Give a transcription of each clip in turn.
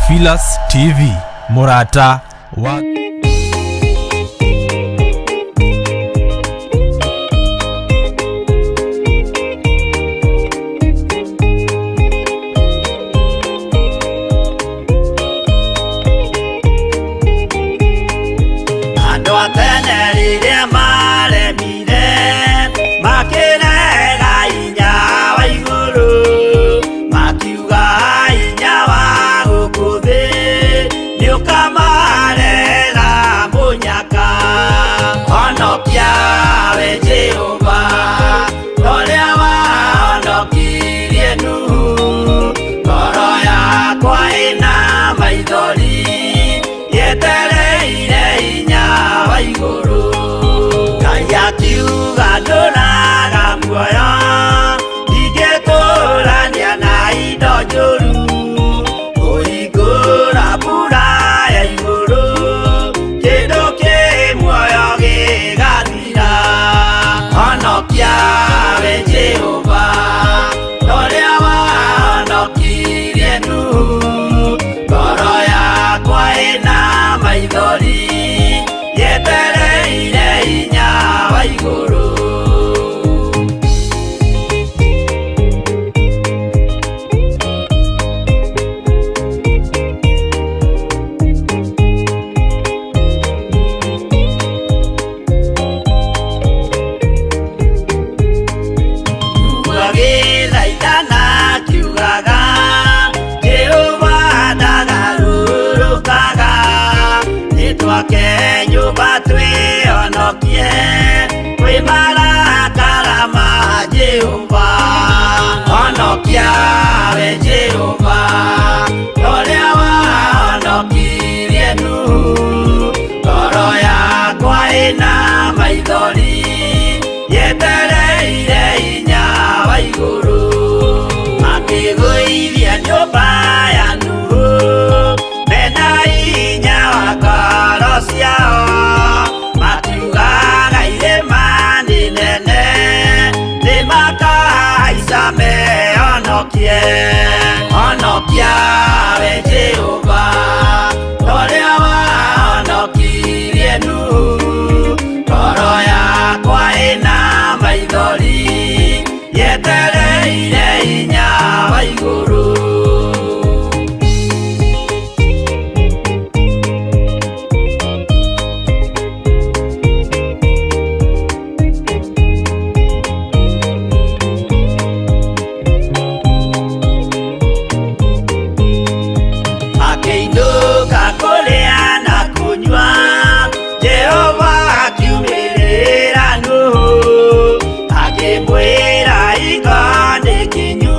Theophilus TV, mũrata wa Andũ a tene rĩrĩa maremire makĩrega hinya wa igũrũ, makiuga hinya wa gũkũ thĩ nĩũkamarehera mũnyaka. Honokia we Jehova, ũrĩa wahonokirie Nuhu, ngoro yakwa ĩna maithori yetereire hinya wa igũrũ. Ngai akiuga ndũraga muoyo, ndingĩtũrania na indo njũru, kũhingũra mbura ya igũrũ, kĩndũ kĩ muoyo gĩgathira. Honokia we Jehova, ũrĩa wahonokirie Nuhu, ngoro yakwa ĩna maithori yetereire hinya wa igũrũ. Agĩthaithana akiugaga, Jehova ndagarũrũkaga, nĩtwake nyũmba twĩhonokie kwĩ marakara ma Jehova. Honokia we Jehova, ũrĩa wahonokirie Nuhu, ngoro yakwa ĩna maithori yetereire hinya wa igũrũ. Makĩgũithia nyũmba ya Nuhu mena hinya wa ngoro ciao, makiugaga irĩma nĩ nene nĩmakahaica mehonokie. Honokia we Jehova, ũrĩa wahonokirie Nuhu, ngoro yakwa ĩna maithori yetereire hinya wa igũrũ. Akĩinũka kũrĩa na kũnyua, Jehova akiumĩrĩra Nuhu, akĩmwĩra hingo nĩ kinyu,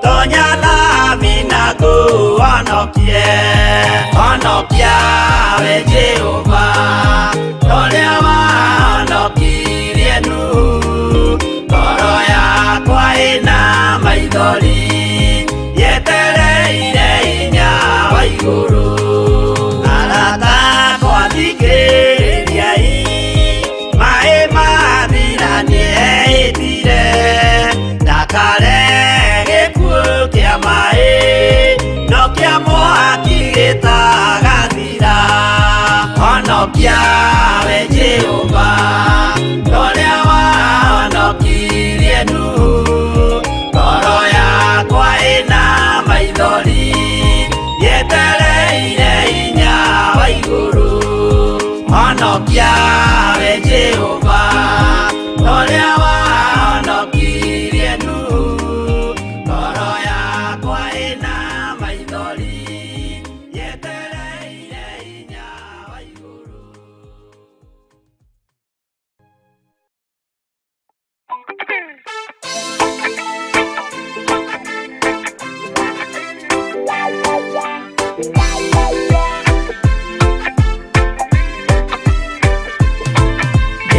tonya thabina ngũhonokie. Honokia we Jehova, ũrĩa wahonokirie Nuhu, ngoro yakwa ĩna maithori yetereire hinya wa igũrũ. Arata akwa thikĩrĩriai, maĩ mathira nĩehĩtire, ndakarehe gĩkuũ kĩa maĩ, no kĩa mwaki gĩtagathira. Honokia we Jehova, ũrĩa wahonokirie Nuhu, ngoro yakwa ĩna maithori yetereire hinya wa igũrũ. Honokia we Jehova, ũrĩa wahonokirie Nuhu, ngoro yakwa ĩna maithori yetereire hinya wa igũrũ.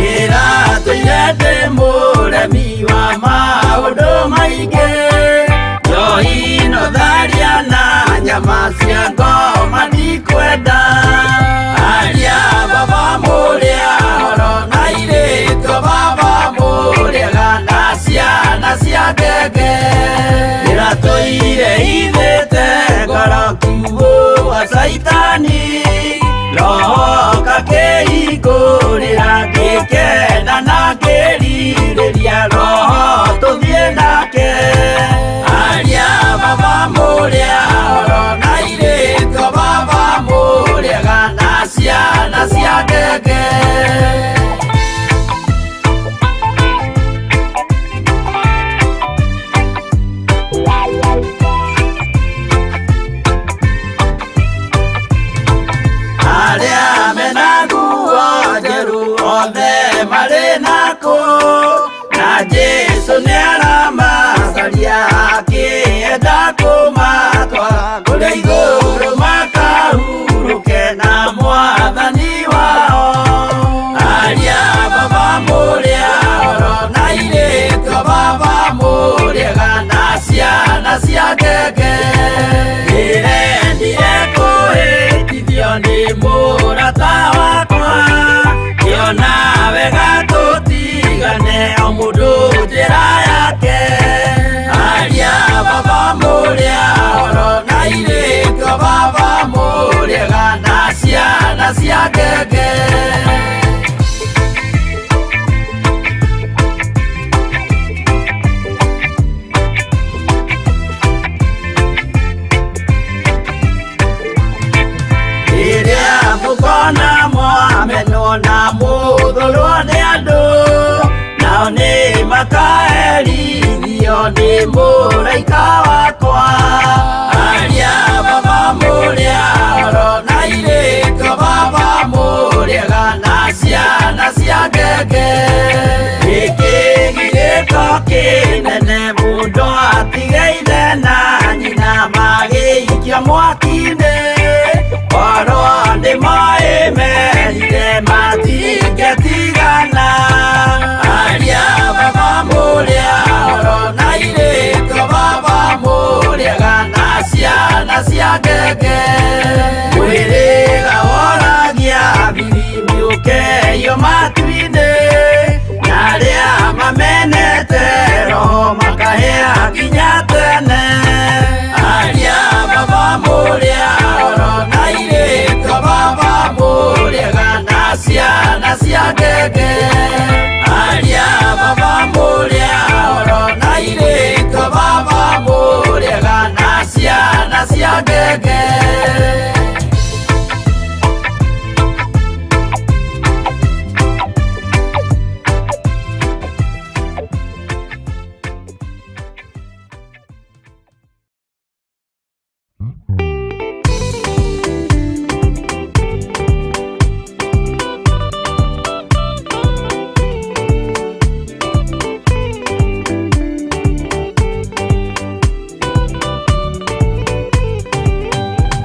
Ndĩratũire ndĩ mũremi wa maũndũ maingĩ, njohi no tharia na nyama cia ngoma ndikwenda. Aria baba mũrĩa horo na airĩtu baba mũrĩega na ciana cia ngenge. Ndĩratũire hithĩte ngoro kiugũ Caitani roho kakĩhingũrĩra ngĩkena na ngĩrirĩria roho tũthiĩ nake aria baba mũrĩa oro na airĩtu baba mũrĩega na ciana cia ngenge. Arĩa mena nguo njerũ othe marĩ nako na Jesũ nĩaramacaria akĩenda kũmatwara kũrĩa igũrũ makahurũke na mwathani wao. Aria baba mũrĩa oro na airĩtu baba mũrĩega na ciana cia ngenge. Ndĩrendire kũhĩtithio nĩ mũrata wakwa ngĩona wega tũtigane o mũndũ njĩra yake. Aria baba mũrĩa oro na airĩtu baba mũrĩega na ciana cia ngenge. Rĩrĩa mũkona mwamenwo na mũthũrwo nĩ andũ nao nĩ makaherithio nĩ mũraika wakwa. Aria baba mũrĩa oro na airĩtu baba mũrĩega na ciana cia ngenge. Gĩkĩ gĩko kĩnene mũndũ atige ithe na nyina magĩikio mwaki-inĩ korwo nĩ moĩ merire matingĩtigana. Aria baba mũrĩa oro na airĩtu baba mũrĩega na ciana cia ngenge. Mwĩrĩga woragia bibi ũkeio matu-inĩ na arĩa mamenete roho makahĩa nginya tene. Aria baba mũrĩa oro na airĩtu baba mũrĩega na ciana cia ngenge. Aria baba mũrĩa oro na airĩtu baba mũrĩega na ciana cia ngenge.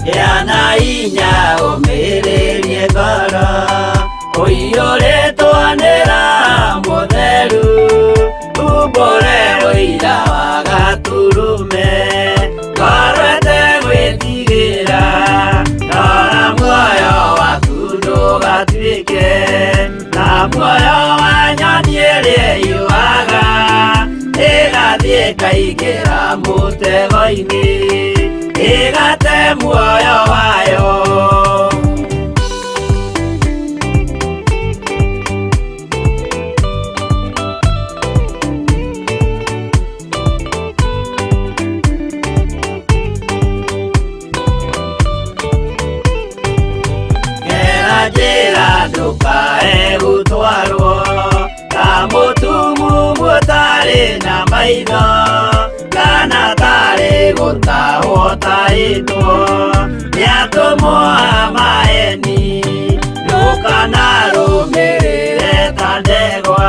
Gĩa na hinya ũmĩrĩrie ngoro ũiyũrĩtwo nĩ Roho Mũtheru umbũre ũira wa Gatũrũme ngoro ĩtegwĩtigĩra rora muoyo waku ndũgatuĩke ta muoyo wa nyoni ĩrĩa yũaga ĩgathiĩ ĩkaingĩra mũtego-inĩ ĩgate muoyo wayo. Gera njĩra ndũkae gũtwarwo ta mũtumumu ũtarĩ na maitho kana tarĩ gũtahwo tahĩtwo nĩ atũmwo a maeni ndũkanarũmĩrĩre ta ndegwa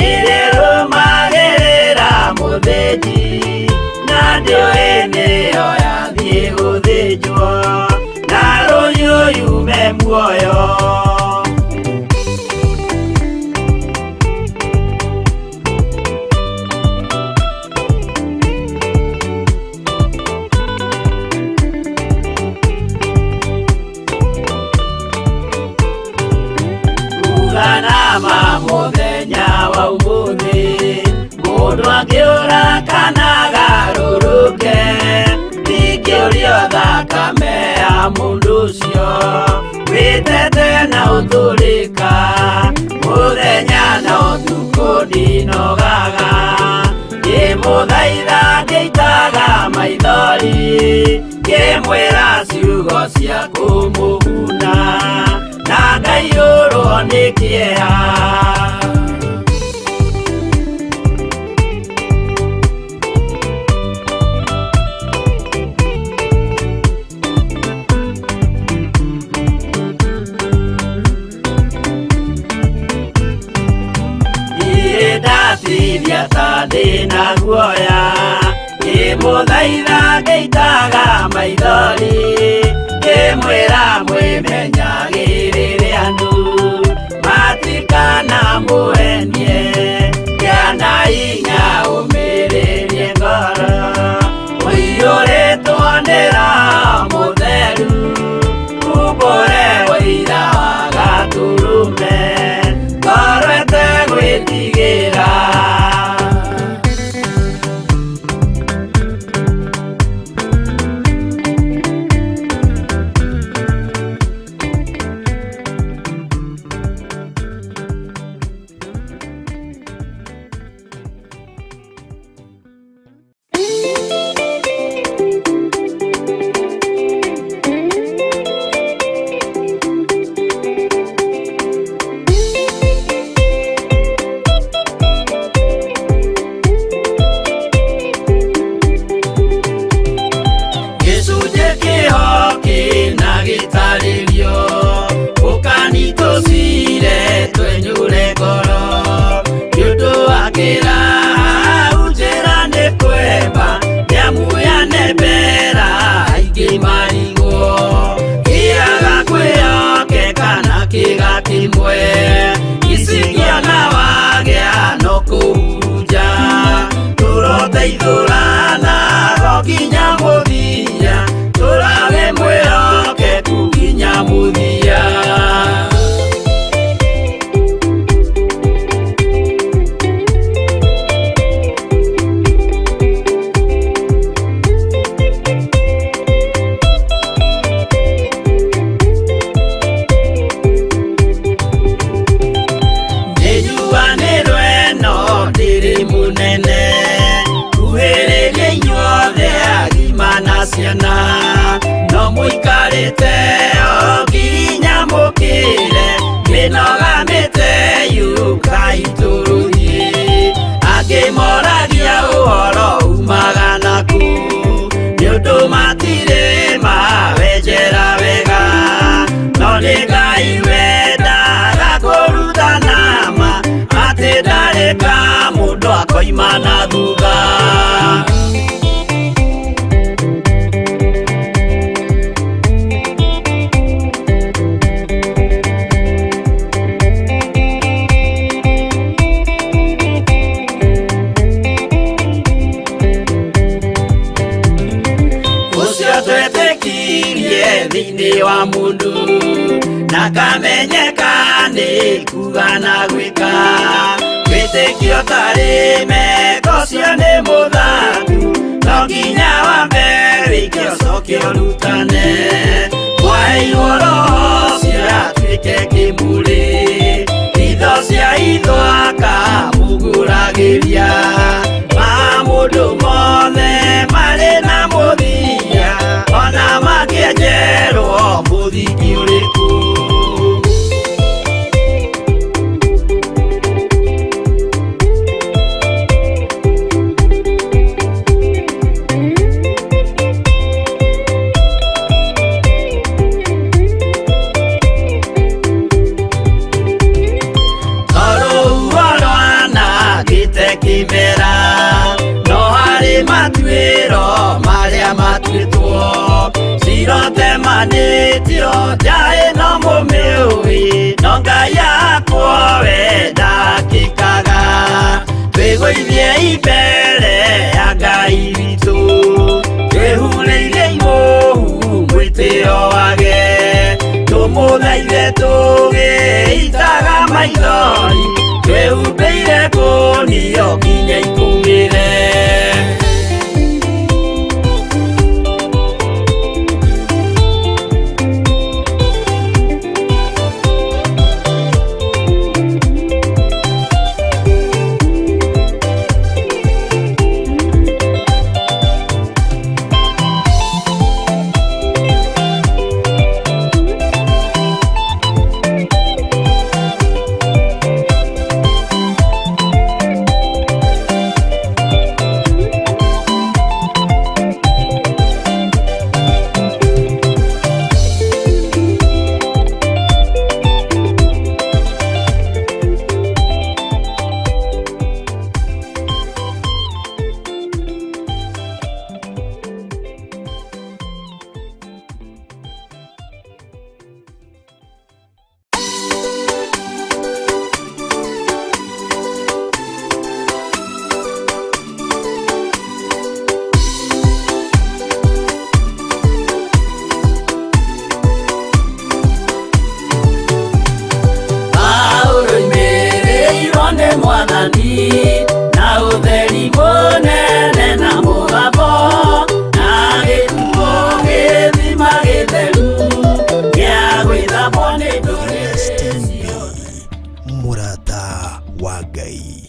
ĩrĩrũmagĩrĩra mũthĩnji na ndĩũĩ nĩyo yathiĩ gũthĩnjwo na rũhiũ yume muoyo. Uga nama mũthenya wa ũmũthĩ mũndũ angĩũra kana agarũrũke ndingĩũrio thakame ya Mũndũ ũcio wĩtete na ũtũrĩka mũthenya na ũtukũ ndinogaga ngĩmũthaitha ngĩitaga maithori ngĩmwĩra ciugo cia kũmũguna na ngaiyũrwo nĩ kĩeha. Ndatirĩa ta ndĩna guoya ngĩmũthaitha ngĩitaga maithori ngĩmwĩra mwĩmenyagĩrĩre andũ matikana mũhenie kĩana inya ũmĩrĩrie ngoro ũiyũrĩtwo nĩ Roho Mũtheru umbũre ũira wa Gatũrũme ngoro ĩtegwĩtigĩra. Gĩcunjĩ kĩho kĩna gĩtarĩrio ũkanitũcire twenyũre ngoro nĩ ũndũ wa kĩraha njĩra nĩ kwemba nĩamuyane mbera aingĩ marigwo kĩaga kwĩhokeka na kĩga kĩmwe icikĩona wagĩa no kũhurunja tũroteithũrana go nginya mũthia tũrage mwĩhokeku nginya mũthia. Nĩnjuanĩrwo ĩno ndĩrĩ mũnene kuhĩrĩria inyuothe agima na ciana no mũikarĩte o nginya mũkĩre mĩnoga mĩte yũkai tũrũthiĩ angĩ moragia ũhoro umaga naku nĩ ũndũ matirĩ mawenjera wega no nĩ Ngai wendaga kũrutana ma atĩ ndarĩ ka mũndũ akoima na thutha. Ũcio twetĩkirie thĩinĩ wa mũndũ na kamenyeka nĩ kuga na gwĩka wĩtĩkio tarĩ meko ũcio nĩ mũthaku no nginya wambe wĩke ũcoke ũrutane mwaheirwo Roho ũcio atuĩke kĩmũrĩ itho cia itho akamũgũragĩria ma mũndũ mothe marĩ na mũthia ona makĩenjerwo mũthingi ũrĩkũ. Tondũ rwanangĩte kĩmera no harĩ matuĩro marĩa matuĩtwo cirotemanĩtio njaĩ no mũmĩũĩ no Ngai yakwo we ndakĩkaga twĩgũithie imbere ya Ngai witũ twĩhurĩire imũhu mwĩtĩo wage tũmũthaithe tũgĩitaga maithori twĩhumbĩire ngũnio nginya ikũmĩre. Mwathani na ũtheri mũnene na mũgambo na gĩkuo gĩthima gĩtheru gĩa gwĩthambwo nĩ ndũrĩrĩ STV ciothe. Mũrata wa Ngai.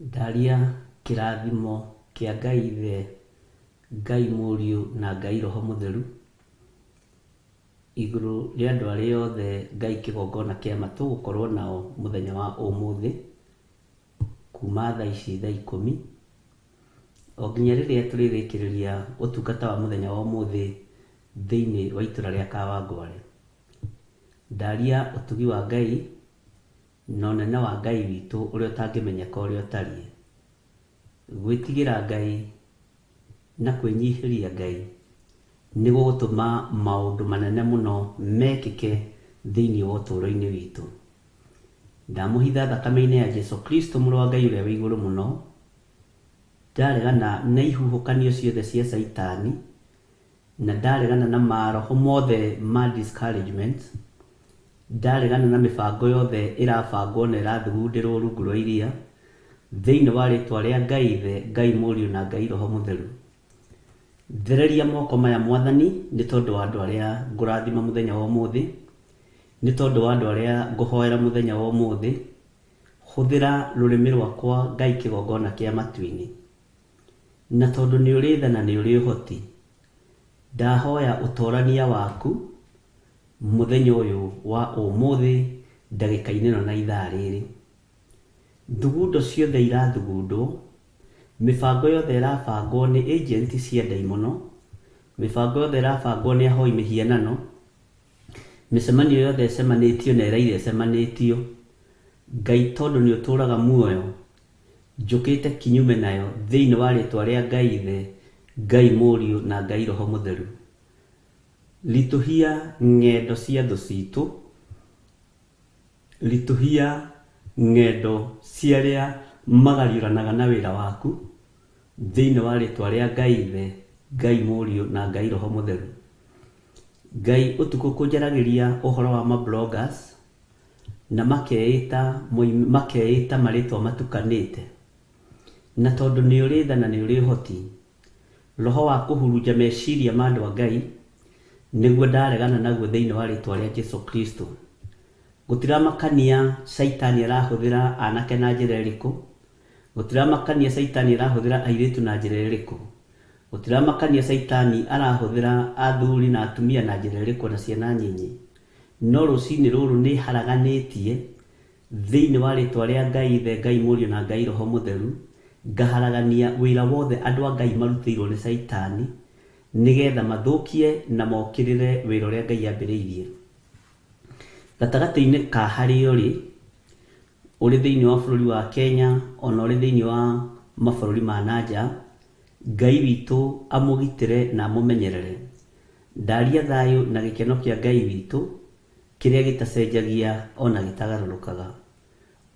Ndaria kĩrathimo kĩa Ngai Ithe, Ngai Mũriũ na Ngai Roho Mũtheru igũrũ rĩa andũ arĩa othe Ngai kĩgongona kĩa ma tũgũkorwo nao mũthenya wa ũmũthĩ kuma thaa ici thaa 10 o nginya rĩrĩa tũrĩrĩkĩrĩria ũtungata wa mũthenya wa ũmũthĩ thĩinĩ wa itũra rĩa Kawangware. Ndaria ũtugi wa Ngai na ũnene wa Ngai witũ ũrĩa ũtangĩmenyeka ũrĩa ũtariĩ. Gwĩtigĩra Ngai na kwĩnyihĩria Ngai nĩ gũgũtũma maũndũ manene mũno mekĩke thĩinĩ wa ũtũũro-inĩ witũ. Ndamũhitha thakame-inĩ ya Jesu Kristo mũrũ wa Ngai ũrĩa wĩ igũrũ mũno, ndaregana na ihuhũkanio ciothe cia Caitani, na ndaregana na maroho mothe ma discouragement, ndaregana na mĩbango yothe ĩrabangwo na ĩrathugundĩrwo rungu rwa iria, thĩinĩ wa rĩtwa rĩa Ngai Ithe, Ngai Mũriũ na Ngai Roho Mũtheru. Thereria moko maya Mwathani nĩ tondũ wa andũ arĩa ngũrathima mũthenya wa ũmũthĩ, nĩ tondũ wa andũ arĩa ngũhoera mũthenya wa ũmũthĩ. Hũthĩra rũrĩmĩ rwakwa Ngai kĩgongona kĩa matu-inĩ, na tondũ nĩ ũrĩ tha na nĩ ũrĩ ũhoti, ndahoya ũtorania waku mũthenya ũyũ wa ũmũthĩ ndagĩka-inĩ ĩno na ithaa rĩrĩ. Thugundo ciothe irathugundwo, mĩbango yothe ĩrabangwo nĩ agent cia ndaimono, mĩbango yothe ĩrabangwo nĩ ahoi mĩhianano, mĩcemanio yothe ĩcemanĩtio na ĩraire ĩcemanĩtio, Ngai tondũ nĩ ũtũũraga muoyo, njũkĩte kinyume nayo thĩinĩ wa rĩtwa rĩa Ngai Ithe, Ngai Mũriũ na Ngai Roho Mũtheru. Ritũhia ng'endo cia thũ citũ, ritũhia ng'endo cia arĩa magariũranaga na wĩra waku thĩinĩ wa rĩtwa rĩa Ngai Ithe, Ngai Mũriũ na Ngai Roho Mũtheru. Ngai ũtukũ kũnjaragĩria ũhoro wa mabloggers na makeĩta marĩtwa matukanĩte, na tondũ nĩ ũrĩ tha na nĩ ũrĩ ũhoti, roho wa kũhurunja meciria ma andũ a Ngai nĩguo ndaregana naguo thĩinĩ wa rĩtwa rĩa Jesu Kristo. Gũtiramakania Caitani arahũthĩra anake na njĩra ĩrĩkũ, gũtiramakania Caitani arahũthĩra airĩtu na njĩra ĩrĩkũ, gũtiramakania Caitani arahũthĩra athuri na atumia na njĩra ĩrĩkũ na ciana nyinyi, no rũcinĩ rũrũ nĩ haraganĩtie thĩinĩ wa rĩtwa rĩa Ngai Ithe, Ngai Mũriũ na Ngai Roho Mũtheru, ngaharagania wĩra wothe andũ a Ngai marutĩirwo nĩ Caitani nĩgetha mathũkie na mokĩrĩre wĩra ũrĩa Ngai ambĩrĩirie. Gatagatĩ-inĩ ka harĩa ũrĩ, ũrĩ thĩinĩ wa bũrũri wa Kenya ona ũrĩ thĩinĩ wa mabũrũri ma nanja, Ngai witũ amũgitĩre na amũmenyerere. Ndaria thayũ na gĩkeno kĩa Ngai witũ kĩrĩa gĩtacenjagia ona gĩtagarũrũkaga.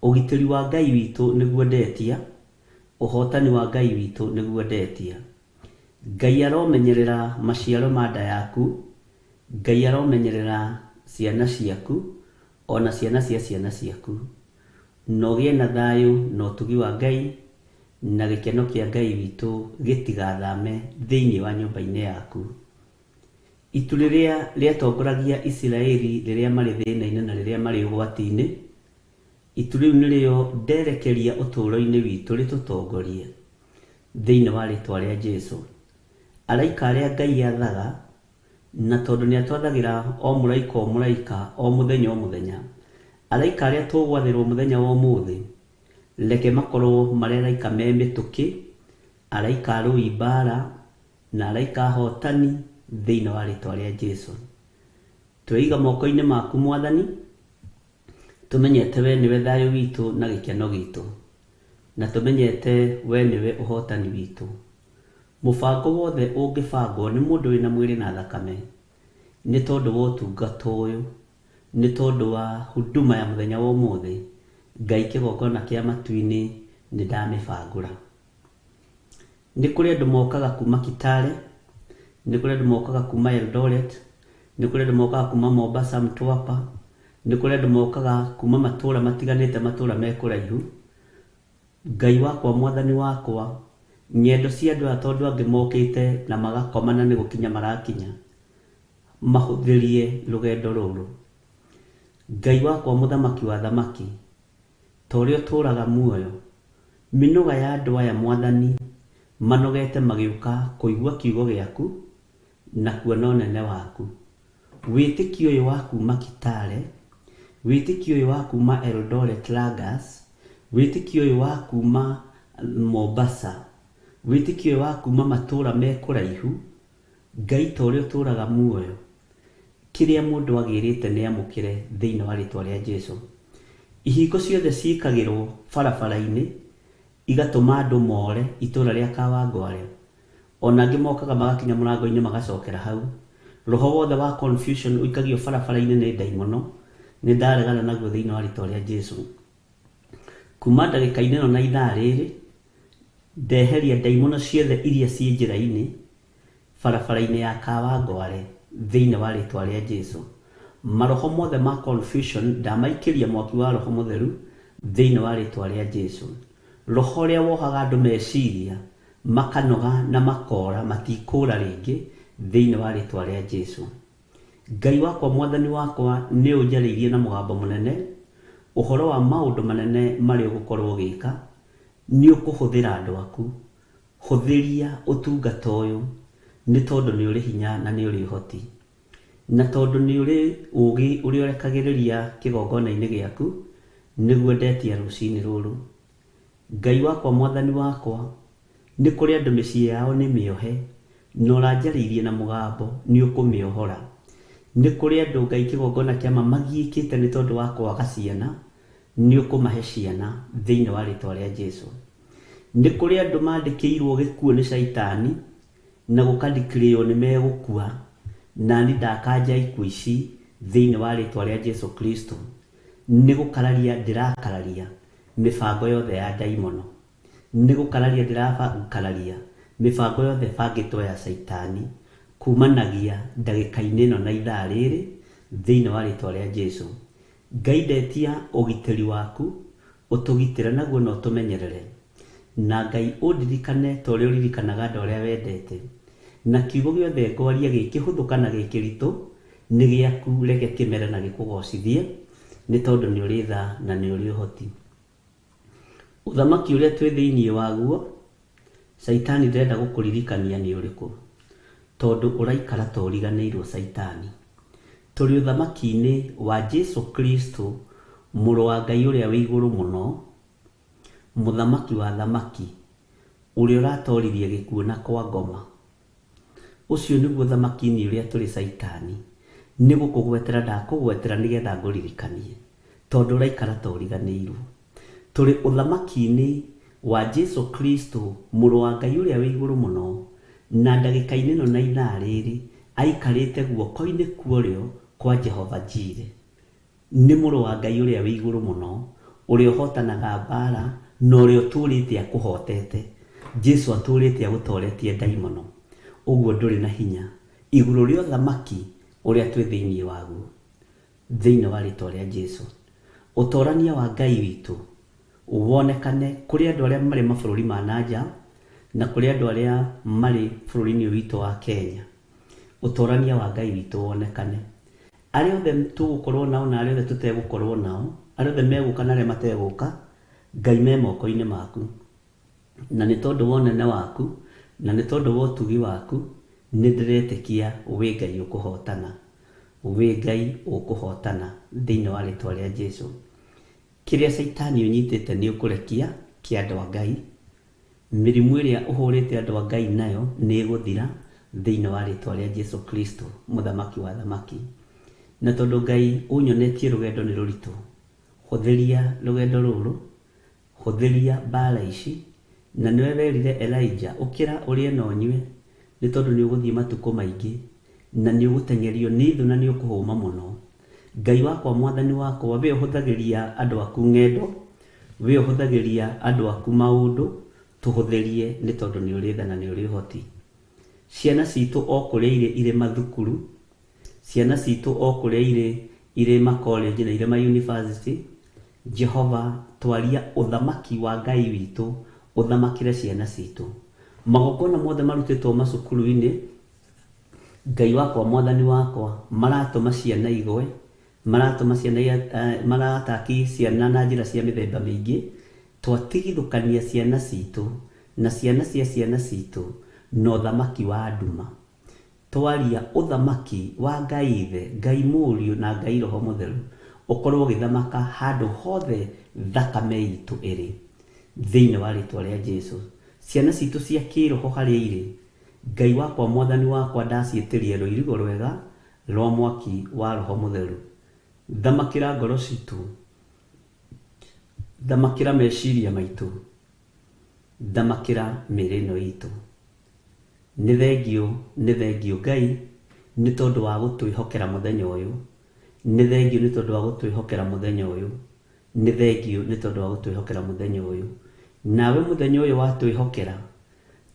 Ũgitĩri wa Ngai witũ nĩguo ndetia, ũhotani wa Ngai witũ nĩguo ndetia. Ngai aromenyerera maciaro ma nda yaku, Ngai aromenyerera ciana ciaku ona ciana cia ciana ciaku, na ũgĩe na thayũ na ũtugi wa Ngai na gĩkeno kĩa Ngai witũ gĩtigathame thĩinĩ wa nyũmba-inĩ yaku. Itu rĩrĩa rĩatongoragia Isiraeli rĩrĩa marĩ thĩna-inĩ na rĩrĩa marĩ ũgwati-inĩ, itu rĩu nĩrĩo nderekeria ũtũũro-inĩ witũ rĩtũtongorie thĩinĩ wa rĩtwa rĩa Jesu. Araika arĩa Ngai athaga, na tondũ nĩ atwathagĩra o mũraika o mũraika o mũthenya o mũthenya, araika arĩa tũgwathĩrwo mũthenya wa ũmũthĩ, reke makorwo marĩ araika me mĩtũkĩ, araika arũi mbara na araika ahotani thĩinĩ wa rĩtwa rĩa Jesu. Tweiga moko-inĩ maku Mwathani, tũmenyete we nĩwe thayũ witũ na gĩkeno gitũ, na tũmenyete we nĩwe ũhotani witũ. Mũbango wothe ũngĩbangwo nĩ mũndũ wĩna mwĩrĩ na thakame, nĩ tondũ wa ũtungata ũyũ, nĩ tondũ wa huduma ya mũthenya wa ũmũthĩ, Ngai kĩgongona kĩa matu-inĩ nĩ ndamĩbangũra. Nĩ kũrĩ andũ mokaga kuma Kitale, Nĩ kũrĩ andũ mokaga kuma Eldoret, nĩ kũrĩ andũ mokaga kuma Mombasa, Mtwapa, nĩ kũrĩ andũ mokaga kuma matũra matiganĩte, matũra me kũraihu. Ngai wakwa, mwathani wakwa, ng'endo cia andũ aya tondũ angĩ mokĩte na magakoma na nĩ gũkinya marakinya, mahũthĩrie rũgendo rũrũ. Ngai wakwa, mũthamaki wa thamaki, ta ũrĩa ũtũraga muoyo, mĩnoga ya andũ aya mwathani manogete magĩũka kũigua kiugo gĩaku na kuona ũnene waku. Wĩtĩkio ũyũ wa kuma Kitale, wĩtĩkio ũyũ wa kuma Eldoret Langas, wĩtĩkio ũyũ wa kuma Mombasa, wĩtĩkio ũyũ wa kuma matũra me kũraihu, Ngai ta ũrĩa ũtũraga muoyo, kĩrĩa mũndũ agĩrĩte nĩ amũkĩre thĩinĩ wa rĩtwa rĩa Jesu. Ihingo ciothe ciĩkagĩrwo barabara-inĩ igatũma andũ more itũra rĩa Kawangware. Ona angĩ mokaga magakinya mũrango-inĩ magacokera hau. Roho wothe wa confusion ũikagio barabara-inĩ nĩ ndaimono, nĩ ndaregana naguo thĩinĩ wa rĩtwa rĩa Jesu. Kuma ndagĩka-inĩ ĩno na ithaa rĩrĩ, ndeheria ndaimono ciothe iria ciĩ njĩra-inĩ barabara-inĩ ya Kawangware thĩinĩ wa rĩtwa rĩa Jesu. Maroho mothe ma confusion ndamaikĩria mwaki wa Roho Mũtheru thĩinĩ wa rĩtwa rĩa Jesu. Roho ũrĩa wohaga andũ meciria makanoga na makora matikũra rĩngĩ thĩinĩ wa rĩtwa rĩa Jesu. Ngai wakwa, mwathani wakwa, nĩ ũnjarĩirie na mũgambo mũnene ũhoro wa maũndũ manene marĩa ũgũkorwo ũgĩka. Nĩ ũkũhũthĩra andũ aku, hũthĩria ũtungata ũyũ, nĩ tondũ nĩ ũrĩ hinya na nĩ ũrĩ ũhoti, na tondũ nĩ ũrĩ ũgĩ ũrĩa ũrekagĩrĩria kĩgongona-inĩ gĩaku, nĩguo ndetia rũcinĩ rũrũ. Ngai wakwa, mwathani wakwa, nĩ kũrĩ andũ mĩciĩ yao nĩ mĩohe, na ũranjarĩirie na mũgambo nĩ ũkũmĩohora. Nĩ kũrĩ andũ Ngai kĩgongona kĩa ma magiĩkĩte nĩ tondũ wa kwaga ciana, nĩ ũkũmahe ciana thĩinĩ wa rĩtwa rĩa Jesu. Nĩ kũrĩ andũ mandĩkĩirwo gĩkuũ nĩ caitani na gũkadikirĩo nĩ megũkua, na nĩ ndakanja ikuũ ici thĩinĩ wa rĩtwa rĩa Jesu Kristo. Nĩ gũkararia ndĩrakararia mĩbango yothe ya ndaimono, nĩ gũkararia ndĩrakararia mĩbango yothe ĩbangĩtwo ya caitani kumanagia ndagĩka-inĩ ĩno na ithaa rĩrĩ thĩinĩ wa rĩtwa rĩa Jesu. Ngai ndetia ũgitĩri waku, ũtũgitĩre naguo na ũtũmenyerere. Na Ngai ũndirikane ta ũrĩa ũririkanaga andũ arĩa wendete. Na kiugo gĩothe ngwaria gĩ kĩhũthũ kana gĩ kĩritũ nĩ gĩaku, reke kĩmere na gĩkũgocithie, nĩ tondũ nĩ ũrĩ tha na nĩ ũrĩ ũhoti. Ũthamaki ũrĩa twĩ thĩinĩ waguo, caitani ndĩrenda gũkũririkania nĩ ũrĩkũ, tondũ ũraikara ta ũriganĩirwo caitani. Tũrĩ ũthamaki-inĩ wa Jesu Kristo, mũrũ wa Ngai ũrĩa wĩ igũrũ mũno, mũthamaki wa thamaki, ũrĩa ũratoririe gĩkuũ na kwa ngoma. Ũcio nĩguo ũthamaki-inĩ ũrĩa tũrĩ caitani. Nĩ gũkũgwetera ndakũgwetera nĩgetha ngũririkanie, tondũ ũraikara ta ũriganĩirwo. Tũrĩ ũthamaki-inĩ wa Jesu Kristo, mũrũ wa Ngai ũrĩa wĩ igũrũ mũno, na ndagĩka-inĩ ĩno na ithaa rĩrĩ aikarĩte guoko-inĩ kwa ũrĩo kwa Jehova Jireh. Nĩ mũrũ wa Ngai ũrĩa wĩ igũrũ mũno, ũrĩa ũhotanaga mbara na ũrĩa ũtũrĩte akũhotete. Jesu atũrĩte agũtoretie ndaimono. Ũguo ndũrĩ na hinya igũrũ rĩa ũthamaki ũrĩa twĩ thĩinĩ waguo, thĩinĩ wa rĩtwa rĩa Jesu. Ũtorania wa Ngai witũ wonekane kũrĩ andũ arĩa marĩ mabũrũri ma nanja na kũrĩ andũ arĩa marĩ bũrũri-inĩ witũ wa Kenya. Ũtorania wa Ngai witũ wonekane. Arĩa othe tũgũkorwo nao na arĩa othe tũtegũkorwo nao, arĩa othe megũka na arĩa mategũka, Ngai me moko-inĩ maku. Na nĩ tondũ wa ũnene waku, na nĩ tondũ wa ũtugi waku, nĩ ndĩretĩkia wĩ Ngai ũkũhotana. Wĩ Ngai ũkũhotana thĩinĩ wa rĩtwa rĩa Jesu. Kĩrĩa caitani ũnyitĩte nĩ ũkũrekia kĩa andũ a Ngai. Mĩrimũ ĩrĩa ũhũrĩte andũ a Ngai nayo nĩ ĩgũthira thĩinĩ wa rĩtwa rĩa Jesu Kristo, mũthamaki wa thamaki. Na tondũ Ngai ũnyonetie rũgendo nĩ rũritũ, hũthĩria rũgendo rũrũ, hũthĩria mbara ici, na nĩwe werire Elijah, ũkĩra ũrĩe na ũnyue, nĩ tondũ nĩ ũgũthiĩ matukũ maingĩ, na nĩ ũgũteng'erio nĩ thũ na nĩ ũkũhũma mũno. Ngai wakwa, mwathani wakwa, we ũhũthagĩria andũ aku ng'endo, we ũhũthagĩria andũ aku maũndũ, tũhũthĩrie nĩ tondũ nĩ ũrĩ tha na nĩ ũrĩ ũhoti. Ciana citũ o kũrĩa irĩ irĩ mathukuru, ciana citũ o kũrĩa irĩ irĩ ma college na irĩ ma university, Jehova twaria ũthamaki wa Ngai witũ ũthamakĩre ciana citũ. Magongona mothe marutĩtwo macukuru-inĩ, Ngai wakwa mwathani wakwa, maratũma ciana igwe, maratũma ciana marataki ciana na njĩra cia mĩthemba mĩingĩ, twatigithũkania ciana citũ na ciana cia ciana citũ na ũthamaki wa nduma. Twaria ũthamaki wa Ngai Ithe, Ngai Mũriũ na Ngai Roho Mũtheru ũkorwo ũgĩthamaka handũ hothe thakame itũ ĩrĩ, thĩinĩ wa rĩtwa rĩa Jesu. Ciana citũ cia kĩroho harĩa irĩ, Ngai wakwa mwathani wakwa ndaciĩtĩria rũirigo rwega rwa mwaki wa Roho Mũtheru. Thamakĩra ngoro citũ, thamakĩra meciria maitũ, thamakĩra mĩĩrĩ ĩno itũ. Nĩ thengio, nĩ thengio Ngai nĩ tondũ wa gũtwĩhokera mũthenya ũyũ. Nĩ thengio nĩ tondũ wa gũtwĩhokera mũthenya ũyũ. Nĩ thengio nĩ tondũ wa gũtwĩhokera mũthenya ũyũ. Nawe mũthenya ũyũ watwĩhokera,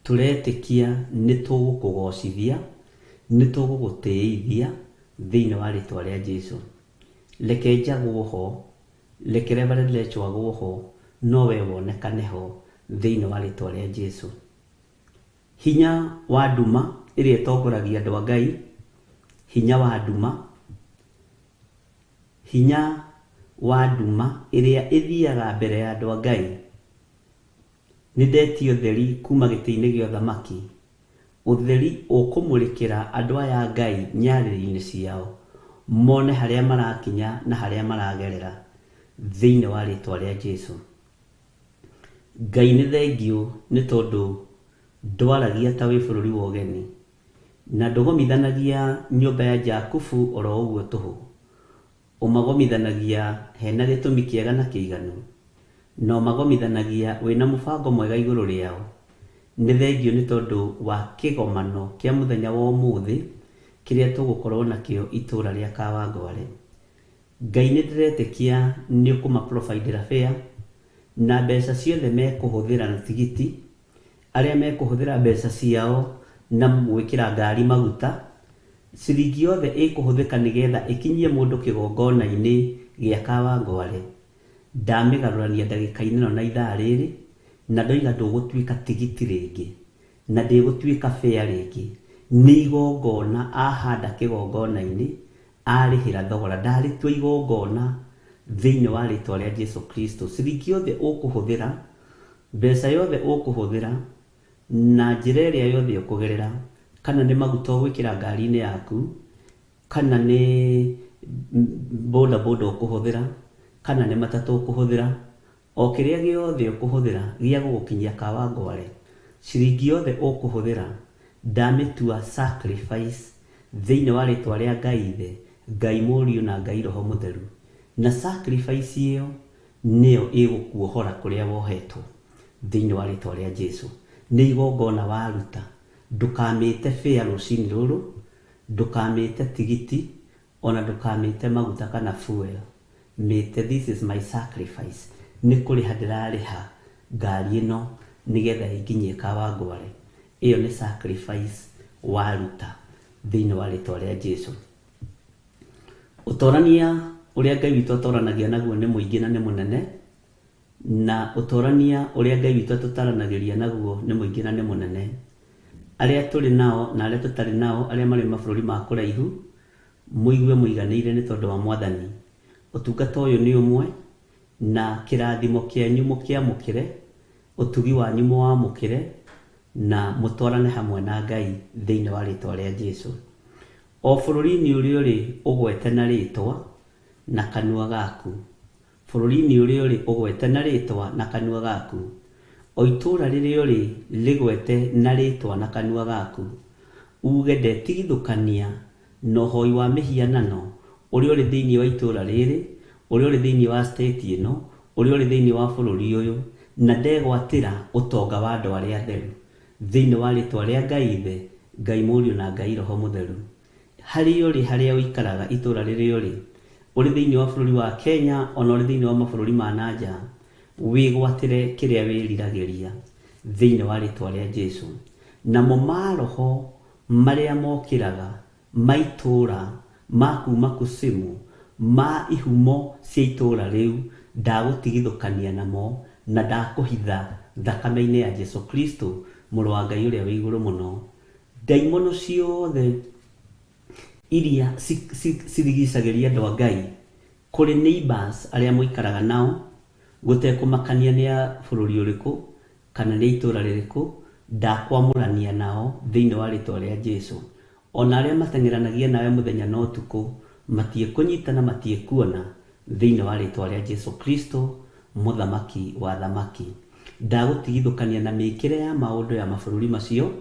tũretĩkia nĩ tũgũkũgocithia, nĩ tũgũgũtĩithia thĩinĩ wa rĩtwa rĩa Jesu. Reke njagwo ho, reke Reverend Rachel agwo ho, no we wonekane ho thĩinĩ wa rĩtwa rĩa Jesu. Hinya wa nduma ĩrĩa ĩtongoragia andũ a Ngai, hinya wa nduma, hinya wa nduma ĩrĩa ĩthiaga mbere ya andũ a Ngai. Nĩ ndetia ũtheri kuma gĩtĩ-inĩ gĩa ũthamaki, ũtheri ũkũmũrĩkĩra andũ aya a Ngai nyarĩrĩ-inĩ ciao, mone harĩa marakinya na harĩa maragerera thĩinĩ wa rĩtwa rĩa Jesu. Ngai nĩ thengio nĩ tondũ ndwaragia ta wĩ bũrũri wa ũgeni, na ndũgomithanagia nyũmba ya Jakubu oro ũguo tũhũ. Ũmagomithanagia hena gĩtũmi kĩega na kĩiganu, na ũmagomithanagia wĩna mũbango mwega igũrũ rĩao. Nĩ thengio nĩ tondũ wa kĩgomano kĩa mũthenya wa ũmũthĩ kĩrĩa tũgũkorwo nakĩo itũra rĩa Kawangware. Ngai nĩ ndĩretĩkia nĩ ũkũma providera fare na mbeca ciothe mekũhũthĩra na tigiti, arĩa mekũhũthĩra mbeca ciao na gwĩkĩra ngari maguta, ciringi yothe ĩkũhũthĩka nĩgetha ĩkinyie mũndũ kĩgongona-inĩ gĩa Kawangware, ndamĩgarũrania ndagĩka-inĩ ĩno na ithaa rĩrĩ, na ndoiga ndũgũtuĩka tigiti rĩngĩ, na ndĩgũtuĩka fare rĩngĩ. Nĩ igongona ahanda kĩgongona-inĩ, arĩhĩra thogora, ndarĩtua igongona thĩinĩ wa rĩtwa rĩa Jesu Kristo. Ciringi yothe ũkũhũthĩra, mbeca yothe ũkũhũthĩra, na njĩra ĩrĩa yothe ũkũgerera, kana nĩ maguta ũgwĩkĩra ngari-inĩ yaku, kana nĩ boda boda ũkũhũthĩra, kana nĩ matatũ ũkũhũthĩra, o kĩrĩa gĩothe ũkũhũthĩra gĩa gũgũkinyia Kawangware, ciringi yothe ũkũhũthĩra ndamĩtua sacrifice thĩinĩ wa rĩtwa rĩa Ngai Ithe, Ngai Mũriũ na Ngai Roho Mũtheru. Na sacrifice ĩyo nĩyo ĩgũkuohora kũrĩa wohetwo thĩinĩ wa rĩtwa rĩa Jesu. Nĩ igongona waruta, ndũkamĩte fare rũcinĩ rũrũ, ndũkamĩte tigiti, ona ndũkamĩte maguta kana fuel. Mĩte this is my sacrifice. Nĩ kũrĩha ndĩrarĩha ngari ĩno nĩgetha ĩnginyie Kawangware. Ĩyo nĩ sacrifice waruta thĩinĩ wa rĩtwa rĩa Jesu. Ũtorania ũrĩa Ngai witũ atoranagia naguo nĩ mũingĩ na nĩ mũnene, na ũtorania ũrĩa Ngai witũ atũtaranagĩria naguo nĩ mũingĩ na nĩ mũnene. Arĩa tũrĩ nao na arĩa tũtarĩ nao, arĩa marĩ mabũrũri ma kũraihu, mũigue mũiganĩire nĩ tondũ wa Mwathani. Ũtungata ũyũ nĩ ũmwe, na kĩrathimo kĩanyu mũkĩamũkĩre, ũtugi wanyu mũwamũkĩre, na mũtwarane hamwe na Ngai thĩinĩ wa rĩtwa rĩa Jesu. O bũrũri-inĩ ũrĩa ũrĩ ũgwete na rĩtwa na kanua gaku, bũrũri-inĩ ũrĩa ũrĩ ũgwete na rĩtwa na kanua gaku, o itũũra rĩrĩa ũrĩ rĩgwete na rĩtwa na kanua gaku, uge ndetigithũkania na ũhoi wa mĩhianano ũrĩa ũrĩ thĩinĩ wa itũũra rĩrĩ, ũrĩa ũrĩ thĩinĩ wa state ĩno, ũrĩa ũrĩ thĩinĩ wa bũrũri ũyũ, na ndegwatĩra ũtonga wa andũ arĩa atheru thĩinĩ wa rĩtwa rĩa Ngai Ithe, Ngai Mũriũ na Ngai Roho Mũtheru. Harĩa ũrĩ, harĩa ũikaraga, itũũra rĩrĩa ũrĩ, ũrĩ thĩinĩ wa bũrũri wa Kenya, ona ũrĩ thĩinĩ wa mabũrũri ma na nja, wĩgwatĩre kĩrĩa wĩriragĩria thĩinĩ wa rĩtwa rĩa Jesu. Namo maroho marĩa mokĩraga ma itũũra ma kuma kusimu ma ihumo cia itũũra rĩu ndagũtigithũkania namo na ndakũhitha thakame-inĩ ya Jesu Kristo mũrũ wa Ngai ũrĩa wĩ igũrũ mũno. Ndaimono ciothe iria cirigicagĩria andũ a Ngai kũrĩ neighbors arĩa mũikaraga nao gũtekũmakania nĩ a bũrũri ũrĩkũ kana nĩ itũũra rĩrĩkũ ndakwamũrania nao thĩinĩ wa rĩtwa rĩa Jesu. Ona arĩa mateng'eranagia nawe mũthenya na ũtukũ matiĩkũnyita na matiĩkuona thĩinĩ wa rĩtwa rĩa Jesu Kristo mũthamaki wa thamaki. Ndagũtigithũkania na mĩkĩre ya maũndũ ya mabũrũri macio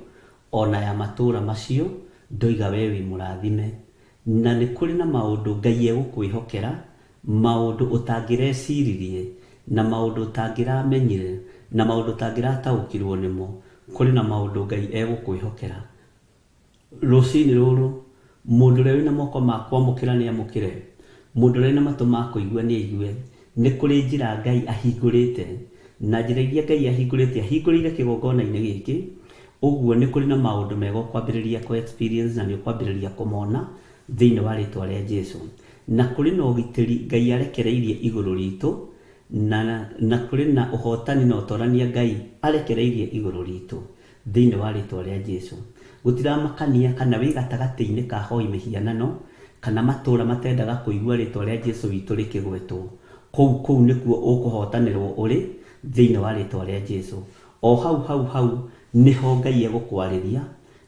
ona ya matũũra macio ndoiga we wĩ mũrathime. Na nĩ kũrĩ na maũndũ Ngai egũkwĩhokera, maũndũ ũtangĩreciririe na maũndũ ũtangĩramenyire na maũndũ ũtangĩrataũkĩrwo nĩmo. Kũrĩ na maũndũ Ngai egũkwĩhokera. Rũcinĩ rũrũ mũndũ ũrĩa wĩna moko ma kwamũkĩra nĩ amũkĩre, mũndũ ũrĩa wĩna matũ ma kũigua nĩ aigue. Nĩ kũrĩ njĩra Ngai ahingũrĩte, na njĩra iria Ngai ahingũrĩte ahingũrĩire kĩgongona-inĩ gĩkĩ. Ũguo nĩ kũrĩ na maũndũ mega ũkwambĩrĩria kũ experience na nĩ ũkwambĩrĩria kũmona thĩinĩ wa rĩtwa rĩa Jesu. Na kũrĩ na ũgitĩri Ngai arekereirie igũrũ ritũ, na kũrĩ na ũhotani na ũtorania Ngai arekereirie igũrũ ritũ thĩinĩ wa rĩtwa rĩa Jesu. Gũtiramakania kana wĩ gatagatĩ-inĩ ka hoi mĩhianano kana matũũra matendaga kũigua rĩtwa rĩa Jesu witũ rĩkĩgwetwo, kũu kũu nĩkuo ũkũhotanĩrwo ũrĩ thĩinĩ wa rĩtwa rĩa Jesu. O hau hau hau nĩho Ngai egũkwarĩria,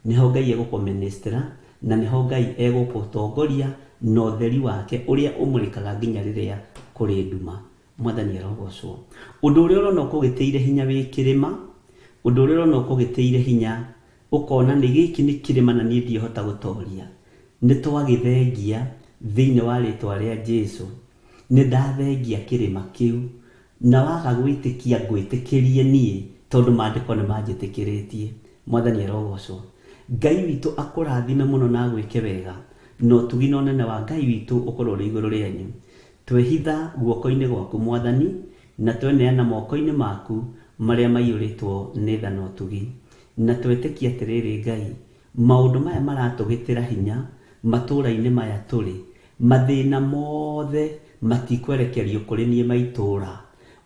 nĩho Ngai egũkũministera, na nĩho Ngai egũgũtongoria na ũtheri wake ũrĩa ũmũrĩkaga nginya rĩrĩa kũrĩ nduma. Mwathani arogocwo. Ũndũ ũrĩa ũrona ũkũgĩtĩire hinya wĩ kĩrĩma, ũndũ ũrĩa ũrona ũkũgĩtĩire hinya ũkona nĩ gĩkĩ nĩ kĩrĩma na niĩ ndiĩhota gũtoria, nĩ twagĩthengia thĩinĩ wa rĩtwa rĩa Jesu. Nĩ ndathengia kĩrĩma kĩu, na waga gwĩtĩkia ngwĩtĩkĩrie niĩ tondũ maandĩko nĩ manjĩtĩkĩrĩtie. Mwathani arogocwo. Ngai witũ akũrathime mũno na agwĩke wega, na ũtugi na ũnene wa Ngai witũ ũkorwo ũrĩ igũrũ rĩanyu. Twehitha guoko-inĩ gwaku Mwathani, na tweneana moko-inĩ maku marĩa maiyũrĩtwo nĩ tha na ũtugi. Na twetĩkia atĩrĩrĩ Ngai, maũndũ maya maratũgĩtĩra hinya matũũra-inĩ maya tũrĩ, mathĩna mothe matikwerekerio kũrĩ niĩ maitũũra.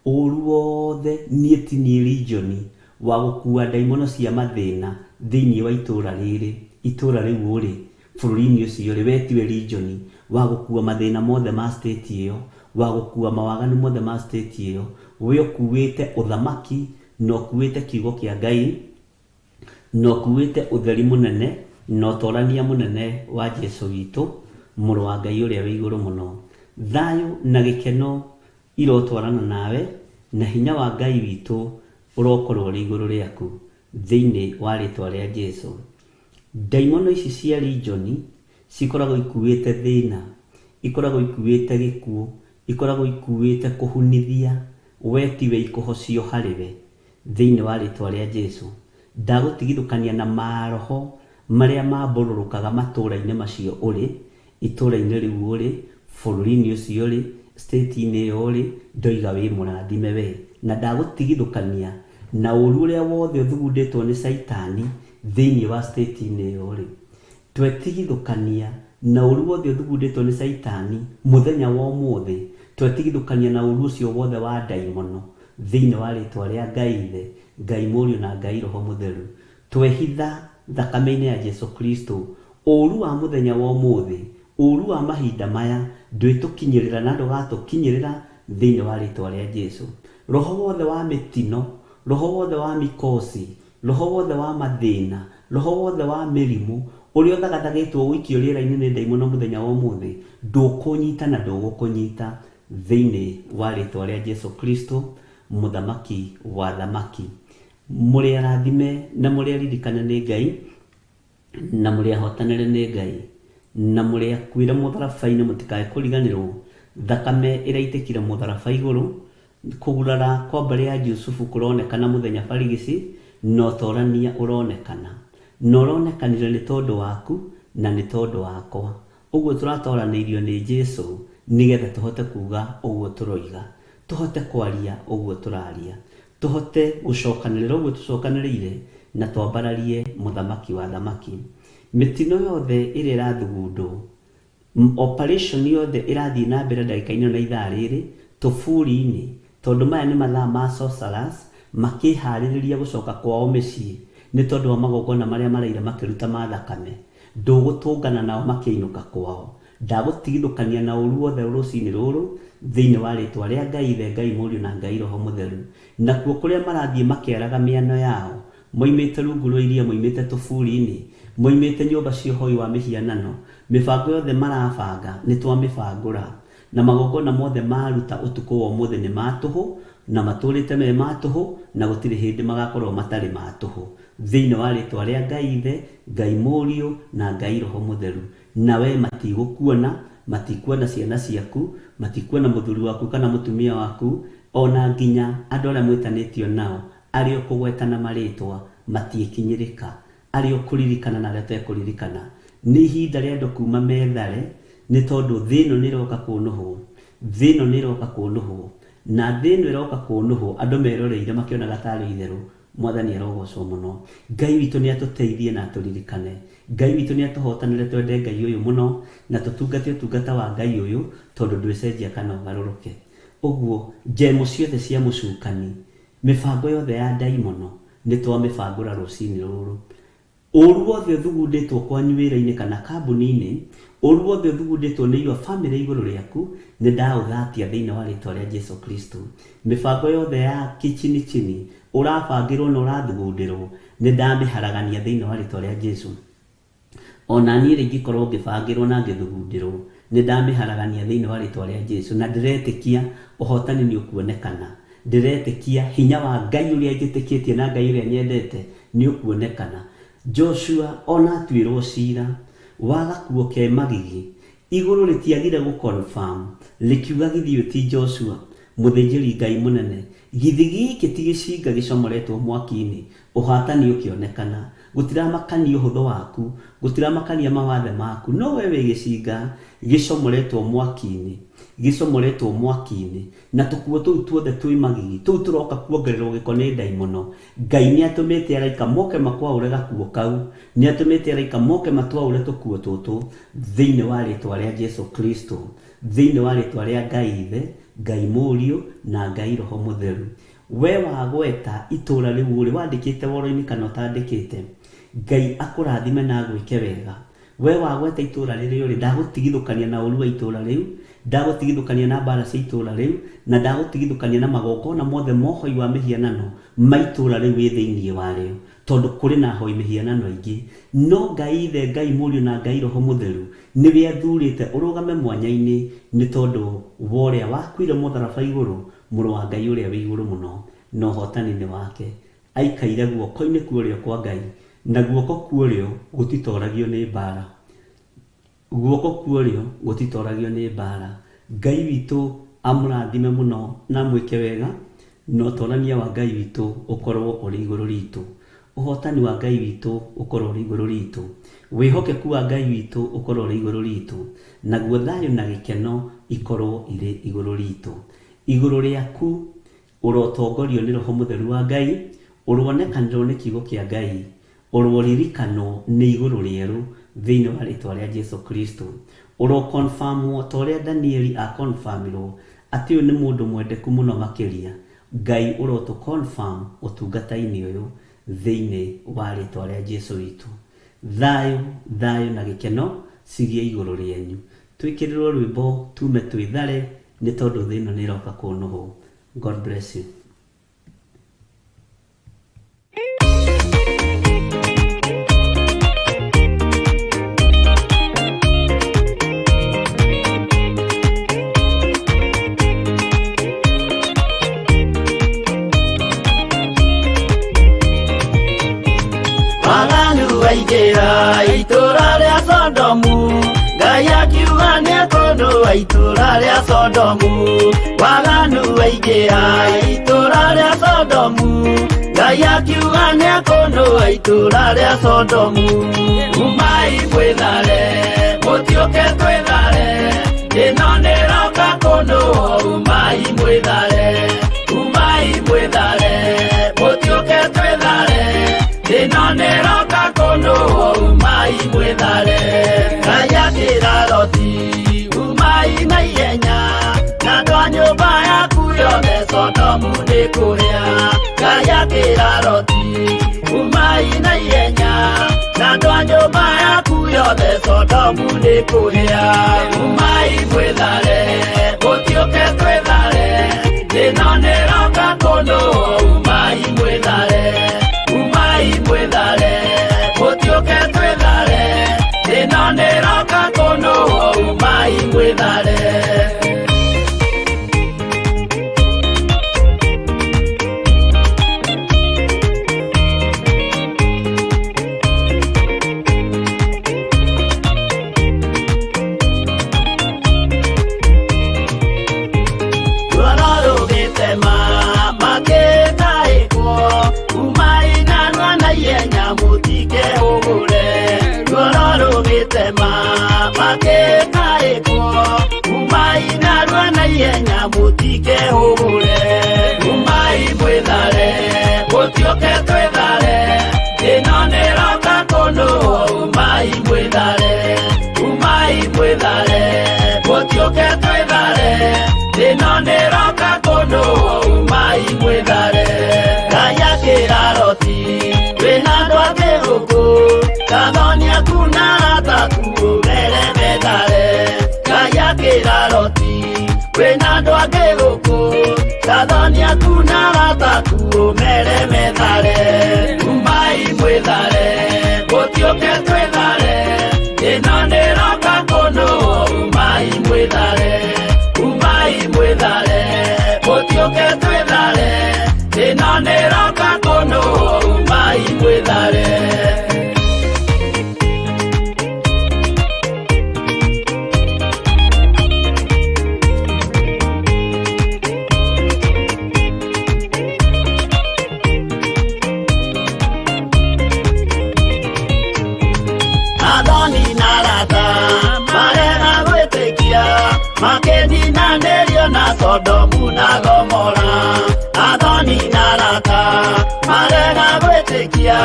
Ũru wothe niĩ ti niĩ region wa gũkua ndaimono cia mathĩna thĩinĩ wa itũũra rĩrĩ, itũũra rĩu ũrĩ bũrũri-inĩ ũcio rĩ, we tiwe region wa gũkua mathĩna mothe ma state ĩyo, wa gũkua mawaganu mothe ma state ĩyo. We ũkuĩte ũthamaki na ũkuĩte kiugo kĩa Ngai na ũkuĩte ũtheri mũnene na ũtorania mũnene wa Jesu witũ mũrũ wa Ngai ũrĩa wĩ igũrũ mũno. Thayũ na gĩkeno irotwarana nawe, na hinya wa Ngai witũ ũrokorwo ũrĩ igũrũ rĩaku thĩinĩ wa rĩtwa rĩa Jesu. Ndaimono ici cia region cikoragwo ikuĩte thĩna, ikoragwo ikuĩte gĩkuũ, ikoragwo ikuĩte kũhunithia, we tiwe ikũhocio harĩ we thĩinĩ wa rĩtwa rĩa Jesu. Ndagũtigithũkania na maroho marĩa mambũrũrũkaga matũũra-inĩ macio ũrĩ, itũũra-inĩ rĩu ũrĩ, bũrũri-inĩ ũcio ũrĩ, state-inĩ ĩyo ũrĩ, ndoiga wĩ mũrathime we. Na ndagũtigithũkania na ũru ũrĩa wothe ũthugundĩtwo nĩ Caitani thĩinĩ wa state-inĩ ĩyo ũrĩ. Twetigithũkania na ũru wothe ũthugundĩtwo nĩ Caitani mũthenya wa ũmũthĩ, twetigithũkania na ũru ũcio wothe wa ndaimono thĩinĩ wa rĩtwa rĩa Ngai Ithe, Ngai Mũriũ na Ngai Roho Mũtheru. Twehitha thakame-inĩ ya Jesu Kristo ũru wa mũthenya wa ũmũthĩ, ũru wa mahinda maya ndwĩtũkinyĩrĩra na ndũgatũkinyĩrĩra thĩinĩ wa rĩtwa rĩa Jesu. Roho wothe wa mĩtino, roho wothe wa mikosi, roho wothe wa mathĩna, roho wothe wa mĩrimũ ũrĩa ũthagathagĩtwo gũikio rĩera-inĩ nĩ ndaimono mũthenya wa ũmũthĩ ndũkũnyita na ndũgũkũnyita thĩinĩ wa rĩtwa rĩa Jesu Kristo mũthamaki wa thamaki. Mũrĩ arathime na mũrĩ aririkane nĩ Ngai, na mũrĩ ahotanĩre nĩ Ngai, na mũrĩ akuĩre mũtharaba-inĩ mũtikae kũriganĩrwo. Thakame ĩraitĩkire mũtharaba igũrũ, kũgurara kwa mbarĩ ya Jusufu kũronekana mũthenya barigici, na ũtorania ũronekana, na ũronekanire nĩ tondũ waku na nĩ tondũ wakwa. Ũguo tũratoranĩirio nĩ Jesu nĩgetha tũhote kuga ũguo tũroiga, tũhote kwaria ũguo tũraria, tũhote gũcokanĩrĩra ũguo tũcokanĩrĩire, na twambararie mũthamaki wa thamaki. Mĩtino yothe ĩrĩa ĩrathugundwo, operation yothe ĩrathiĩ na mbere ndagĩka-inĩ na ithaa rĩrĩ tũburi-inĩ, tondũ maya nĩ mathaa ma sorcerers makĩharĩrĩria gũcoka kwao mĩciĩ nĩ tondũ wa magongona marĩa maraira makĩruta ma thakame. Ndũgũtũngana nao makĩinũka kwao. Ndagũtigithũkania na ũru wothe rũcinĩ rũrũ thĩinĩ wa rĩtwa rĩa Ngai Ithe, Ngai Mũriũ na Ngai Roho Mũtheru. Nakuo kũrĩa marathiĩ makĩaraga mĩano yao, moimĩte rungu rwa iria, moimĩte tũburi-inĩ, moimĩte nyũmba cia ũhoi wa mĩhianano, mĩbango yothe marabanga nĩ twamĩbangũra, na magongona mothe maruta ũtukũ wa ũmũthĩ nĩ ma tũhũ, na matũrĩte me ma tũhũ, na gũtirĩ hĩndĩ magakorwo matarĩ ma tũhũ thĩinĩ wa rĩtwa rĩa Ngai Ithe, Ngai Mũriũ na Ngai Roho Mũtheru. Nawe matigũkuona, matikuona ciana ciaku, matikuona mũthuri waku kana mũtumia waku, ona nginya andũ arĩa mwĩtanĩtio nao, arĩa ũkũgwetana marĩtwa matiĩkinyĩrĩka, arĩa ũkũririkana na arĩa ũtekũririkana. Nĩ ihinda rĩa andũ kuma methare, nĩ tondũ thĩ ĩno nĩ ĩroka kũnũhwo, thĩ ĩno nĩ ĩroka kũnũhwo, na thĩ ĩno ĩroka kũnũhwo andũ meroreire makĩonaga tarĩ itherũ. Mwathani arogocwo mũno. Ngai witũ nĩ atũteithie na atũririkane. Ngai witũ nĩ atũhotanĩre twende Ngai ũyũ mũno na tũtungate ũtungata wa Ngai ũyũ, tondũ ndwĩcenjia kana ũgarũrũke. Ũguo njemo ciothe cia mũcukani, mĩbango yothe ya ndaimono nĩ twamĩbangũra rũcinĩ rũrũ. Ũru wothe ũthugundĩtwo kwanyu wĩra-inĩ kana kambuni-inĩ, ũru wothe ũthugundĩtwo nĩ your family igũrũ rĩaku, nĩ ndaũthatia thĩinĩ wa rĩtwa rĩa Jesu Kristo. Mĩbango yothe ya kichini chini ũrabangĩrwo na ũrathugundĩrwo, nĩ ndamĩharagania thĩinĩ wa rĩtwa rĩa Jesu. Ona niĩ rĩ ingĩkorwo ngĩbangĩrwo na ngĩthugundĩrwo, nĩ ndamĩharagania thĩinĩ wa rĩtwa rĩa Jesu. Na ndĩretĩkia ũhotani nĩ ũkuonekana, ndĩretĩkia hinya wa Ngai ũrĩa njĩtĩkĩtie na Ngai ũrĩa nyendete nĩ ũkuonekana. Joshua ona atuĩrwo cira wa gakuo ke magigi, igũrũ rĩtiagire gũ-confirm, rĩkiuga githĩ ũyũ ti Joshua mũthĩnjĩri Ngai mũnene, githĩ gĩkĩ ti gĩcinga gĩcomoretwo mwaki-inĩ. Ũhatani ũkĩonekana. Gũtiramakania ũhũthũ waku, gũtiramakania mawathe maku, no we wĩ gĩcinga gĩcomoretwo mwaki-inĩ, gĩcomoretwo mwaki-inĩ, na tũkuo tũu tuothe twĩ magigi, tũu tũroka kuongererwo gĩko nĩ ndaimono. Ngai nĩ atũmĩte araika moke makwaũre gakuo kau, nĩ atũmĩte araika moke matwaũre tũkuo tũtũ thĩinĩ wa rĩtwa rĩa Jesu Kristo, thĩinĩ wa rĩtwa rĩa Ngai Ithe, Ngai Mũriũ na Ngai Roho Mũtheru. We wagweta itũra rĩu ũrĩ wandĩkĩte woro-inĩ kana ũtandĩkĩte, Ngai akũrathime na agwĩke wega. We wagweta itũra rĩrĩa ũrĩ, ndagũtigithũkania na ũru wa itũra rĩu, ndagũtigithũkania na mbara cia itũra rĩu, na ndagũtigithũkania na magongona mothe mohoi wa mĩhianano ma itũra rĩu wĩ thĩinĩ warĩo, tondũ kũrĩ na hoi mĩhianano ĩngĩ. No Ngai Ithe, Ngai Mũriũ na Ngai Roho Mũtheru nĩwe athurĩte ũrũgame mwanya-inĩ, nĩ tondũ wa ũrĩa wakuire mũtharaba igũrũ, mũrũ wa Ngai ũrĩa wĩ igũrũ mũno, na ũhotani-inĩ wake. Aikaire guoko-inĩ kwa ũrĩo kwa Ngai, na guoko kwa ũrĩo gũtitoragio nĩ mbara. Guoko kwa ũrĩo gũtitoragio nĩ mbara. Ngai witũ amũrathime mũno na amwĩke wega, na ũtorania wa Ngai witũ ũkorwo ũrĩ igũrũ ritũ. Ũhotani wa Ngai witũ ũkorwo ũrĩ igũrũ ritũ. Wĩhokeku wa Ngai witũ ũkorwo ũrĩ igũrũ ritũ. Naguo thayũ na gĩkeno ikorwo irĩ igũrũ ritũ. Igũrũ rĩaku ũrotongorio nĩ Roho Mũtheru wa Ngai, ũronekanĩrwo nĩ kiugo kĩa Ngai, ũroririkanwo nĩ igũrũ rĩerũ thĩinĩ wa rĩtwa rĩa Jesu Kristo. Ũrokonfamwo ta ũrĩa Danieli akonfamirwo atĩ ũyũ nĩ mũndũ mwendeku mũno makĩria. Ngai ũrotũ confirm ũtungata-inĩ ũyũ thĩinĩ wa rĩtwa rĩa Jesu witũ. Thayũ, thayũ na gĩkeno cigĩe igũrũ rĩanyu. Twĩkĩrĩrwo rwĩmbo tume twĩthare, nĩ tondũ thĩ ĩno nĩ ĩroka kũnũhwo. God bless you. Waganu waingĩra itũra rĩa Sodomu, Ngai akiuga nĩekũnũa itũra rĩa Sodomu. Waganu waingĩra itũra rĩa Sodomu, Ngai akiuga nĩekũnũa itũra rĩa Sodomu. Umai mwĩthare, mũtiũke twĩthare, ĩno nĩĩroka kũnũa. Umai mwĩthare, umai mwĩthare, mũtiũke twĩthare, ĩno nĩĩroka kũnũa. Umai Umai mwĩthare Ngai akĩra Loti umai na ihenya na andũ a nyũmba yaku yothe Sodomu nĩ kũhĩa. Ngai akĩra Loti umai na ihenya na andũ a nyũmba yaku yothe Sodomu nĩ kũhĩa. Umai mwĩthare gũtiũke twĩthare thĩna nĩroka kũndũ umai mwĩthare umai mwĩthare gũtiũke twĩthare thĩna nĩroka kũndũ umai mwĩthare. Umai mwĩthare gũtiũke twĩthare thĩna nĩroka kũndũ umai mwĩthare umai mwĩthare gũtiũke twĩthare thĩna nĩroka kũndũ umai mwĩthare. Ngai akĩra Loti wĩna andũ angĩ gũkũ kathoni aku na arata aku ũmere methare. Ngai akĩra Loti wĩna andũ angĩ gũkũ kathoni aku na arata aku ũmere methare. Umai mwĩthare gũtiũke twĩthare thĩna nĩroka kũndũ umai mwĩthare umai mwĩthare gũtiũke twĩthare thĩna nĩroka kũndũ umai mwĩthare. Makeninanĩrio na Sodomu na Gomora athoni na arata marega gwĩtĩkia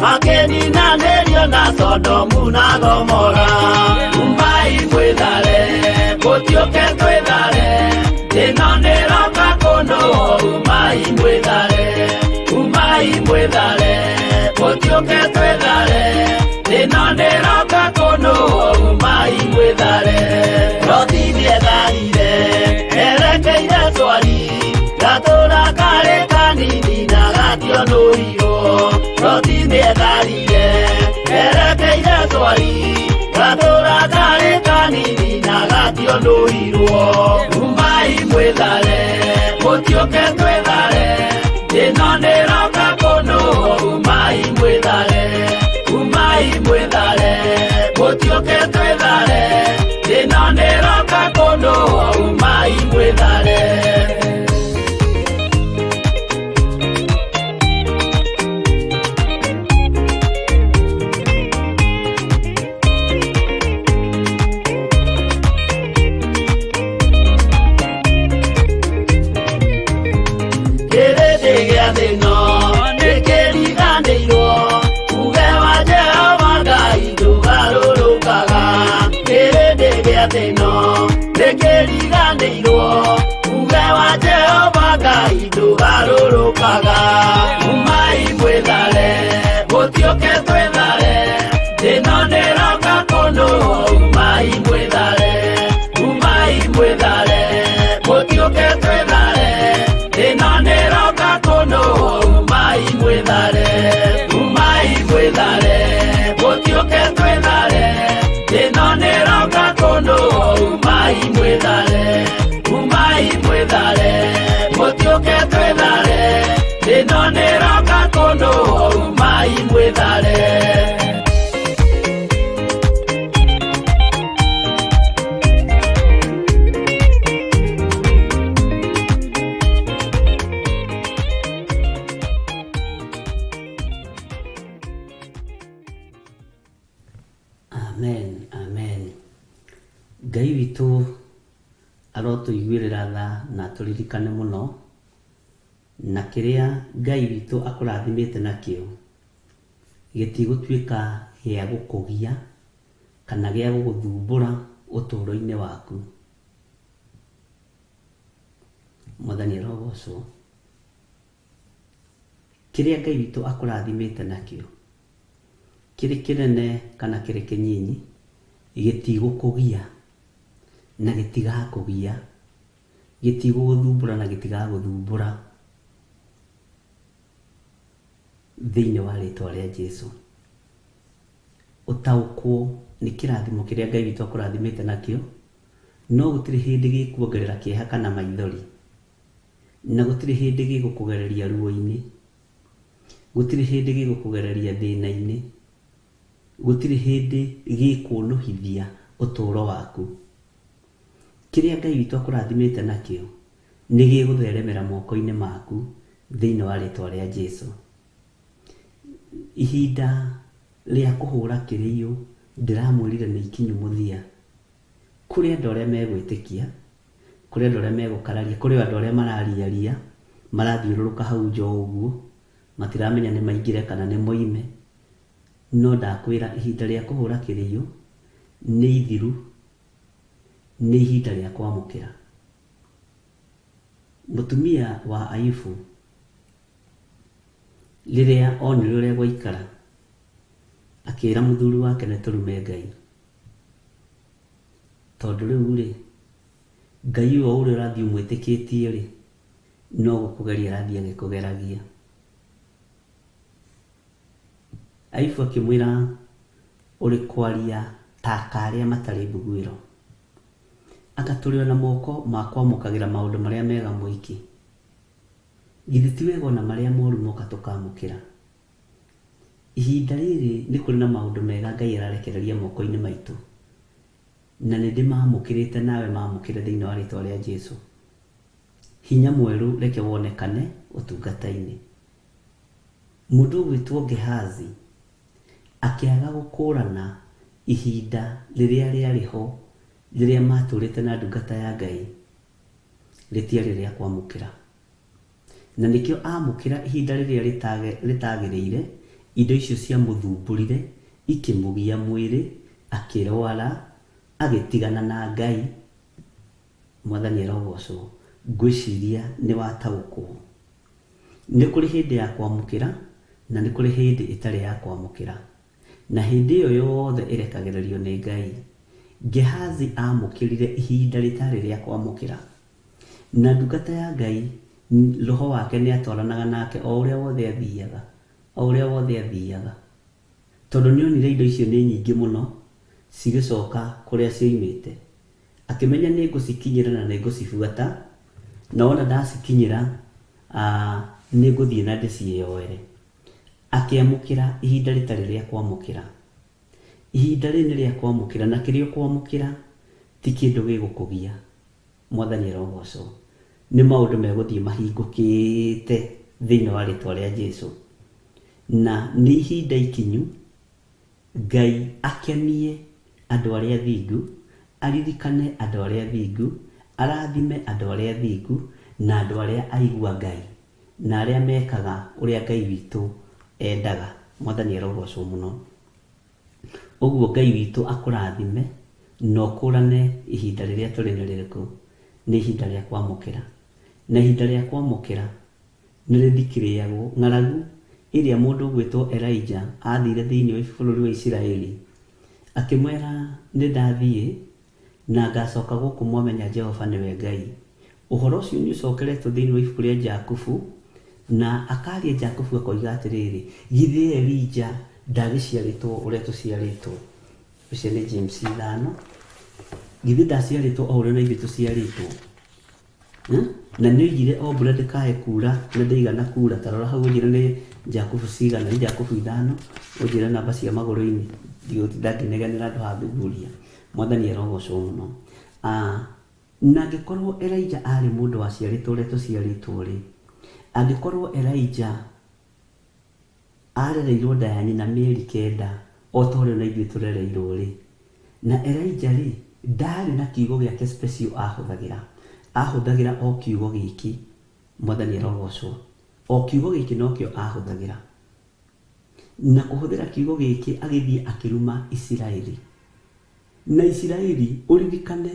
makeninanĩrio na Sodomu na Gomora. Umai mwĩthare gũtiũke twĩthare thĩna nĩroka kũndũ umai mwĩthare umai mwĩthare gũtiũke twĩthare thĩna nĩroka kũndũ umai mwĩthare. Loti nĩetharire erekeire Zoari gatũra karĩ kanini na gationũirwo. Loti nĩetharire erekeire Zoari gatũra karĩ kanini na gationũirwo. Umai mwĩthare gũtiũke twĩthare thĩna nĩroka kũndũ umai mwĩthare umai mwĩthare gũtiũke twĩthare thĩna nĩroka kũndũ umai mwĩthare. Kĩrĩndĩ gĩa thĩna nĩkĩriganĩirwo uge wa Jehova Ngai ndũgarũrũkaga. Kĩrĩndĩ gĩa thĩna nĩkĩriganĩirwo uge wa Jehova Ngai ndũgarũrũkaga. Umai mwĩthare gũtiũke twĩthare thĩna nĩroka kũndũ umai mwĩthare umai mwĩthare gũtiũke twĩthare thĩna nĩroka kũndũ umai mwĩthare umai mwĩthare gũtiũke twĩthare thĩna nĩroka kũndũ umai mwĩthare umai mwĩthare gũtiũke twĩthare thĩna nĩroka kũndũ umai mwĩthare. Amen, amen. Ngai witũ arotũiguĩrĩra tha na atũririkane mũno na kĩrĩa Ngai witũ akũrathimĩte nakĩo gĩtigũtuĩka gĩa gũkũgia kana gĩa gũgũthumbũra ũtũũro-inĩ waku. Mwathani arogocwo. Kĩrĩa Ngai witũ akũrathimĩte nakĩo, kĩrĩ kĩnene kana kĩrĩ kĩnyinyi, gĩtigũkũgia na gĩtigakũgia, gĩtigũgũthumbũra na gĩtigagũthumbũra thĩinĩ wa rĩtwa rĩa Jesu. Ũtaũkwo nĩ kĩrathimo kĩrĩa Ngai witũ akũrathimĩte nakĩo, no gũtirĩ hĩndĩ gĩkuongerera kĩeha kana maithori, na gũtirĩ hĩndĩ gĩgũkũgereria ruo-inĩ, gũtirĩ hĩndĩ gĩgũkũgereria thĩna-inĩ, gũtirĩ hĩndĩ gĩkũnũhithia ũtũũro waku. Kĩrĩa Ngai witũ akũrathimĩte nakĩo nĩ gĩgũtheremera moko-inĩ maku thĩinĩ wa rĩtwa rĩa Jesu. Ihinda rĩa kũhũra kĩrĩiũ ndĩramwĩrire nĩ ikinyu mũthia. Kũrĩ andũ arĩa megwĩtĩkia, kũrĩ andũ arĩa megũkararia, kũrĩ andũ arĩa marariaria, marathiũrũrũka hau nja ũguo, matiramenya nĩ maingĩre kana nĩ moime. No ndakwĩra ihinda rĩa kũhũra kĩrĩiũ nĩ ithiru, nĩ ihinda rĩa kwamũkĩra. Mũtumia wa Ayubu rĩrĩa onire ũrĩa gwaikara, akĩra mũthuri wake nĩ tũrume Ngai, tondũ rĩu rĩ, Ngai ũyũ o ũrĩa ũrathiĩ ũmwĩtĩkĩtie rĩ, no gũkũgeria arathiĩ agĩkũgeragia. Ayubu akĩmwĩra ũrĩ kwaria ta karĩa matarĩ mbuguĩro, anga tũrĩ ona moko ma kwamũkagĩra maũndũ marĩa mega mũingĩ, githĩ ti wega ona marĩa moru moka tũkamũkĩra. Ihinda rĩrĩ nĩ kũrĩ na maũndũ mega Ngai ararekereria moko-inĩ maitũ, na nĩ ndĩmamũkĩrĩte nawe mamũkĩre thĩinĩ wa rĩtwa rĩa Jesu. Hinya mwerũ reke wonekane ũtungata-inĩ. Mũndũ ũgwĩtwo Gehazi akĩaga gũkũrana ihinda rĩrĩa rĩarĩ ho rĩrĩa matũrĩte na ndungata ya Ngai rĩtiarĩ rĩa kwamũkĩra, na nĩkĩo amũkĩra ihinda rĩrĩa rĩtagĩrĩire, indo icio ciamũthumbũrire ikĩmũgia mwĩrĩ, akĩrwara, agĩtigana na Ngai. Mwathani arogocwo. Ngwĩciria nĩ wataũkwo. Nĩ kũrĩ hĩndĩ ya kwamũkĩra na nĩ kũrĩ hĩndĩ ĩtarĩ ya kwamũkĩra, na hĩndĩ ĩyo yothe ĩrekagĩrĩrio nĩ Ngai. Gehazi amũkĩrire ihinda rĩtarĩ rĩa kwamũkĩra, na ndungata ya Ngai roho wake nĩ atwaranaga nake o ũrĩa wothe athiaga, o ũrĩa wothe athiaga, tondũ nĩ onire indo icio nĩ nyingĩ mũno cigĩcoka kũrĩa cioimĩte. Akĩmenya nĩ ngũcikinyĩra na nĩ ngũcibuata, na wona ndacikinyĩra nĩ ngũthiĩ na ndĩciĩyoere. Akĩamũkĩra ihinda rĩtarĩ rĩa kwamũkĩra. Ihinda rĩrĩ nĩ rĩa kwamũkĩra, na kĩrĩa ũkwamũkĩra ti kĩndũ gĩgũkũgia. Mwathani arogocwo. Nĩ maũndũ megũthiĩ mahingũkĩte thĩinĩ wa rĩtwa rĩa Jesu. Na nĩ ihinda ikinyu Ngai akenie andũ arĩa athingu, aririkane andũ arĩa athingu, arathime andũ arĩa athingu, na andũ arĩa aigua Ngai, na arĩa mekaga ũrĩa Ngai witũ endaga. Mwathani arogocwo mũno. Ũguo Ngai witũ akũrathime na ũkũrane ihinda rĩrĩa tũrĩ nĩ rĩrĩkũ. Nĩ ihinda rĩa kwamũkĩra, na ihinda rĩa kwamũkĩra nĩ rĩthikĩrĩagwo. Ng'aragu ĩrĩa mũndũ ũgwĩtwo Elijah athire thĩinĩ wa bũrũri wa Isiraeli, akĩmwĩra nĩ ndathiĩ na ngacoka gũkũ mwamenya Jehova nĩwe Ngai. Ũhoro ũcio nĩ ũcokeretwo thĩinĩ wa ibuku rĩa Jakubu, na akaria Jakubu akoiga atĩrĩrĩ, githĩ Elijah ndagĩciarĩtwo ũrĩa tũciarĩtwo? Ũcio nĩ James 5. Githĩ ndaciarĩtwo o ũrĩa na ithuĩ tũciarĩtwo? Na nĩ oigire o mbura ndĩkae kura na ndĩigana kura. Ta rora hau ũnjĩre nĩ Jakubu cigana, nĩ Jakubu 5, ũnjĩre namba cia magũrũ-inĩ, ndigũtinda ngĩnegenera andũ hathuthuria. Mwathani arogocwo mũno. Na angĩkorwo Elijah arĩ mũndũ waciarĩtwo ũrĩa tũciarĩtwo rĩ, angĩkorwo Elijah arereirwo nda ya nyina mĩeri 9 o ta ũrĩa na ithuĩ tũrereirwo rĩ, na Elijah rĩ ndarĩ na kiugo gĩake special ahũthagĩra, ahũthagĩra o kiugo gĩkĩ. Mwathani arogocwo. O kiugo gĩkĩ nokĩo ahũthagĩra. Na kũhũthĩra kiugo gĩkĩ agĩthiĩ akĩruma Isiraeli. Na Isiraeli ũririkane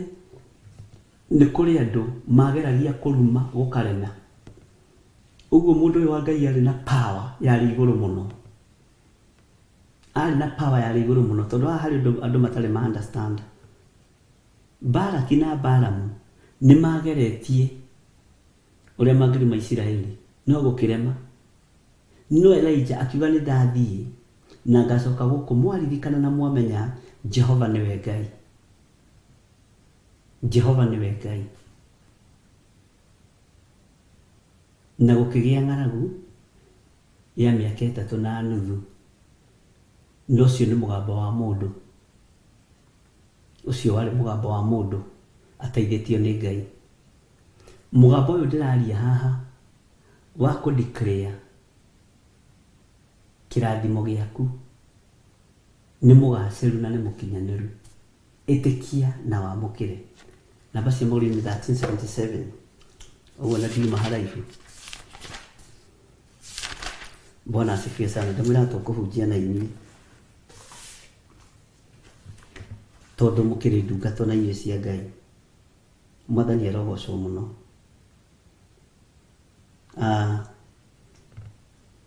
nĩ kũrĩ andũ mageragia kũruma gũkarema. Ũguo mũndũ ũyũ wa Ngai arĩ na power yarĩ igũrũ mũno. Arĩ na power yarĩ igũrũ mũno tondũ haha harĩ ũndũ andũ matarĩ ma understand. Balaki na Balamu nĩ mageretie ũrĩa mangĩruma Isiraeli no gũkĩrema. No Elijah akiuga nĩ ndathiĩ na ngacoka gũkũ mwaririkana na mwamenya Jehova nĩwe Ngai. Jehova nĩwe Ngai. Na gũkĩgĩa ng'aragu ya mĩaka 3 na nuthu. Na ũcio nĩ mũgambo wa mũndũ. Ũcio warĩ mũgambo wa mũndũ ateithĩtio nĩ Ngai. Mũgambo ũyũ ndĩraria haha wa kũ declare kĩrathimo gĩaku nĩ mũgacĩru na nĩ mũkinyanĩru. Ĩtĩkia na wamũkĩre. Namba cia mũriũ nĩ 1377. Ũguo na ndiuma haraihu. Bwana asifiwe sana. Ndamwĩra tũkũhunjia na inyuĩ tondũ mũkĩrĩ ndungata na inyuĩ cia Ngai. Mwathani arogocwo mũno.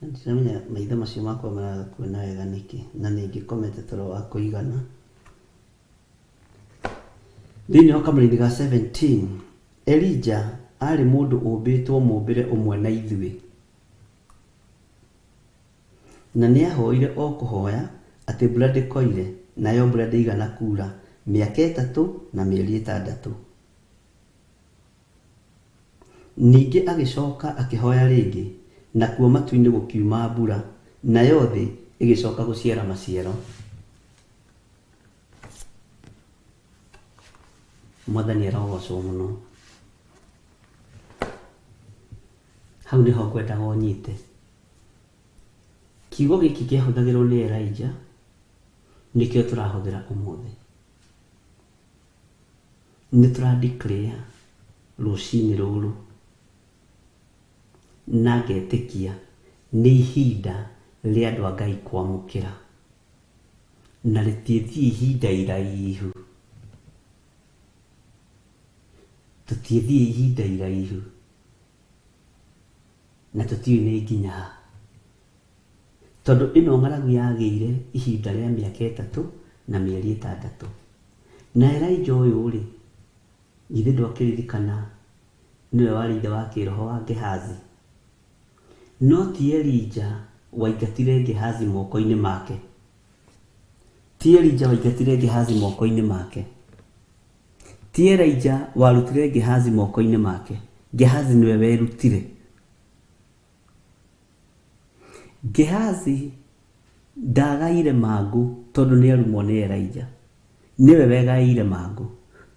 Ndiramenya maitho macio makwa maraga kuona wega nĩkĩ na nĩ ngĩkomete toro wa kũigana. Thĩinĩ wa kamũraini ga 17, Elijah arĩ mũndũ ũmbĩtwo mũmbĩre ũmwe na ithuĩ. Na nĩahoire o kũhoya atĩ mbura ndĩkoire, nayo mbura ndĩigana kuura mĩaka 3 na mĩeri 6. Ningĩ agĩcoka akĩhoya rĩngĩ, nakuo matu-inĩ gũkiuma mbura, nayo thĩ ĩgĩcoka gũciara maciaro. Mwathani arogocwo mũno. Hau nĩho ngwendaga ũnyite. Kiugo gĩkĩ kĩahũthagĩrwo nĩ Elijah nĩkĩo tũrahũthĩra ũmũthĩ. Nĩ tũra declare rũcinĩ rũrũ na ngetĩkia nĩ ihinda rĩa andũ a Ngai kwamũkĩra, na rĩtiĩthiĩ ihinda iraihu. Tũtiĩthiĩ ihinda iraihu na tũtiũĩ nĩ nginya ha, tondũ ĩno ng'aragu yagĩire ihinda rĩa mĩaka 3 na mĩeri 6. Na Elijah ũyũ rĩ, githĩ ndwakĩririkana nĩwe warĩ ithe wa kĩroho wa Gehazi? No ti Elijah waingatire Gehazi moko-inĩ make. Ti Elijah waingatire Gehazi moko-inĩ make. Ti Elijah warutire Gehazi moko-inĩ make. Gehazi nĩwe werutire. Gehazi ndagaire mangũ tondũ nĩ arumwo nĩ Elijah. Nĩwe wegaĩire mangũ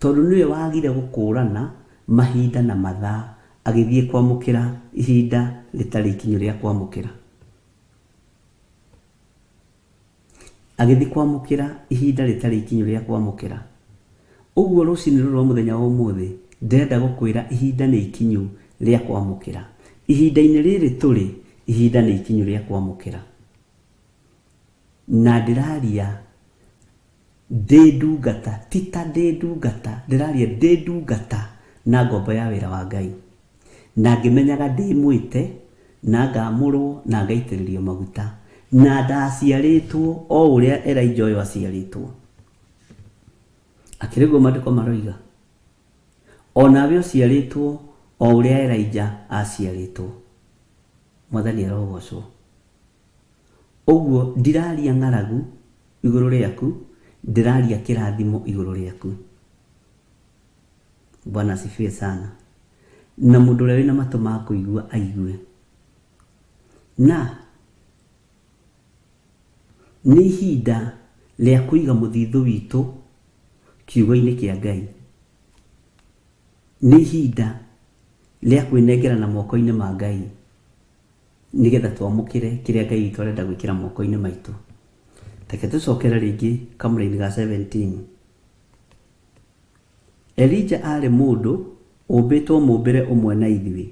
tondũ nĩwe wagire gũkũrana mahinda na mathaa, agĩthiĩ kwamũkĩra ihinda rĩtarĩ ikinyu rĩa kwamũkĩra. Agĩthiĩ kwamũkĩra ihinda rĩtarĩ ikinyu rĩa kwamũkĩra. Ũguo rũcinĩ rũrũ rwa mũthenya wa ũmũthĩ ndĩrenda gũkwĩra ihinda nĩ ikinyu rĩa kwamũkĩra. Ihinda-inĩ rĩrĩ tũrĩ, ihinda nĩ ikinyu rĩa kwamũkĩra. Na ndĩraria ndĩ ndungata, ti ta ndĩ ndungata, ndĩraria ndĩ ndungata na ngombo ya wĩra wa Ngai. Na ngĩmenyaga ndĩ mwĩte, na ngamũrwo, na ngaitĩrĩrio maguta, na ndaciarĩtwo o ũrĩa Elijah ũyũ aciarĩtwo. Akĩrĩ guo maandĩko maroiga, onawe ũciarĩtwo o ũrĩa Elijah aciarĩtwo. Mwathani arogocwo. Ũguo ndiraria ng'aragu igũrũ rĩaku, ndĩraria kĩrathimo igũrũ rĩaku. Bwana asifiwe sana. Na mũndũ ũrĩa wĩna matũ ma kũigua aigue. Na nĩ ihinda rĩa kũiga mũthithũ witũ kiugo-inĩ kĩa Ngai. Nĩ ihinda rĩa kwĩnengerana moko-inĩ ma Ngai nĩgetha twamũkĩre kĩrĩa Ngai witũ arenda gwĩkĩra moko-inĩ maitũ. Reke tũcokere rĩngĩ kamũra-inĩ ga 17. Elijah arĩ mũndũ ũmbĩtwo mũmbĩre ũmwe na ithuĩ,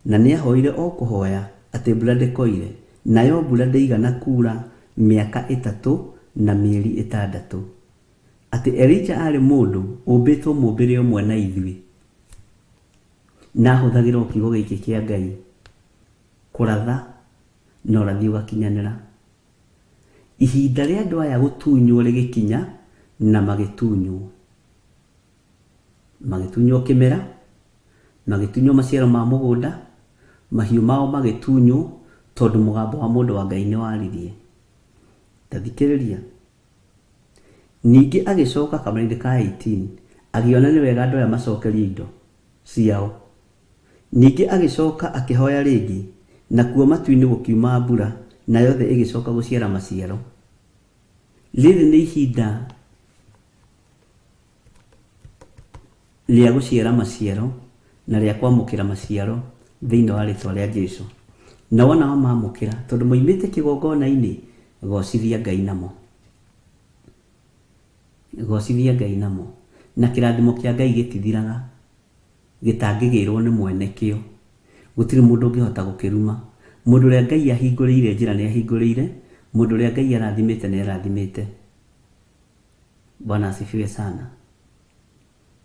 na nĩahoire o kũhoya atĩ mbura ndĩkoire, nayo mbura ndĩigana kuura mĩaka 3 na mĩeri 6. Atĩ Elijah arĩ mũndũ ũmbĩtwo mũmbĩre ũmwe na ithuĩ, na ahũthagĩra kiugo gĩkĩ kĩa Ngai kũratha na ũrathi ũgakinyanĩra. Ihinda rĩa andũ aya gũtunywo rĩgĩkinya, na magĩtunywo. Magĩtunywo kĩmera, magĩtunywo maciaro ma mũgũnda, mahiũ mao magĩtunywo, tondũ mũgambo wa mũndũ wa Ngai nĩ waririe. Ta thikĩrĩria. Ningĩ agĩcoka kamũra-inĩ ka 18, agĩona nĩ wega andũ aya macokerio indo ciao. Ningĩ agĩcoka akĩhoya rĩngĩ, nakuo matu-inĩ gũkiuma mbura, nayo thĩ ĩgĩcoka gũciara maciaro. Rĩrĩ nĩ ihinda rĩa gũciara maciaro na rĩa kwamũkĩra maciaro thĩinĩ wa rĩtwa rĩa Jesũ. Na wona wamamũkĩra, tondũ moimĩte kĩgongona-inĩ, gocithia Ngai namo. Gocithia Ngai namo. Na kĩrathimo kĩa Ngai gĩtithiraga, gĩtangĩgĩrwo nĩ mwene kĩo. Gũtirĩ mũndũ ũngĩhota gũkĩruma. Mũndũ ũrĩa Ngai ahingũrĩire njĩra nĩ ahingũrĩire, mũndũ ũrĩa Ngai arathimĩte nĩ arathimĩte. Bwana asifiwe sana.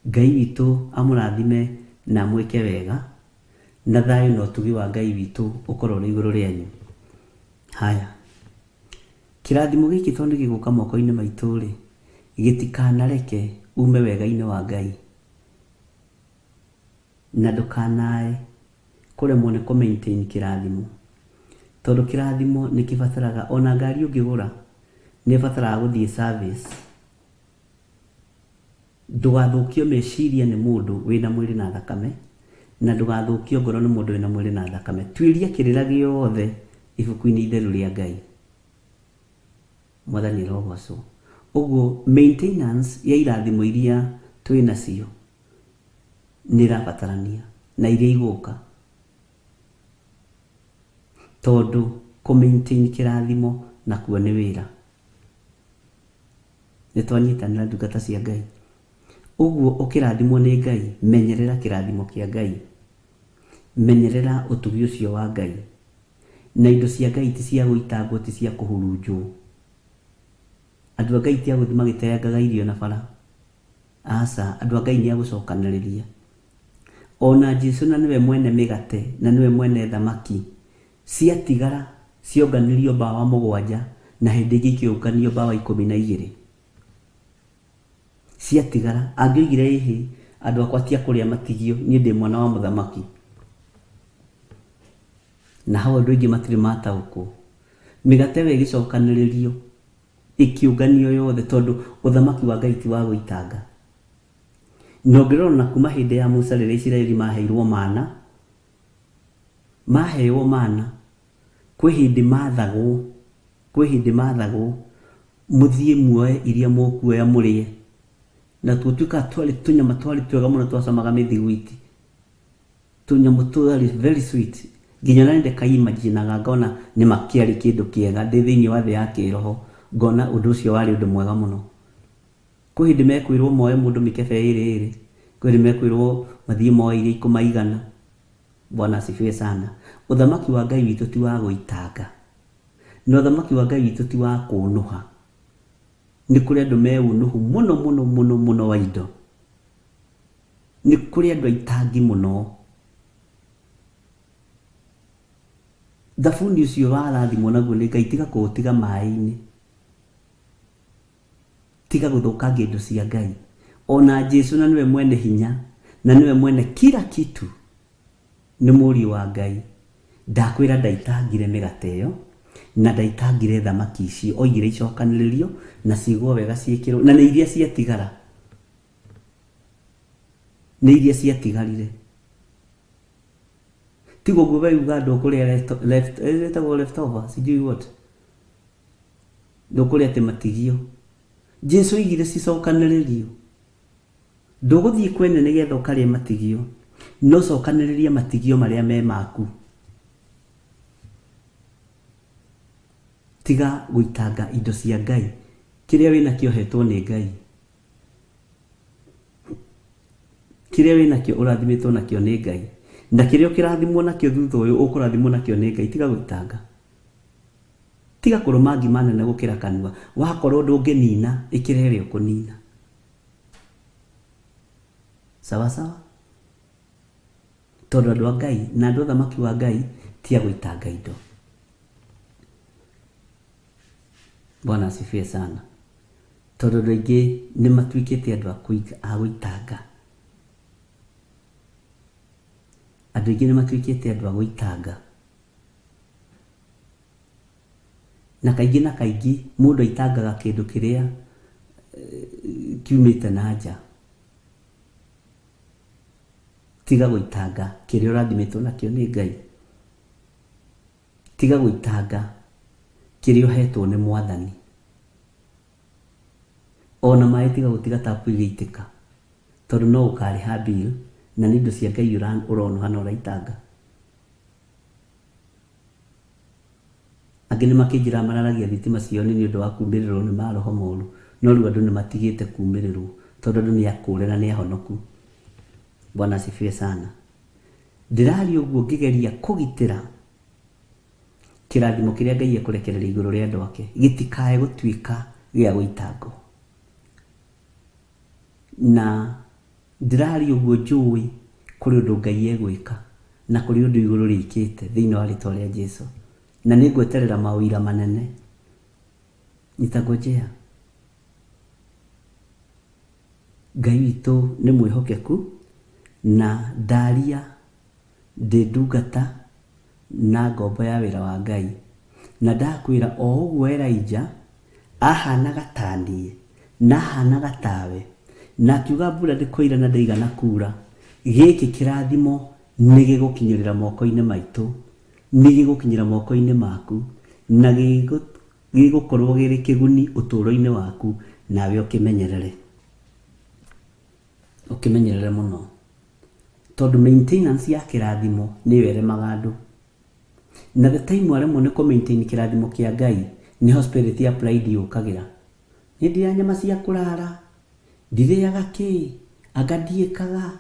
Ngai witũ amũrathime na amwĩke wega, na thayũ na ũtugi wa Ngai witũ ũkorwo ũrĩ igũrũ rĩanyu. Haya, kĩrathimo gĩkĩ tondũ gĩgũka moko-inĩ maitũ rĩ, gĩtikanareke ume wega-inĩ wa Ngai, na ndũkanae kũremwo nĩ kũ maintain kĩrathimo, tondũ kĩrathimo nĩ kĩbataraga, ona ngari ũngĩgũra nĩ ĩbataraga gũthiĩ service. Ndũgathũkio meciria nĩ mũndũ wĩna mwĩrĩ na thakame, na ndũgathũkio ngoro nĩ mũndũ wĩna mwĩrĩ na thakame. Tuĩria kĩrĩra gĩothe ibuku-inĩ itheru rĩa Ngai. Mwathani arogocwo. Ũguo maintenance ya irathimo iria twĩ nacio nĩ ĩrabatarania, na iria igũka, tondũ kũ maintain kĩrathimo nakuo nĩ wĩra. Nĩ twanyitanĩra ndungata cia Ngai. Ũguo ũkĩrathimwo nĩ Ngai, menyerera kĩrathimo kĩa Ngai, menyerera ũtugi ũcio wa Ngai. Na indo cia Ngai ti cia gũitangwo, ti cia kũhurunjwo. Andũ a Ngai ti a gũthiĩ magĩteangaga irio na bara. Aca, andũ a Ngai nĩ a gũcokanĩrĩria. Ona Jesũ na nĩwe mwene mĩgate, na nĩwe mwene thamaki, ciatigara cionganĩrio mbawa 7, na hĩndĩ ĩngĩ ikĩũnganio mbawa 12. Ciatigara, angĩoigire ĩhĩ, andũ akwa ti a kũrĩa matigio, niĩ ndĩ mwana wa mũthamaki. Na hau andũ aingĩ matirĩ mataũkwo. Mĩgate ĩyo ĩgĩcokanĩrĩrio, ĩkĩũnganio yothe, tondũ ũthamaki wa Ngai ti wa gũitanga. Na ũngĩrora na kuma hĩndĩ ya Musa rĩrĩa Isiraeli maheirwo mana, maheo mana, kwĩ hĩndĩ mathagwo, kwĩ hĩndĩ mathagwo, mũthiĩ muoe iria mũkuoya mũrĩe. Na tũtuĩkaga twarĩ tũnyama twarĩ twega mũno, twacamaga mĩthiguiti. Tũnyamũ twarĩ very sweet. Nginya na ndĩkaimaginaga ngona nĩ makĩarĩ kĩndũ kĩega ndĩ thĩinĩ wa thĩ ya kĩroho, ngona ũndũ ũcio warĩ ũndũ mwega mũno. Kwĩ hĩndĩ mekwĩrwo moe mũndũ mĩkebe ĩrĩ ĩrĩ, kwĩ hĩndĩ mekwĩrwo mathiĩ moe iria ikũmaigana. Bwana asifiwe sana. Ũthamaki wa Ngai witũ ti wa gũitanga, na ũthamaki wa Ngai witũ ti wa kũnũha. Nĩ kũrĩ andũ me ũnũhu mũno mũno mũno mũno wa indo. Nĩ kũrĩ andũ aitangi mũno. Thabuni ũcio warathimwo naguo nĩ Ngai, tiga kũũtiga maĩ-inĩ, tiga gũthũkangia indo cia Ngai. Ona Jesũ na nĩwe mwene hinya, na nĩwe mwene kila kitu, nĩ mũriũ wa Ngai. Ndakwĩra ndaitangire mĩgate ĩyo, na ndaitangire thamaki icio, oigire icokanĩrĩrio na ciigwo wega ciĩkĩrwo, na nĩ iria ciatigara, nĩ iria ciatigarire. Tiga ũguo we uga ndũkũrĩa left, ĩtagwo leftover, sijui what, ndũkũrĩa atĩ matigio. Jesũ oigire cicokanĩrĩrio. Ndũgũthiĩ kwene nĩgetha ũkarĩe matigio, no cokanĩrĩria matigio marĩa me maku. Tiga gũitanga indo cia Ngai. Kĩrĩa wĩnakĩo ũhetwo nĩ Ngai, kĩrĩa wĩnakĩo ũrathimĩtwo nakĩo nĩ Ngai, na kĩrĩa ũkĩrathimwo nakĩo thutha ũyũ ũkũrathimwo nakĩo nĩ Ngai. Tiga gũitanga. Tiga kũrũma ngima nene gũkĩra kanua. Wakorwo ndũngĩnina, ĩkĩra ĩrĩa ũkũnina. Sawa sawa? Tondũ andũ a Ngai na andũ a ũthamaki wa Ngai ti a gũitanga indo. Bwana asifiwe sana. Tondũ andũ aingĩ nĩ matuĩkĩte andũ a gũitanga. Andũ aingĩ nĩ matuĩkĩte andũ a gũitanga. Na kaingĩ na kaingĩ mũndũ aitangaga kĩndũ kĩrĩa kiumĩte na nja. Tiga gũitanga kĩrĩa ũrathimĩtwo nakĩo nĩ Ngai. Tiga gũitanga kĩrĩa ũhetwo nĩ Mwathani. Ona maĩ tiga gũtiga tapu igĩitĩka, tondũ no ũkarĩha bill na nĩ indo cia Ngai ũronoha na ũraitanga. Angĩ nĩ makĩnjĩra mararagia thitima ciao nĩ ũndũ wa kumĩrĩrwo nĩ maroho moru, no rĩu andũ nĩ matigĩte kumĩrĩrwo tondũ andũ nĩ akũre na nĩ ahonoku. Bwana asifiwe sana. Ndĩraria ũguo ngĩgeria kũgitĩra kĩrathimo kĩrĩa Ngai ekũrekereria igũrũ rĩa andũ ake gĩtikae gũtuĩka gĩa gũitangwo. Na ndĩraria ũguo njũĩ kũrĩ ũndũ Ngai egwĩka na kũrĩ ũndũ igũrũ rĩkĩte thĩinĩ wa rĩtwa rĩa Jesũ. Na nĩ ngweterera mawĩra manene. Nitangojea. Ngai witũ nĩ mwĩhokeku na ndaria ndĩ ndungata na ngombo ya wĩra wa Ngai. Na ndakwĩra o ũguo Elijah ahanaga ta niĩ na ahanaga tawe, na akiuga mbura ndĩkoira na ndĩigana kura, gĩkĩ kĩrathimo nĩ gĩgũkinyĩrĩra moko-inĩ maitũ, nĩ gĩgũkinyĩra moko-inĩ maku, na gĩgũkorwo gĩrĩ kĩguni ũtũũro-inĩ waku, nawe ũkĩmenyerere. Ũkĩmenyerere mũno. Tondũ maintenance ya kĩrathimo nĩyo ĩremaga andũ. Na the time waremwo nĩ kũ maintain kĩrathimo kĩa Ngai, nĩho spirit ya pride yũkagĩra. Nĩ ndĩaga nyama cia kũrara, ndirĩaga kĩ, anga ndiĩkaga.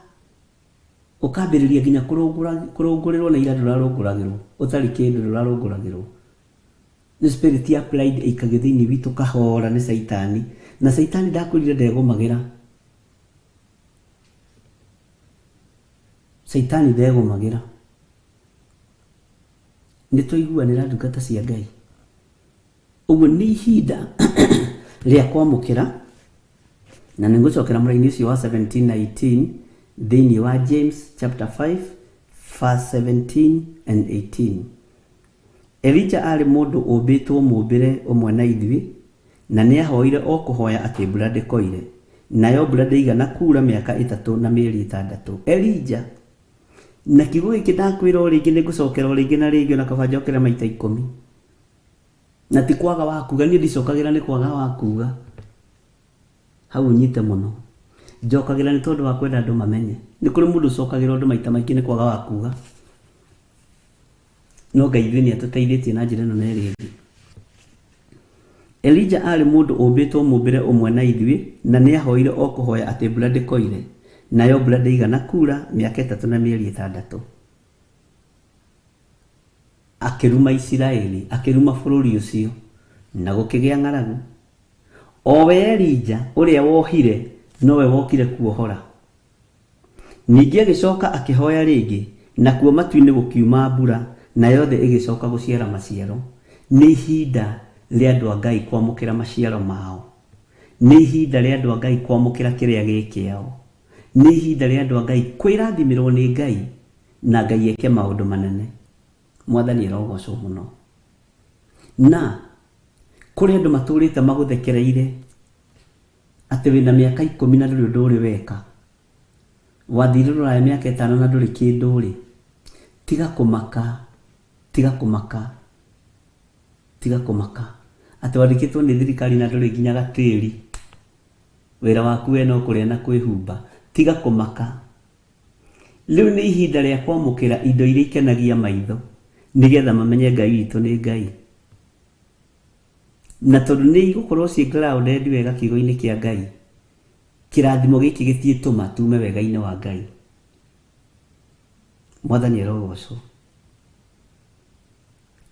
Ũkambĩrĩria nginya kũrũngũrĩrwo na ira ndũrarũngũragĩrwo, ũtarĩ kĩndũ ndũrarũngũragĩrwo. Nĩ spirit ya pride ĩikagio thĩinĩ witũ kahora nĩ Caitani. Na Caitani ndakwĩrire ndegũmagĩra. Caitani ndegũmagĩra. Nĩ twaiguanĩra ndungata cia Ngai. Ũguo nĩ ihinda rĩa kwamũkĩra, na nĩ ngũcokera mũraini ũcio wa 17 na 18 thĩinĩ wa James chapter 5 verse 17 and 18. Elijah arĩ mũndũ ũmbĩtwo mũmbĩre ũmwe na ithuĩ, na nĩahoire o kũhoya atĩ mbura ndĩkoire, nayo mbura ndĩigana kura mĩaka 3 na mĩeri 6. Elijah, na kiugo gĩkĩ ndakwĩra o rĩngĩ, nĩngũcokera o rĩngĩ na rĩngĩ, ona kaba njokere maita 10. Na ti kwaga wa kuga, niĩ ndicokagĩra nĩ kwaga wa kuga. Hau ũnyite mũno. Njokagĩra nĩ tondũ wa kwenda andũ mamenye. Nĩ kũrĩ mũndũ ũcokagĩra ũndũ maita maingĩ nĩ kwaga wa kuga. No Ngai ithuĩ nĩ atũteithĩtie na njĩra ĩno na ĩrĩa ĩngĩ. Elijah arĩ mũndũ ũmbĩtwo mũmbĩre ũmwe na ithuĩ, na nĩahoire o kũhoya atĩ mbura ndĩkoire, nayo mbura ndĩigana kura mĩaka 3 na mĩeri 6. Akĩruma Isiraeli, akĩruma bũrũri ũcio, na gũkĩgĩa ng'aragu. O we Elijah ũrĩa wohire nowe wokire kuohora. Ningĩ agĩcoka akĩhoya rĩngĩ, nakuo matu-inĩ gũkiuma mbura, nayo thĩ ĩgĩcoka gũciara maciaro. Nĩ ihinda rĩa andũ a Ngai kwamũkĩra maciaro mao. Nĩ ihinda rĩa andũ a Ngai kwamũkĩra kĩrĩa gĩ kĩao. Nĩ ihinda rĩa andũ a Ngai kwĩrathimĩrwo nĩ Ngai, na Ngai eke maũndũ manene. Mwathani arogocwo mũno. Na kũrĩ andũ matũrĩte magũthekereire atĩ wĩna mĩaka 10 na ndũrĩ ũndũ ũrĩ weka. Wathire rũraya mĩaka 5 na ndũrĩ kĩndũ rĩ. Tiga kũmaka, tiga kũmaka, tiga kũmaka. Atĩ wandĩkĩtwo nĩ thirikari na ndũrĩ nginya gatĩri. Wĩra waku we no kũrĩa na kwĩhumba. Tiga kũmaka. Rĩu nĩ ihinda rĩa kwamũkĩra indo iria ikenagia maitho, nĩgetha mamenye Ngai witũ nĩ Ngai. Na tondũ nĩ igũkorwo ciĩ grounded wega kiugo-inĩ kĩa Ngai, kĩrathimo gĩkĩ gĩtiĩtũma tume wega-inĩ wa Ngai. Mwathani arogocwo.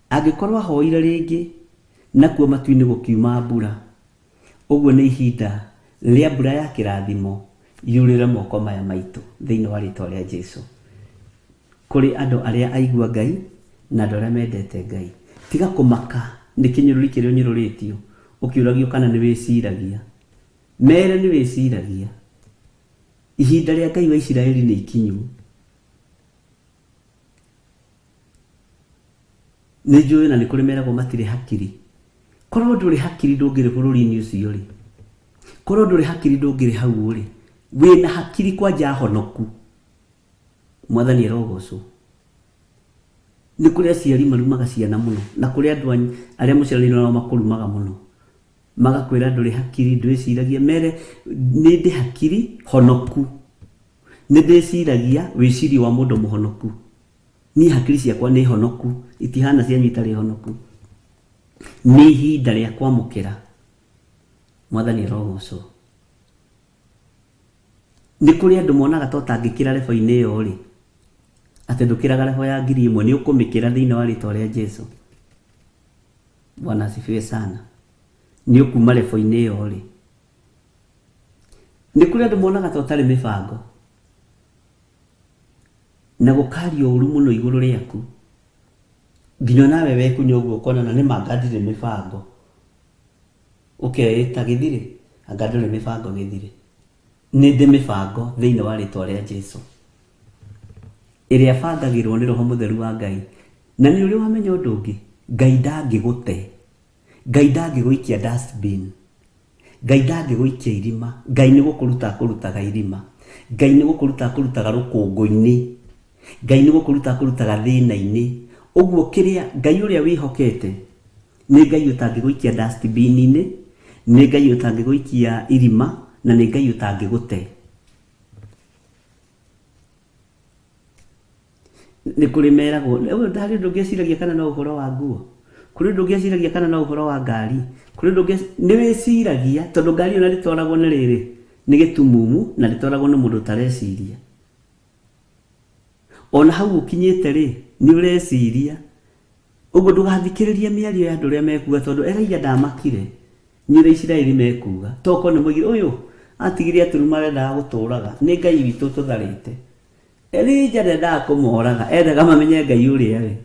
Angĩkorwo ahoire rĩngĩ Nakuo matu-inĩ gũkiuma mbura. Ũguo nĩ ihinda rĩa mbura ya kĩrathimo yurĩre moko maya maitũ thĩinĩ wa rĩtwa rĩa Jesu. Kũrĩ andũ arĩa aigua Ngai na andũ arĩa mendete Ngai. Tiga kũmaka nĩ kĩnyũrũri kĩrĩa ũnyũrũrĩtio ũkĩũragio kana nĩ wĩciragia. Mere nĩ wĩciragia. Ihinda rĩa Ngai wa Isiraeli nĩ ikinyu. Nĩ njũĩ na nĩ kũrĩ meragwo matirĩ hakiri. Korwo ndũrĩ hakiri ndũngĩrĩ bũrũri-inĩ ũcio rĩ. Korwo ndũrĩ hakiri ndũngĩrĩ hau rĩ. Wĩna hakiri kwanja honoku. Mwathani arogocwo. Nĩ kũrĩ aciari marumaga ciana mũno na kũrĩ andũ arĩa mũciaranĩirwo nao makũrumaga mũno. Magakwĩra ndũrĩ hakiri ndwĩciragia. Mere nĩ ndĩ hakiri honoku. Nĩ ndĩciragia wĩcirio wa mũndũ mũhonoku. Niĩ hakiri ciakwa nĩ honoku, itihana cianyu itarĩ honoku. Nĩ ihinda rĩa kwamũkĩra. Mwathani arogocwo. Nĩ kũrĩ andũ monaga ta ũtangĩkĩra rebo-inĩ ĩyo rĩ, atĩ ndũkĩraga rebo ya 1000 nĩ ũkũmĩkĩra thĩinĩ wa rĩtwa rĩa Jesu. Bwana asifiwe sana. Nĩ ũkuma rebo-inĩ ĩyo rĩ. Nĩ kũrĩ andũ monaga ta ũtarĩ mĩbango na gũkaria ũru mũno igũrũ rĩaku nginya nawe wekunya ũguo ũkona na nĩ ma anga ndirĩ mĩbango. Ũkeĩta gĩthirĩ anga ndũrĩ mĩbango gĩthirĩ. Nĩ ndĩ mĩbango thĩinĩ wa rĩtwa rĩa Jesu ĩrĩa bangagĩrwo nĩ Roho Mũtheru wa Ngai. Na nĩ ũrĩ wamenya ũndũ ũngĩ, Ngai ndangĩgũte, Ngai ndangĩgũikia dustbin, Ngai ndangĩgũikia irima. Ngai nĩ gũkũruta akũrutaga irima, Ngai nĩ gũkũruta akũrutaga rũkũngũ-inĩ, Ngai nĩ gũkũruta akũrutaga thĩna-inĩ. Ũguo kĩrĩa Ngai ũrĩa wĩhokete nĩ Ngai ũtangĩgũikia dustbin-inĩ, nĩ Ngai ũtangĩgũikia irima, na nĩ Ngai ũtangĩgũte. Nĩ kũrĩ meragwo harĩ ũndũ ũngĩciragia kana no ũhoro wa nguo, kũrĩ ũndũ ũngĩciragia kana no ũhoro wa ngari, kũrĩ ũndũ nĩ wĩciragia tondũ ngari ĩyo rĩtwaragwo nĩ rĩrĩ nĩ gĩtumumu na rĩtwaragwo nĩ mũndũ ũtareciria. Ona hau ũkinyĩte rĩ nĩ ũreciria. Ũguo ndũgathikĩrĩrie mĩario ya andũ arĩa mekuga tondũ Elija ndamakire nĩ ũrĩa Isiraeli mekuga. Tokorwo nĩ moigire ũyũ atigire atũruma arendaga gũtũraga, nĩ Ngai witũ tũtharĩte. Elija ndendaga kũmoraga, endaga mamenye Ngai ũrĩa we.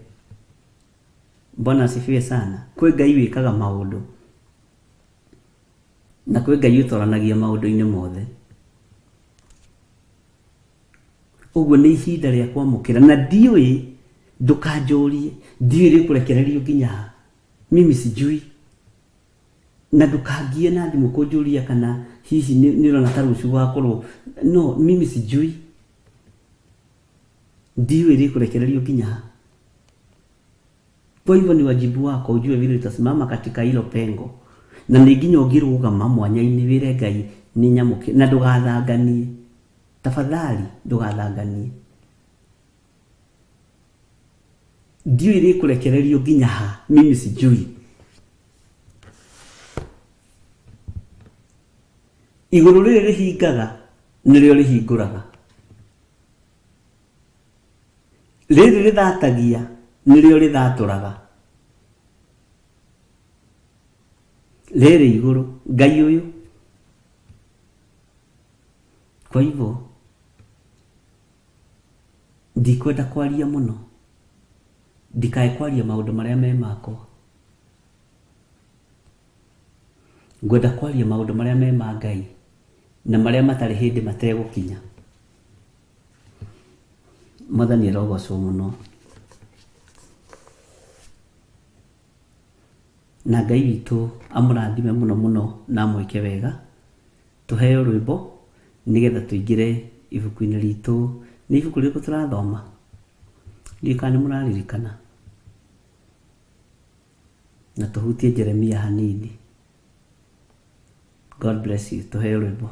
Bwana asifiwe sana. Kwĩ Ngai wĩkaga maũndũ na kwĩ Ngai ũtoranagia maũndũ-inĩ mothe. Ũguo nĩ ihinda rĩa kwamũkĩra na ndiũĩ, ndũkanjũrie, ndiũĩ rĩkũrekererio nginya ha. Mimi sijui. Na ndũkangie na thimũ kũnjũria kana hihi nĩ ũrona ta rũciũ gũgakorwo. No, mimi sijui. Ndiũĩ rĩkũrekererio nginya ha. Kwa hivyo ni wajibu wako ujue vile utasimama katika hilo pengo. Na nĩ nginya ũngĩrũgama mwanya-inĩ wĩre Ngai nĩ nyamũkĩre na ndũgathanganie. Tafadhali ndũgathanganie. Ndiũĩ rĩkũrekererio nginya ha. Mimi sijui. Igũrũ rĩrĩ rĩhingaga nĩrĩo rĩhingũraga. Rĩrĩ rĩthatagia nĩrĩo rĩthatũraga. Rĩrĩ igũrũ Ngai ũyũ. Kwa hivyo ndikwenda kwaria mũno, ndikae kwaria maũndũ marĩa me makwa. Ngwenda kwaria maũndũ marĩa me ma Ngai na marĩa matarĩ hĩndĩ mategũkinya. Mwathani arogocwo mũno. Na Ngai witũ amũrathime mũno mũno na amwĩke wega. Tũheo rwĩmbo nĩgetha tũingĩre ibuku-inĩ ritũ. Nĩ ibuku rĩrĩkũ tũrathoma? Ndiũĩ kana nĩ mũraririkana. Na tũhutie Jeremia hanini. God bless you. Tũheo rwĩmbo.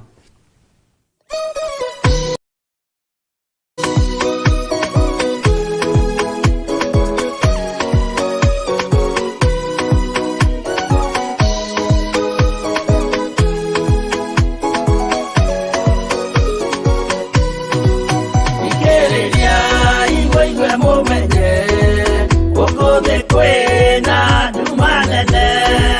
Kwena nduma nene.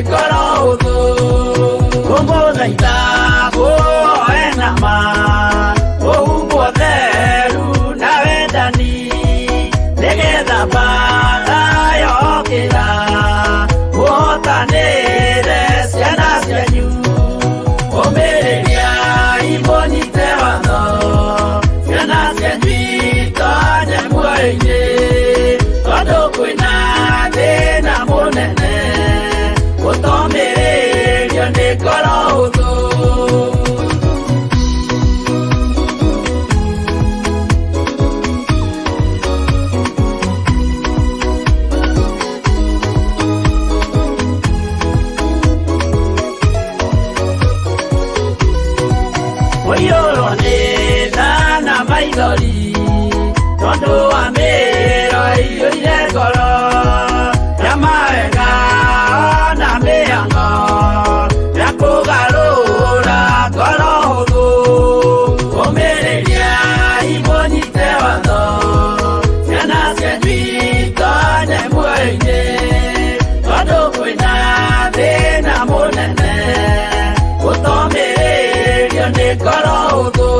ngoro hũthũ kũmũthaitha kũhoe na ma kũhumbwo theru na wendani nĩgetha mbaara yokĩra mũhotanĩre ciana cianyu ũmĩrĩriai mũnyite watho ciana cianyu itonye muoyo-inĩ tondũ kwĩna thĩna mũnene gũtomĩrĩrio nĩ ngoro hũthũ. Kũiyũrwo nĩ tha na maithori tondũ wa mĩĩro ĩiyũire ngoro ya mawega na mĩhang'o ya kũgarũra ngoro hũthũ ũmĩrĩriai mũnyite watho ciana cianyu itonye muoyo-inĩ tondũ kwĩna thĩna mũnene gũtomĩrĩrio nĩ ngoro hũthũ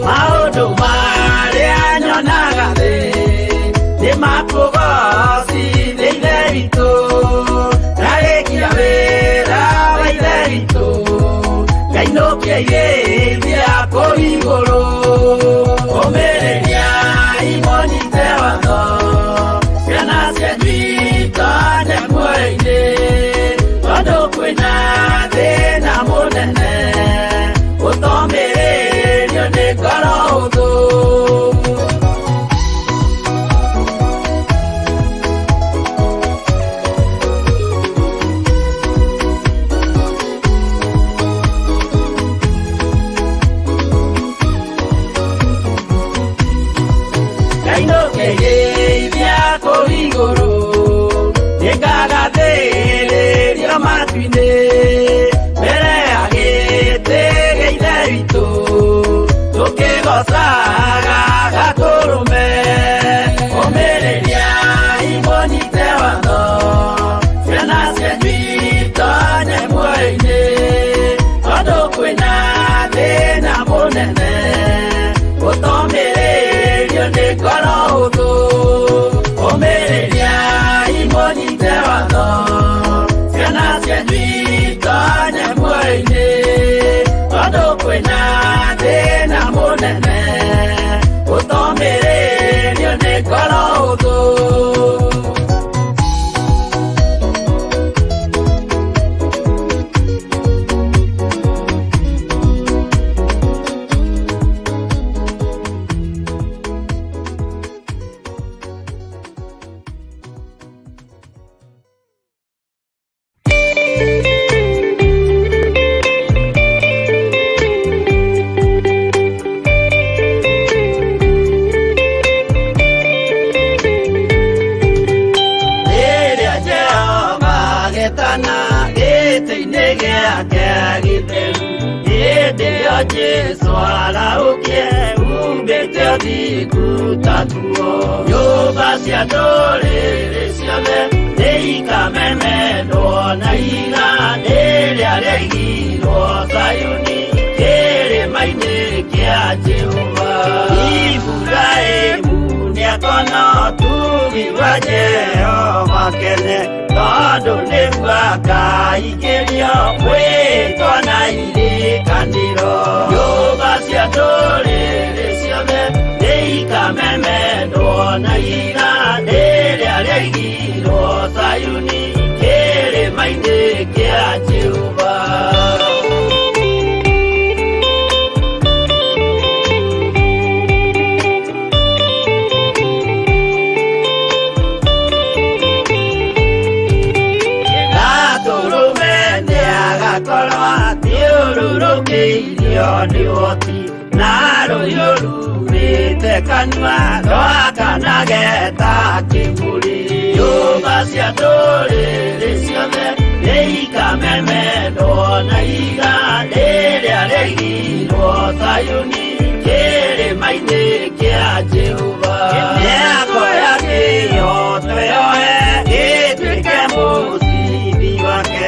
maũndũ marĩa nyonaga thĩ nĩ makũgocithia Ithe witũ ndarĩkia wĩra wa Ithe witũ ngainũkia irĩithia kũu igũrũ ũmĩrĩriai mũnyite watho ciana cianyu itonye muoyo-inĩ tondũ kwĩna thĩna mũnene gũtomĩrĩrio nĩ ngoro hũthũ. Ngainũkĩrĩithia kũu igũrũ nĩngagathĩrĩrio matu-inĩ mbere ya gĩtĩ gĩa Ithe witũ tũkĩgocaga Gatũrũme ũmĩrĩriai mũnyite watho ciana cianyu itonye muoyo-inĩ tondũ kwĩna thĩna mũnene gũtomĩrĩrio nĩ ngoro hũthũ ũmĩrĩriai mũnyite watho ciana cianyu itonye muoyo-inĩ tondũ kwĩna thĩna mũnene gũtomĩrĩrio nĩ ngoro hũthũ. Rĩrĩa Jehova agetana gĩtĩ-inĩ gĩake gĩtheru hĩndĩ ĩyo Jesũ arahũkie humbĩte ũthingu ta nguo nyũmba cia ndũrĩrĩ ciothe nĩikamemendwo na ihiga rĩrĩa rĩaigirwo Zayuni kĩrĩma-inĩ kĩa Jehova. Iburahĩmu nĩakona ũtugi wa Jehova kene tondũ nĩguo akaingĩrio mwĩtwa na irĩkanĩro nyũmba cia ndũrĩrĩ ciothe nĩikamemendwo na ihiga rĩrĩa rĩaigirwo Zayuni kĩrĩma-inĩ kĩa Jehova. Gatũrũme nĩagakorwo athiũrũrũkĩirio nĩ ũhoti na rũhiũ rumĩte kanua rwakanage ta kĩburi nyũmba cia ndũrĩrĩ ciothe nĩikamemendwo na ihiga rĩrĩa rĩaigirwo Zayuni kĩrĩma-inĩ kĩa Jehova. Mĩako ya kĩyoto yoe ĩtuĩke mũcibi wake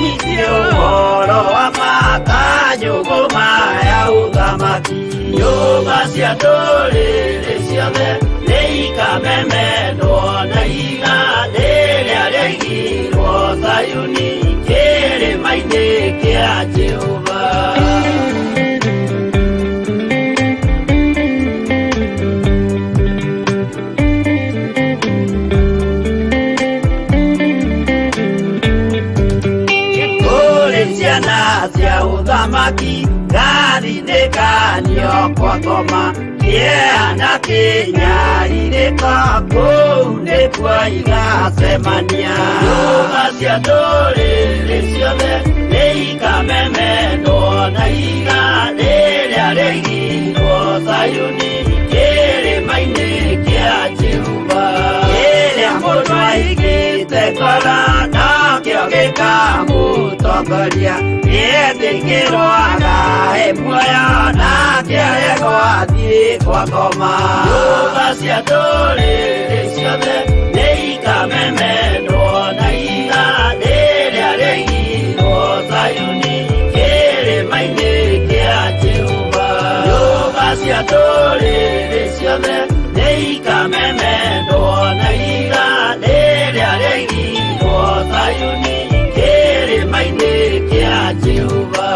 Menyithio ũhoro wa matanyũgũma ya ũthamaki. Nyũmba cia ndũrĩrĩ ciothe nĩikamemendwo na ihiga rĩrĩa rĩaigirwo Zayuni kĩrĩma-inĩ kĩa Jehova. Ciana cia ũthamaki ngathinĩkanio kwa ngoma kĩeha na kĩnyarirĩko kũu nĩkuo igacemania. Nyũmba cia ndũrĩrĩ ciothe nĩikamemendwo na ihiga rĩrĩa rĩaigirwo Zayuni kĩrĩma-inĩ kĩa Jehova. Kĩrĩa mũndũ aigĩte ngoro nakĩo gĩkamũtongoria, nĩetĩkĩrwo akahe muoyo nake aregwo athiĩ kwa ngoma. Nyũmba cia ndũrĩrĩ ciothe nĩikamemendwo na ihiga rĩrĩa rĩaigirwo Zayuni kĩrĩma-inĩ kĩa Jehova. Nyũmba cia ndũrĩrĩ ciothe nĩikamemendwo na ihiga rĩrĩa rĩaigirwo Zayuni kĩrĩma-inĩ kĩa Jehova.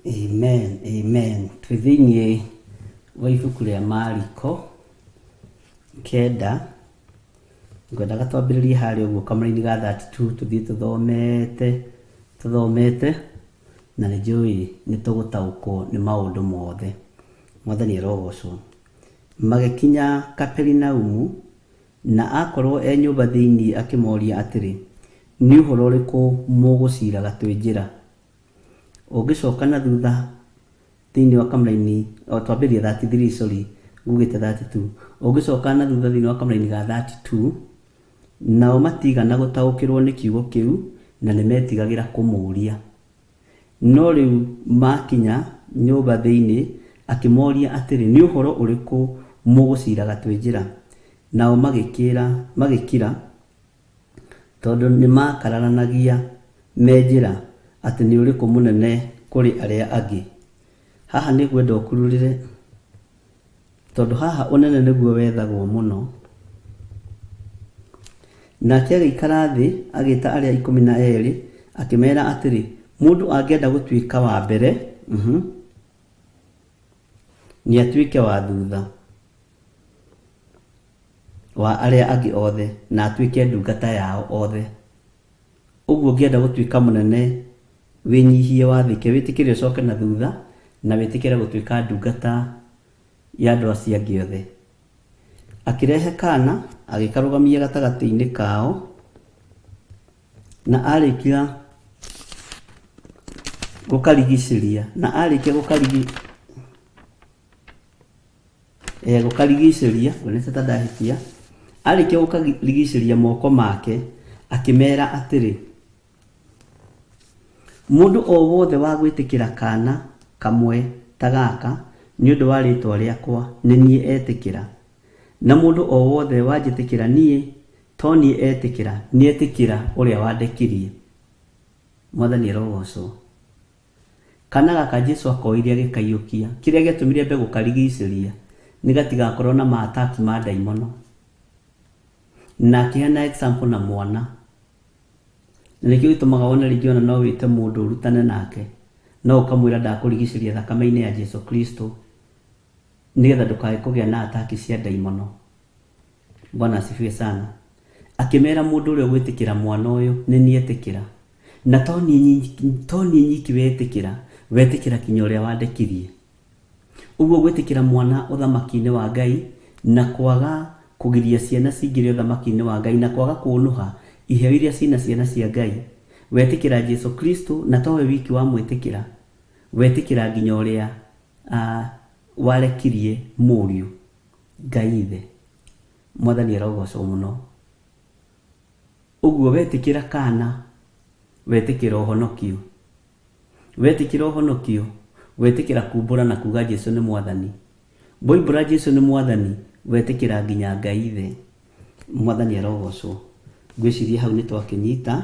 Amen, amen. Twĩ thĩinĩ wa ibuku rĩa Mariko 9, ngwendaga twambĩrĩrie harĩa ũguo kamũraini ga 32 tũthiĩ tũthomete na nĩ njũĩ nĩ tũgũtaũkwo nĩ maũndũ mothe. Mwathani arogocwo. Magĩkinya Kaperinaumu, na akorwo e nyũmba thĩinĩ akĩmoria atĩrĩ, nĩ ũhoro ũrĩkũ mũgũciraga twĩ njĩra? Ũngĩcoka na thutha thĩinĩ wa kamũraini, o twambĩrĩrie 33, sorry, ngugĩte 32. Ũngĩcoka na thutha thĩinĩ wa kamũraini ga 32, nao matigana gũtaũkĩrwo nĩ kiugo kĩu na nĩmetigagĩra kũmũũria. No rĩu makinya nyũmba thĩinĩ akĩmoria atĩrĩ, nĩ ũhoro ũrĩkũ mũgũciraga twĩ njĩra? Nao magĩkira tondũ nĩmakararanagia me njĩra atĩ nĩ ũrĩkũ mũnene kũrĩ arĩa angĩ. Haha nĩngwenda ũkururĩre tondũ haha ũnene nĩguo wethagwo mũno. Nake agĩikara thĩ agĩĩta arĩa 12 akĩmeera atĩrĩ, mũndũ angĩenda gũtuĩka wa mbere, nĩatuĩke wa thutha wa arĩa angĩ othe, na atuĩke ndungata yao othe. Ũguo ũngĩenda gũtuĩka mũnene, wĩnyihie, wathĩke, wĩtĩkĩre ũcoke na thutha, na wĩtĩkĩre gũtuĩka ndungata ya andũ acio angĩ othe. Akĩrehe kana agĩkarũgamia gatagatĩ-inĩ kao, na arĩkia gũkarigicĩria, na arĩkia gũkarigicĩria, ngwĩrĩte ta ndahĩtia, arĩkia gũkarigicĩria moko make, akĩmera atĩrĩ, mũndũ o wothe wa gwĩtĩkĩra kana kamwe ta gaka nĩ ũndũ wa rĩĩtwa rĩakwa nĩ niĩ etĩkĩra, na mũndũ o wothe wanjĩtĩkĩra niĩ to niĩ etĩkĩra, nĩ etĩkĩra ũrĩa wandekirie. Mwathani arogocwo. Kana gaka Jesu akoire agĩkaiyũkia, kĩrĩa gĩatũmire ambe gũkarigicĩria nĩ gatigakorwo na maataki ma ndaimono. Na akĩheana example na mwana, na nĩkĩo gĩtũmaga wone rĩngĩ ona no wĩte mũndũ ũrutane nake, no ũkamwĩra ndakũrigicĩria thakame-inĩ ya Jesu Kristo nĩgetha ndũkae kũgĩa na ataki cia ndaimono. Bwana asifiwe sana. Akĩmera mũndũ ũrĩa ũgwĩtĩkĩra mwana ũyũ nĩ niĩ etĩkĩra, na to niĩ nyiki wetĩkĩra, wetĩkĩra kinya ũrĩa wandekirie. Ũguo gwĩtĩkĩra mwana ũthamaki-inĩ wa Ngai na kwaga kũgiria ciana cingĩre ũthamaki-inĩ wa Ngai na kwaga kũũnũha iheo iria cina ciana cia Ngai, wetĩkĩra Jesu Kristo na towe wiki wamwĩtĩkĩra, wetĩkĩra nginya ũrĩa warekirie mũriũ Ngai ithe. Mwathani arogocwo mũno. Ũguo wetĩkĩra kana, wetĩkĩra ũhonokio, Wetĩkĩra ũhonokio, wetĩkĩra kumbũra na kuga Jesu nĩ mwathani. Woimbũra Jesu nĩ mwathani, wetĩkĩra nginya Ngai ithe. Mwathani arogocwo. Ngwĩciria hau nĩ twakĩnyita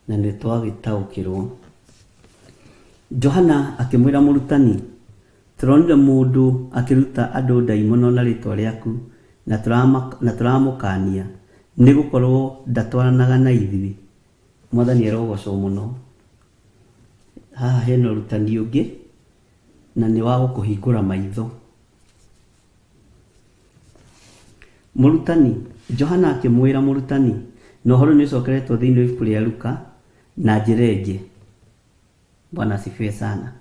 na nĩ twagĩtaũkĩrwo. Johana akĩmwĩra mũrutani, tũronire mũndũ akĩruta andũ ndaimono na rĩtwa rĩaku na tũramũkania nĩ gũkorwo ndatwaranaga na ithuĩ. Mwathani arogocwo mũno. Haha hena ũrutani ũngĩ na nĩ wa gũkũhingũra maitho. Mũrutani, Johana akĩmwĩra mũrutani, na ũhoro nĩ ũcokeretwo thĩinĩ wa ibuku rĩa Luka na njĩra ĩngĩ. Bwana asifiwe sana.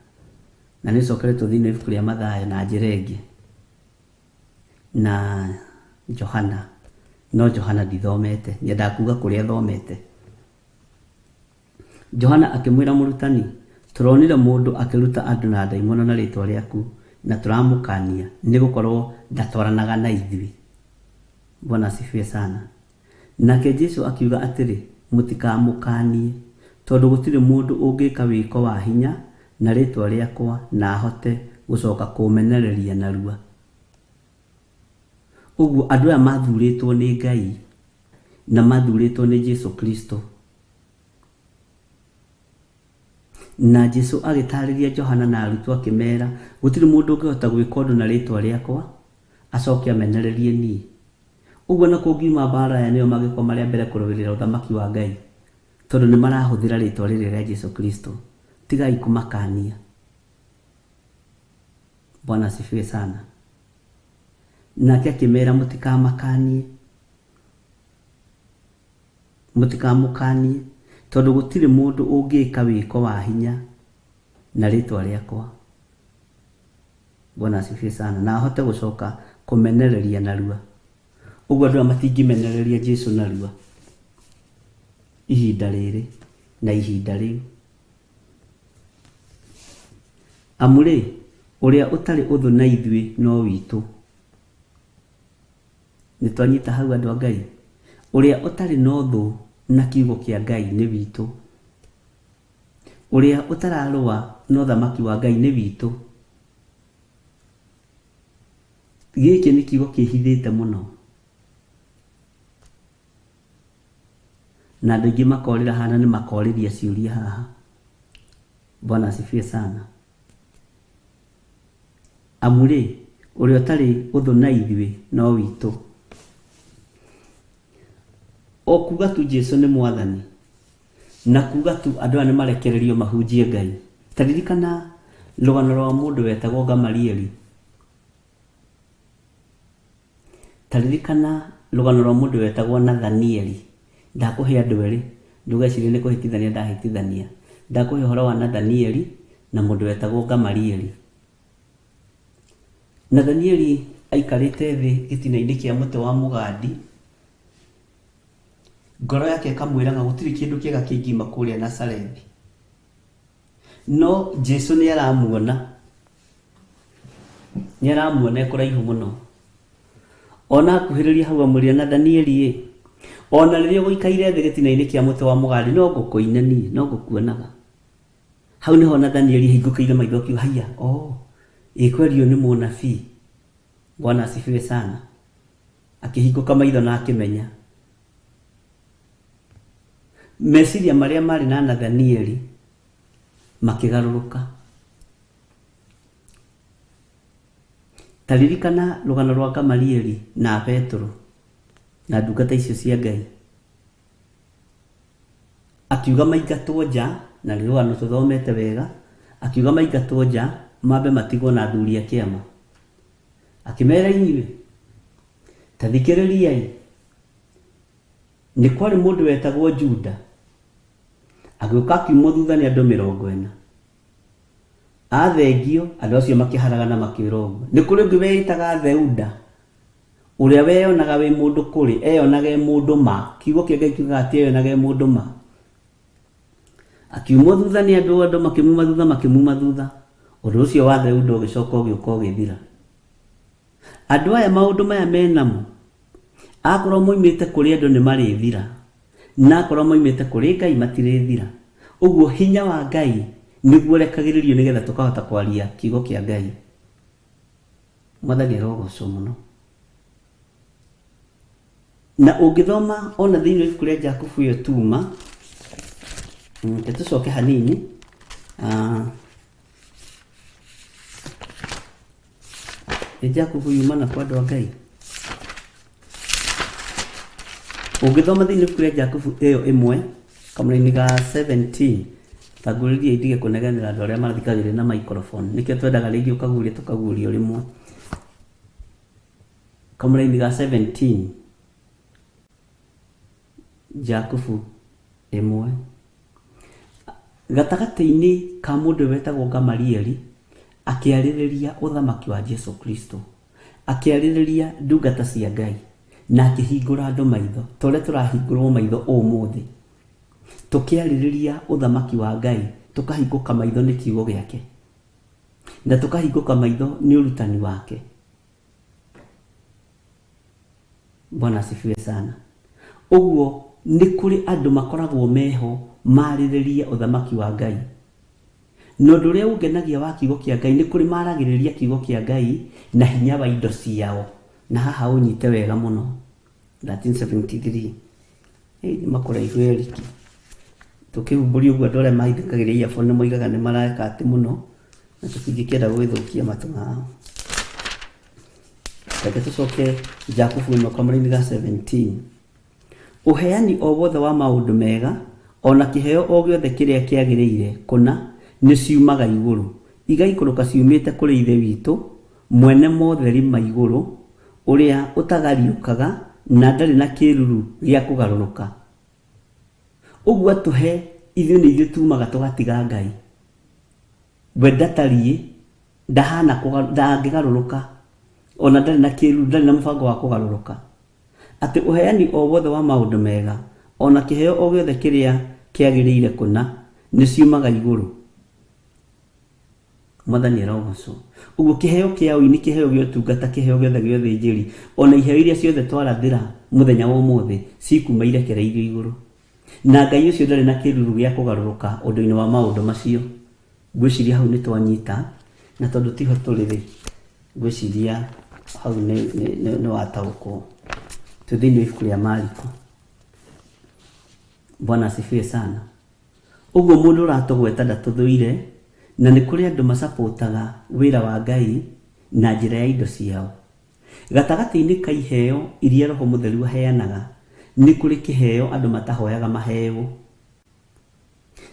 Na nĩ ũcokeretwo thĩinĩ wa ibuku rĩa Mathayo na njĩra ĩngĩ. Na Johana, no Johana ndithomete, nyendaga kuga kũrĩa thomete. Johana akĩmwĩra mũrutani, tũronire mũndũ akĩruta andũ na ndaimono na rĩtwa rĩaku na tũramũkania nĩ gũkorwo ndatwaranaga na ithuĩ. Bwana asifiwe sana. Nake Jesu akiuga atĩrĩ, mũtikamũkanie, tondũ gũtirĩ mũndũ ũngĩka wĩko wa hinya na rĩtwa rĩakwa na ahote gũcoka kũmenereria narua. Ũguo andũ aya mathurĩtwo nĩ Ngai na mathurĩtwo nĩ Jesu Kristo. Na Jesu agĩtarĩria Johana na arutwo akĩmera, gũtirĩ mũndũ ũngĩhota gwĩka ũndũ na rĩtwa rĩakwa acoke amenererie niĩ. Ũguo na kũngiuma mbara aya nĩo mangĩkorwo marĩ a mbere kũrũĩrĩra ũthamaki wa Ngai, tondũ nĩ marahũthĩra rĩtwa rĩrĩ rĩa Jesu Kristo. Tigai kũmakania. Bwana asifiwe sana. Nake akĩmera mũtikamakanie, mũtikamũkanie, tondũ gũtirĩ mũndũ ũngĩka wĩko wa hinya na rĩtwa rĩakwa. Bwana asifiwe sana. Na ahote gũcoka kũmenereria narua. Ũguo andũ aya matingĩmenereria Jesu narua ihinda rĩrĩ na ihinda rĩu. Amu rĩ, ũrĩa ũtarĩ ũthũ na ithuĩ no witũ. Nĩ twanyita hau andũ a Ngai. Ũrĩa ũtarĩ na ũthũ na kiugo kĩa Ngai nĩ witũ. Ũrĩa ũtararũa na ũthamaki wa Ngai nĩ witũ. Gĩkĩ nĩ kiugo kĩhithĩte mũno. Na andũ aingĩ makorĩra haha nĩ makorĩria ciũria haha. Bwana asifiwe sana. Amu rĩ, ũrĩa ũtarĩ ũthũ na ithuĩ no witũ. O kuga tu Jesu nĩ mwathani na kuga tu andũ aya nĩ marekererio mahunjie Ngai. Ta ririkana rũgano rwa mũndũ wetagwo Gamalieli. Ta ririkana rũgano rwa mũndũ wetagwo Nathanieli. Ndakũhe andũ erĩ, ndũgecirie nĩ kũhĩtithania ndahĩtithania. Ndakũhe ũhoro wa Nathanieli na mũndũ wetagwo Gamalieli. Nathanieli aikarĩte thĩ gĩtina-inĩ kĩa mũtĩ wa mũgandi. Ngoro yake ĩkamwĩraga gũtirĩ kĩndũ kĩega kĩngiuma kũrĩa Nazarethi. No Jesu nĩ aramuona. Nĩ aramuona e kũraihu mũno. Ona akuhĩrĩria hau amwĩrire Nathanieli ĩ, ona rĩrĩa ũgũikaire thĩ gĩtina-inĩ kĩa mũtĩ wa mũgandi no ngũkũina niĩ, no ngũkuonaga. Hau nĩho Nathanieli ahingũkĩire maitho akiuga, haiya, oh, ĩ kweri ũyũ nĩ mũnabii. Bwana asifiwe sana. Akĩhingũka maitho na akĩmenya. Meciria marĩa marĩ na Nathanieli makĩgarũrũka. Ta ririkana rũgano rwa Gamalieli na Petero na ndungata icio cia Ngai. Akiuga maingatwo nja, na nĩ rũgano tũthomete wega, akiuga maingatwo nja mambe matigwo na athuri a kĩama. Akĩmera inyuĩ, ta thikĩrĩriai, nĩ kwarĩ mũndũ wetagwo Juda, agĩũka akiumwo thutha nĩ andũ 40. Athengio, andũ acio makĩharagana makĩũra ũguo. Nĩ kũrĩ ũngĩ weĩtaga Theuda, ũrĩa weyonaga wĩ mũndũ kũrĩ, eyonaga e mũndũ ma. Kiugo kĩa Ngai kiugaga atĩ eyonaga e mũndũ ma. Akiumwo thutha nĩ andũ, andũ makĩmuma thutha, makĩmuma thutha. Ũndũ ũcio wa Theuda ũgĩcoka ũgĩũka ũgĩthira. Andũ aya maũndũ maya menamo, akorwo moimĩte kũrĩ andũ nĩ marĩthira, na akorwo moimĩte kũrĩ Ngai matirĩthira. Ũguo hinya wa Ngai Nĩguo rekagĩrĩrio nĩgetha tũkahota kwaria kiugo kĩa Ngai. Mwathani arogocwo mũno. Na ũngĩthoma ona thĩinĩ wa ibuku rĩa Jakubu ĩyo tuma, reke tũcoke hanini. Nĩ Jakubu yuma na kwa andũ a Ngai. Ũngĩthoma thĩinĩ wa ibuku rĩa Jakubu ĩyo ĩmwe kamũraini ga 17, tangũrĩria indige kũnegenera andũ arĩa marathikagĩrĩria na microphone. Nĩkĩo twendaga rĩngĩ ũkaguria tũkagurio rĩmwe. Kamũraini ga 17 Jakubu ĩmwe gatagatĩ-inĩ ka mũndũ wetagwo Gamalieli akĩarĩrĩria ũthamaki wa Jesu Kristo, akĩarĩrĩria ndungata cia Ngai na akĩhingũra andũ maitho ta ũrĩa tũrahingũrwo maitho ũmũthĩ. Tũkĩarĩrĩria ũthamaki wa Ngai tũkahingũka maitho nĩ kiugo gĩake na tũkahingũka maitho nĩ ũrutani wake. Bwana asifiwe sana. Ũguo nĩ kũrĩ andũ makoragwo meho marĩrĩrie ũthamaki wa Ngai. Na ũndũ ũrĩa ũngenagia wa kiugo kĩa Ngai nĩ kũrĩ maragĩrĩria kiugo kĩa Ngai na hinya wa indo ciao. Na haha ũnyite wega mũno. 1373. Nĩ makũraihu Eriki. Tũkĩhumbũria ũguo andũ arĩa mahithũkagĩria earphone nĩ moigaga nĩ mareka atĩ mũno na tũtingĩkĩenda gũgĩthũkia matũ mao. Reke tũcoke Jakubu ĩmwe kamũraini ga 17. Ũheani o wothe wa maũndũ mega ona kĩheo o gĩothe kĩrĩa kĩagĩrĩire kũna nĩ ciumaga igũrũ, igaikũrũka ciumĩte kũrĩ Ithe witũ mwene motheri ma igũrũ, ũrĩa ũtagariũkaga na ndarĩ na kĩruru gĩa kũgarũrũka. Ũguo atũhe ithuĩ nĩ ithuĩ tumaga tũgatiga Ngai. We ndatariĩ, ndahana ndangĩgarũrũka, ona ndarĩ na kĩruru, ndarĩ na mũbango wa kũgarũrũka. Atĩ ũheani o wothe wa maũndũ mega ona kĩheo o gĩothe kĩrĩa kĩagĩrĩire kũna nĩ ciumaga igũrũ. Mwathani arogocwo. Ũguo kĩheo kĩa ũini, kĩheo gĩa ũtungata, kĩheo gĩothe gĩa ũthĩnjĩri, ona iheo iria ciothe twarathĩra mũthenya wa ũmũthĩ cikuma irekereirio igũrũ. Na Ngai ũcio ndarĩ na kĩruru gĩa kũgarũrũka ũndũ-inĩ wa maũndũ macio. Ngwĩciria hau nĩ twanyita, na tondũ tiho tũrĩ rĩ, ngwĩciria hau nĩ wataũkwo. Twĩ thĩinĩ wa ibuku rĩa Mariko. Bwana asifiwe sana. Ũguo mũndũ ũratũgweta ndatũthũire, na nĩ kũrĩ andũ macapotaga wĩra wa Ngai na njĩra ya indo ciao. Gatagatĩ-inĩ ka iheo iria Roho Mũtheru aheanaga, nĩ kũrĩ kĩheo andũ matahoyaga maheo.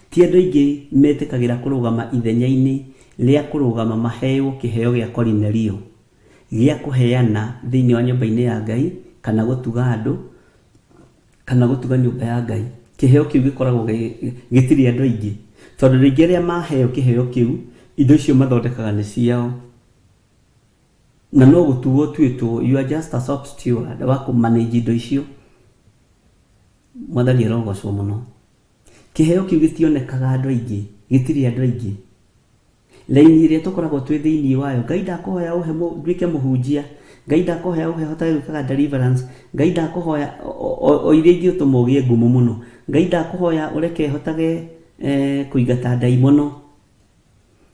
Ti andũ aingĩ metĩkagĩra kũrũgama ithenya-inĩ rĩa kũrũgama maheo kĩheo gĩa Korinelio gĩa kũheana thĩinĩ wa nyũmba-inĩ ya Ngai kana gũtuga andũ kana gũtuga nyũmba ya Ngai. Kĩheo kĩu gĩkoragwo gĩtirĩ andũ aingĩ, tondũ rĩngĩ arĩa maheo kĩheo kĩu indo icio mathondekaga nĩ ciao, na no gũtuo ũtuĩtwo you are just a shop steward wa kũ manage indo icio. Mwathani arogocwo mũno. Kĩheo kĩu gĩtionekaga andũ aingĩ, gĩtirĩ andũ aingĩ. Raini ĩrĩa tũkoragwo twĩ thĩinĩ wayo, Ngai ndakũhoya ũhe nduĩke mũhunjia, Ngai ndakũhoya ũhe hotage gwĩkaga deliverance, Ngai ndakũhoya o iria ingĩtũma ũgĩe ngumo mũno, Ngai ndakũhoya ũreke hotage kũingata ndaimono.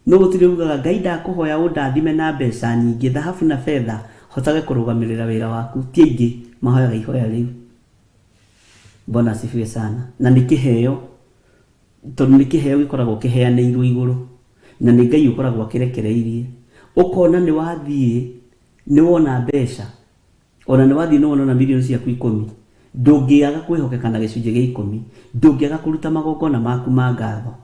No gũtirĩ ugaga Ngai ndakũhoya ũndathime na mbeca nyingĩ, thahabu na betha, hotage kũrũgamĩrĩra wĩra waku. Ti aingĩ mahoyaga ihoya rĩu. Bwana asifiwe sana. Na nĩ kĩheo, tondũ nĩ kĩheo gĩkoragwo kĩheanĩirwo igũrũ, na nĩ Ngai ũkoragwo akĩrekereirie. Ũkona nĩ wathiĩ nĩ wona mbeca, ona nĩ wathiĩ nĩ wona ona mirioni ciaku 10, ndũngĩaga kwĩhokeka na gĩcunjĩ gĩa 10, ndũngĩaga kũruta magongona maku ma ngatho,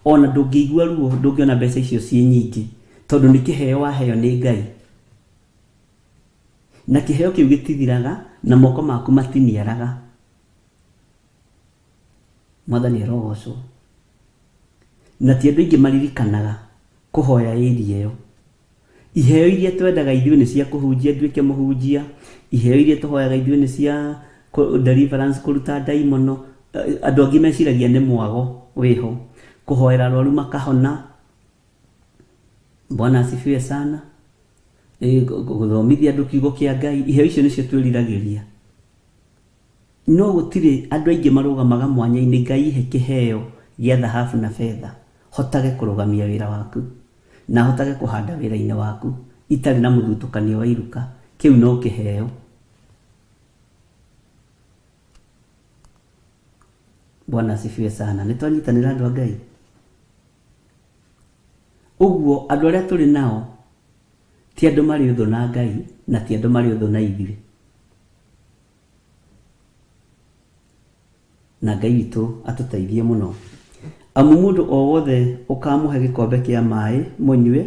ona ndũngĩigua ruo, ndũngĩona mbeca icio ciĩ nyingĩ, tondũ nĩ kĩheo waheo nĩ Ngai. Na kĩheo kĩu gĩtithiraga na moko maku matiniaraga. Mwathani arogocwo. Na ti andũ aingĩ maririkanaga kũhoya ĩria ĩyo. Iheo iria twendaga ithuĩ nĩ cia kũhunjia, nduĩke mũhunjia. Iheo iria tũhoyaga ithuĩ nĩ cia deliverance, kũruta ndaimono. Andũ angĩ meciragia nĩ mwago wĩho, kũhoera arwaru makahona. Bwana asifiwe sana. Gũthomithia andũ kiugo kĩa Ngai. Iheo icio nĩcio twĩriragĩria. No gũtirĩ andũ aingĩ marũgamaga mwanya-inĩ, Ngai ihe kĩheo gĩa thahabu na betha, Hotage kũrũgamia wĩra waku na hotage kũhanda wĩra-inĩ waku itarĩ na mũthutũkanio wa iruka. Kĩu no kĩheo. Bwana asifiwe sana. Nĩ twanyitanĩra andũ a Ngai. Ũguo andũ arĩa tũrĩ nao ti andũ marĩ ũthũ na Ngai na ti andũ marĩ ũthũ na ithuĩ. Na Ngai witũ atũteithie mũno. Amu mũndũ o wothe ũkamũhe gĩkombe kĩa maĩ mũnyue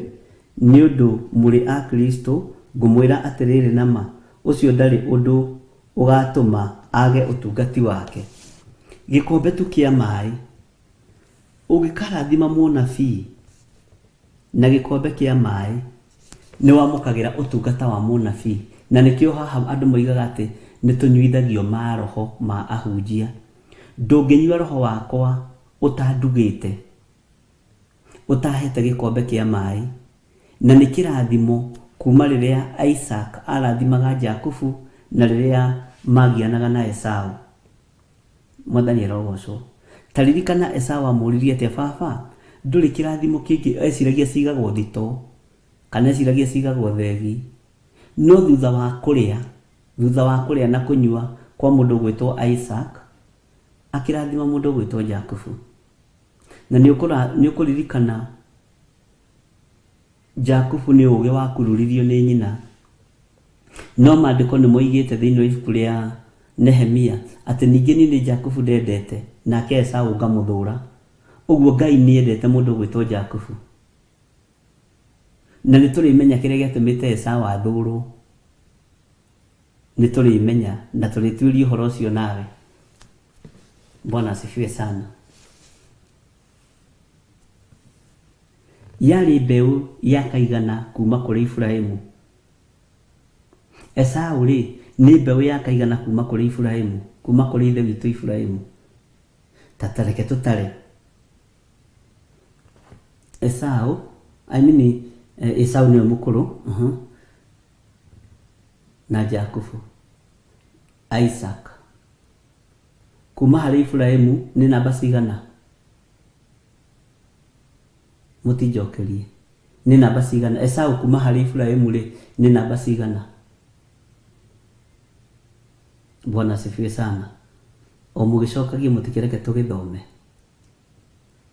nĩ ũndũ mũrĩ a Kristo, ngũmwĩra atĩrĩrĩ na ma, ũcio ndarĩ ũndũ ũgatũma age ũtungati wake. Gĩkombe tu kĩa maĩ, ũngĩkarathima mũnabii na gĩkombe kĩa maĩ, nĩ wamũkagĩra ũtungata wa mũnabii. Na nĩkĩo haha andũ moigaga atĩ nĩ tũnyuithagio maroho ma ahunjia. Ndũngĩnyua roho wakwa ũtandugĩte, ũtahete gĩkombe kĩa maĩ. Na nĩ kĩrathimo kuma rĩrĩa Isaac arathimaga Jakubu na rĩrĩa magianaga na Esau. Mwathani arogocwo. Ta ririkana Esau amũririe atĩa, baba ndũrĩ kĩrathimo kĩngĩ? Eciragia cigagwo thito kana eciragia cigagwo thegi. No thutha wa kũrĩa, thutha wa kũrĩa na kũnyua kwa mũndũ ũgwĩtwo Isaac, akĩrathima mũndũ ũgwĩtwo Jakubu. Na nĩ ũkũririkana Jakubu nĩ ũgĩ wakururirio nĩ nyina. No maandĩko nĩ moigĩte thĩinĩ wa ibuku rĩa Nehemia atĩ ningĩ niĩ nĩ Jakubu ndendete nake Esau ngamũthũra. Ũguo Ngai nĩ endete mũndũ ũgwĩtwo Jakubu. Na nĩ tũrĩmenya kĩrĩa gĩatũmĩte Esau athũrwo. Nĩ tũrĩmenya na tũrĩtuĩria ũhoro ũcio nawe. Bwana asifiwe sana. Yarĩ mbeũ ya kaigana kuma kũrĩ Iburahĩmu. Esau rĩ nĩ mbeũ ya kaigana kuma kũrĩ Iburahĩmu, kuma kũrĩ ithe witũ Iburahĩmu. Ta reke tũtare. Esau, I mean, Esau nĩwe mũkũrũ, na Jakubu, Isaac. Kuma harĩ Iburahĩmu nĩ namba cigana? Mũtinjokerie. Nĩ namba cigana? Esau kuma harĩ Iburahĩmu rĩ nĩ namba cigana? Bwana asifiwe sana. O mũgĩcokagia mũtikĩreke tũgĩthome.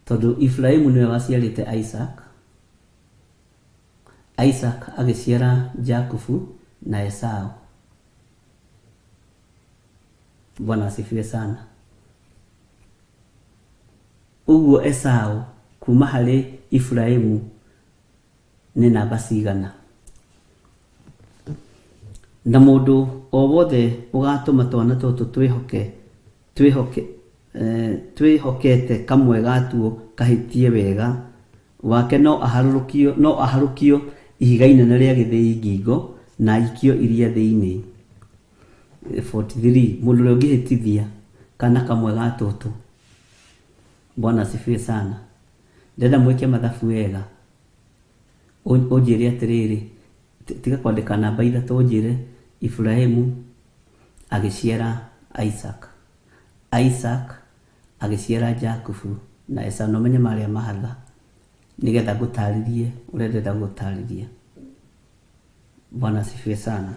Tondũ Iburahĩmu nĩwe waciarĩte Isaac. Isaac agĩciara Jakubu na Esau. Bwana asifiwe sana. Ũguo Esau kuma harĩ Iburahĩmu nĩ namba cigana? Na mũndũ o wothe ũgatũma twana tũtũ twĩhokete kamwe gatuo kahĩtie wega wake no aharũkio ihiga inene rĩa gĩthĩi ngingo na aikio iria thĩinĩ. 43 mũndũ ũrĩa ũngĩhĩtithia kana kamwe ga tũtũ. Bwana asifiwe sana. Ndĩrenda mwĩke mathabu wega. Ũnjĩre atĩrĩrĩ, tiga kwandĩka namba ithatũ, ũnjĩre Iburahĩmu agĩciara Isaac, Isaac agĩciara Jakubu na Esau. Na ũmenye marĩa mahatha nĩgetha ngũtarĩrie ũrĩa ndĩrenda gũtarĩria. Bwana asifiwe sana.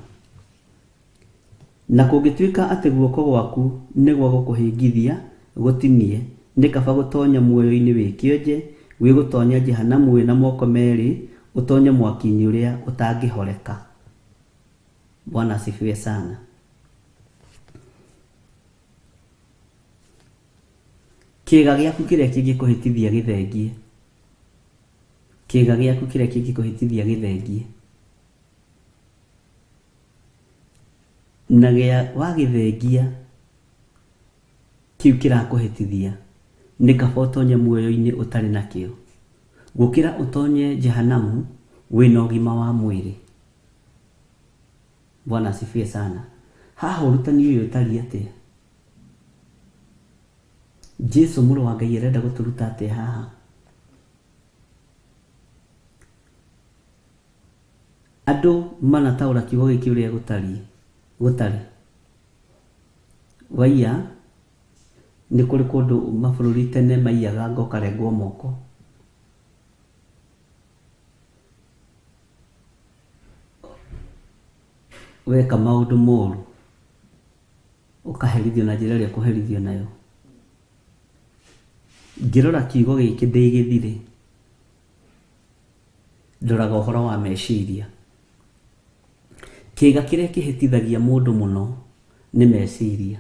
Na kũngĩtuĩka atĩ guoko gwaku nĩ gwa gũkũhĩngithia gũtinie, nĩ kaba gũtonya muoyo-inĩ wĩ kĩonje gwĩ gũtonya Jehanamu wĩna moko merĩ, ũtonye mwaki-inĩ ũrĩa ũtangĩhoreka. Bwana asifiwe sana. Kĩĩga gĩaku kĩrĩa kĩngĩkũhĩtithia gĩthengie. Kĩĩga gĩaku kĩrĩa kĩngĩkũhĩtithia gĩthengie. Na gĩa wagĩthengia kĩu kĩrakũhĩtithia, nĩ kaba ũtonye muoyo-inĩ ũtarĩ nakĩo gũkĩra ũtonye Jehanamu wĩna ũgima wa mwĩrĩ. Bwana asifiwe sana. Haha ũrutani ũyũ ũtariĩ atĩa? Jesu mũrũ wa Ngai arenda gũtũruta atĩa haha? Andũ manataũra kiugo gĩkĩ ũrĩa gũtariĩ, gũtarĩ. Waiya nĩ kũrĩ kũndũ mabũrũri tene maiyaga ngokarengwo moko. Weka maũndũ moru ũkaherithio na njĩra ĩrĩa ũkũherithio nayo. Ngĩrora kiugo gĩkĩ ndĩ gĩthirĩ, ndoraga ũhoro wa meciria. Kĩĩga kĩrĩa kĩhĩtithagia mũndũ mũno nĩ meciria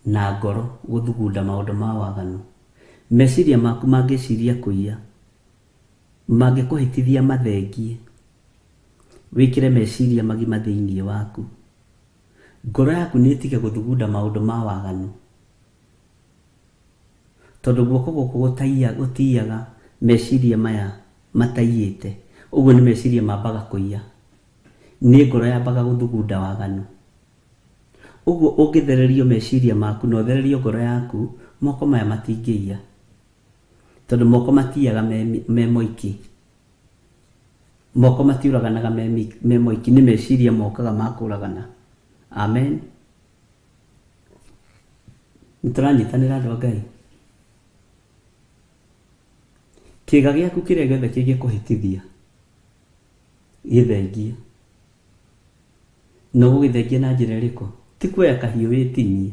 na ngoro gũthugunda maũndũ ma waganu. Meciria maku mangĩciria kũiya, mangĩkũhĩtithia mathengie, wĩkĩre meciria magima thĩinĩ waku. Ngoro yaku nĩ ĩtige gũthugunda maũndũ ma waganu, tondũ guoko gũkũ gũtiiyaga meciria maya mataiyĩte. Ũguo nĩ meciria mambaga kũiya, nĩ ngoro yambaga gũthugunda waganu. Ũguo ũngĩthererio meciria maku na ũthererio ngoro yaku, moko maya matingĩiya, tondũ moko matiiyaga me moiki. Moko matiũraganaga me moiki, nĩ meciria mokaga ma kũragana. Amen. Nĩ tũranyitanĩra andũ a Ngai? Kĩĩga gĩaku kĩrĩa gĩothe kĩngĩkũhĩtithia gĩthengie. Na ũgũgĩthengia na njĩra ĩrĩkũ? Ti kuoya kahiũ wĩtinie,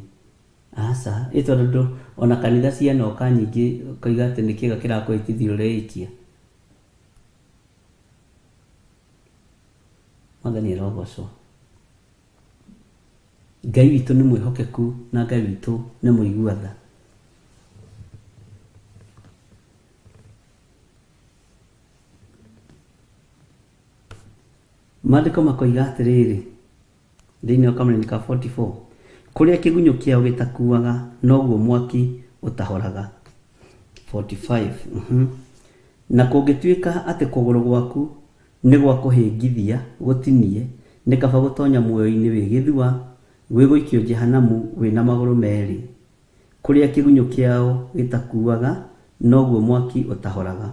aca. Ĩ tondũ ona kanitha cianoka nyingĩ ũkoiga atĩ nĩ kĩĩga kĩrakũhĩtithia ũreikia. Mwathani arogocwo. Ngai witũ nĩ mwĩhokeku na Ngai witũ nĩ mũigua tha. Maandĩko makoiga atĩrĩrĩ thĩinĩ wa kamũranĩ ka 44, kũrĩa kĩgunyũ kĩao gĩtakuaga noguo mwaki ũtahoraga. 45. Na kũngĩtuĩka atĩ kũgũrũ gwaku nĩ gwa kũhĩngithia gũtinie, nĩ kaba gũtonya muoyo-inĩ wĩ gĩthua gwĩ gũikio Jehanamu wĩna magũrũ merĩ. Kũrĩa kĩgunyũ kĩao gĩtakuaga noguo mwaki ũtahoraga.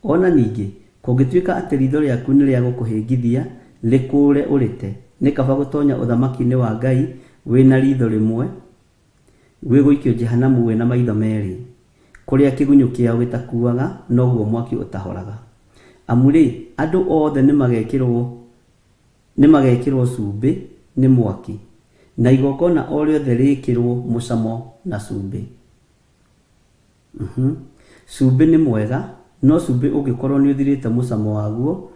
Ona ningĩ kũngĩtuĩka atĩ riitho rĩaku nĩ rĩa gũkũhĩngithia rĩkũũre ũrĩte, nĩ kaba gũtonya ũthamaki-inĩ wa Ngai wĩna riitho rĩmwe gwĩ gũikio Jehanamu wĩna maitho merĩ. Kũrĩa kĩgunyũ kĩao gĩtakuaga noguo mwaki ũtahoraga. Amu rĩ, andũ othe nĩmagekĩrwo cumbĩ nĩ mwaki, na igongona o rĩothe rĩĩkĩrwo mũcamo na cumbĩ. Cumbĩ nĩ mwega, no cumbĩ ũngĩkorwo nĩ ũthirĩte mũcamo waguo,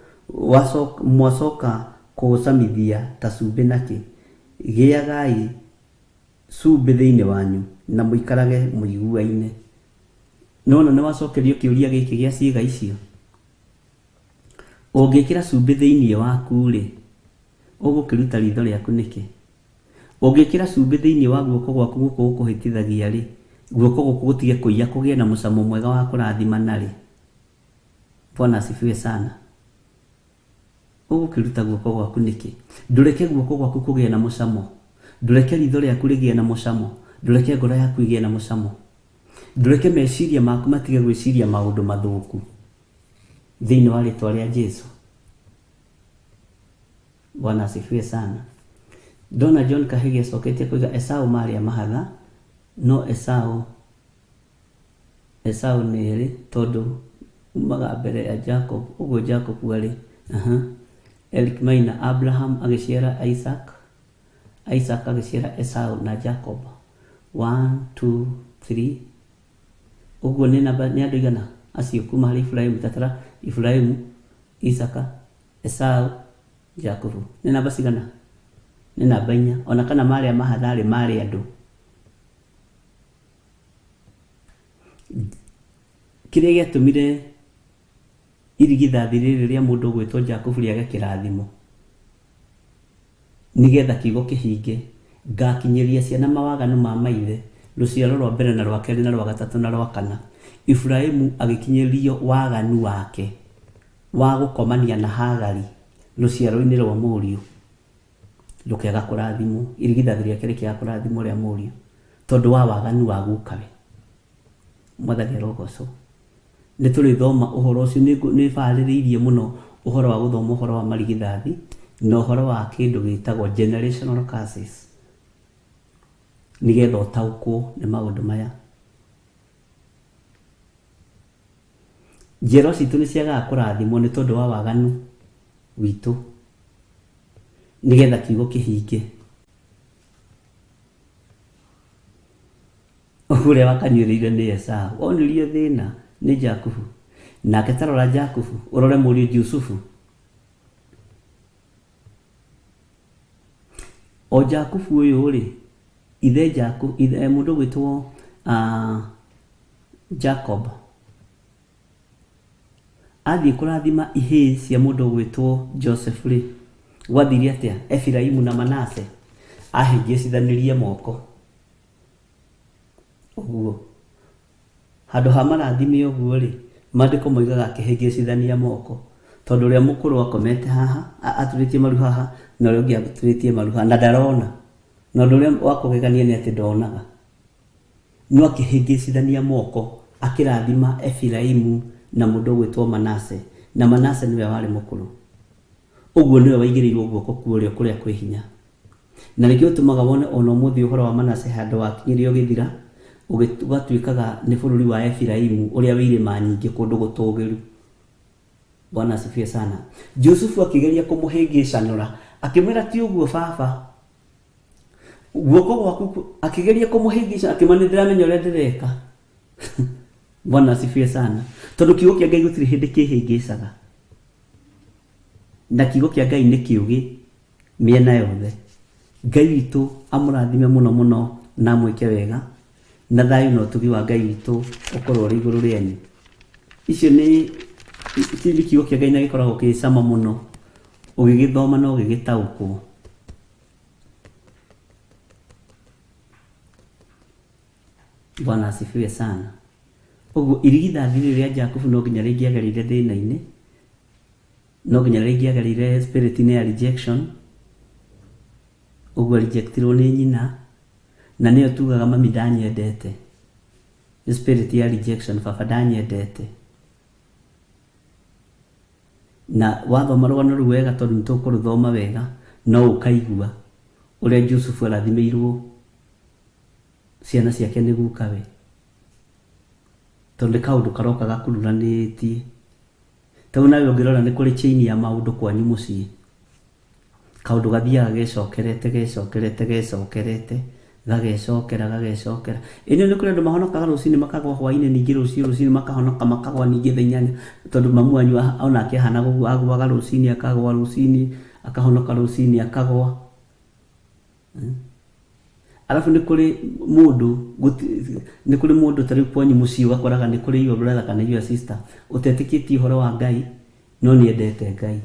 mwacoka kũũcamithia ta cumbĩ nakĩ? Gĩagai cumbĩ thĩinĩ wanyu na mũikarage mũiguaine. Nĩwona nĩwacokerio kĩũria gĩkĩ gĩa ciĩga icio. Ũngĩkĩra cumbĩ thĩinĩ waku rĩ, ũgũkĩruta riitho rĩaku nĩkĩ? Ũngĩkĩra cumbĩ thĩinĩ wa guoko gwaku gũkũ gũkũhĩtithagia rĩ, guoko gũkũ gũtige kũiya kũgĩe na mũcamo mwega wa kũrathimana rĩ. Bwana asifiwe sana. Ũgũkĩruta guoko gwaku nĩkĩ? Ndũreke guoko gwaku kũgĩe na mũcamo. Ndũreke riitho rĩaku rĩgĩe na mũcamo. Ndũreke ngoro yaku ĩgĩe na mũcamo. Ndũreke meciria maku matige gwĩciria maũndũ mathũku thĩinĩ wa rĩtwa rĩa Jesu. Bwana asifiwe sana. Ndona John Kahigi acoketie kuiga Esau marĩ a mahatha, no Esau nĩ erĩ tondũ umaga mbere ya Jacob, ũguo Jacob arĩ. Eric Maina, Abraham agĩciara Isaac, Isaac agĩciara Esau na Jacob. 1 2 3. Ũguo nĩ namba nĩ andũ igana acio kuma harĩ Ibrahimu, tatara Ibrahimu, Isaka, Esau, Jacob. Nĩ namba cigana? Nĩ namba inya. Ona kana marĩ a mahatha-rĩ, marĩ andũ. Kĩrĩa gĩatũmire irigithathi rĩrĩ rĩa mũndũ ũgwĩtwo Jakubu rĩage kĩrathimo, nĩgetha kiugo kĩhinge, ngakinyĩria ciana mawaganu ma maithe, rũciaro rwa mbere na rwa kerĩ na rwa gatatũ na rwa kana. Ibrahimu agĩkinyĩrio waganu wake wa gũkomania na Hagari rũciaro-inĩ rwa mũriũ, rũkĩaga kũrathimwo, irigithathi rĩake rĩkĩaga kũrathimwo rĩa mũriũ tondũ wa waganu wa gukawe. Mwathani arogocwo. Nĩ tũrĩthoma ũhoro ũcio, nĩ barĩrĩirie mũno ũhoro wa gũthoma ũhoro wa marigithathi na ũhoro wa kĩndũ gĩtagwo generational curses, nĩgetha ũtaũkwo nĩ maũndũ maya. Njiarwa citũ nĩ ciagaga kũrathimwo nĩ tondũ wa waganu witũ. Nĩgetha kiugo kĩhinge. Ũrĩa wakanyuĩrĩire nĩ Esau. Onirio thĩna nĩ Jakubu. Nake tarora Jakubu, ũrore mũriũ Jusufu. O Jakubu ũyũ rĩ, ithe Jakubu, ithe mũndũ ũgwĩtwo Jacob athiĩ kũrathima ihĩĩ cia mũndũ ũgwĩtwo Joseph rĩ, gwathire atĩa? Efiraimu na Manase ahĩngĩcithanirie moko ũguo. Handũ ha marathime ũguo rĩ, maandĩko moigaga akĩhĩngĩcithania moko, tondũ ũrĩa mũkũrũ akomete haha, aturĩtie maru haha, na ũrĩa ũngĩ aturĩtie maru haha, na ndarona. Na ũndũ ũrĩa wa kũgegania nĩ atĩ ndonaga. No akĩhĩngĩcithania moko, akĩrathima Efiraimu na mũndũ ũgwĩtwo Manase, na Manase nĩwe warĩ mũkũrũ. Ũguo nĩwe waigĩrĩirwo guoko kwa ũrĩo kũrĩa kwĩ hinya. Na nĩkĩo ũtũmaga wone ona ũmũthĩ ũhoro wa Manase handũ wakinyire ũgĩthira, ũgatuĩkaga nĩ bũrũri wa Efiraimu ũrĩa wĩ irĩma nyingĩ kũndũ gũtũũgĩru. Bwana asifiwe sana. Jusufu akĩgeria kũmũhĩngĩcanũra, akĩmwĩra ti ũguo baba. Guoko gwaku akĩgeria kũmũhĩngĩca, akĩmwĩra nĩ ndĩramenya ũrĩa ndĩreka. Bwana asifiwe sana. Tondũ kiugo kĩa Ngai gũtirĩ hĩndĩ kĩhĩngĩcaga. Na kiugo kĩa Ngai nĩ kĩũgĩ mĩena yothe. Ngai witũ amũrathime mũno mũno na amwĩke wega, na thayũ na ũtugi wa Ngai witũ ũkorwo ũrĩ igũrũ rĩanyu. Icio nĩ kiugo kĩa Ngai na gĩkoragwo kĩ cama mũno ũgĩgĩthoma na ũgĩgĩtaũkwo. Bwana asifiwe sana. Ũguo irigithathi rĩrĩ rĩa Jakubu no nginya rĩngĩagereire thĩna-inĩ, no nginya rĩngĩagereire spirit-inĩ ya rejection. Ũguo rejectirwo nĩ nyina, na nĩyo tugaga mami ndanyendete. Nĩ spirit ya rejection, baba ndanyendete. Na wathoma rũgano rũu wega, tondũ nĩ tũkũrũthoma wega, no ũkaigua ũrĩa Jusufu arathimĩirwo ciana ciake nĩ gukawe. Tondũ nĩ kaũndũ karoka gakururanĩtie. Tondũ nawe ũngĩrora nĩ kũrĩ chain ya maũndũ kwanyu mũciĩ. Kaũndũ gathiaga gecokerete gecokerete gecokerete gagecokera gagecokera. Ĩno nĩ kũrĩ andũ mahonokaga rũcinĩ makagwa hwainĩ, ningĩ rũciũ rũcinĩ makahonoka makagwa ningĩ thaa inyanya, tondũ mamu wanyu onake ahanaga ũguo, agwaga rũcinĩ akagwa rũcinĩ, akahonoka rũcinĩ akagwa. Alafu nĩ kũrĩ mũndũ, nĩ kũrĩ mũndũ ta rĩu kwanyu mũciĩ ũgakoraga nĩ kũrĩ your brother kana your sister ũtetĩkĩtie ũhoro wa Ngai no nĩendete Ngai.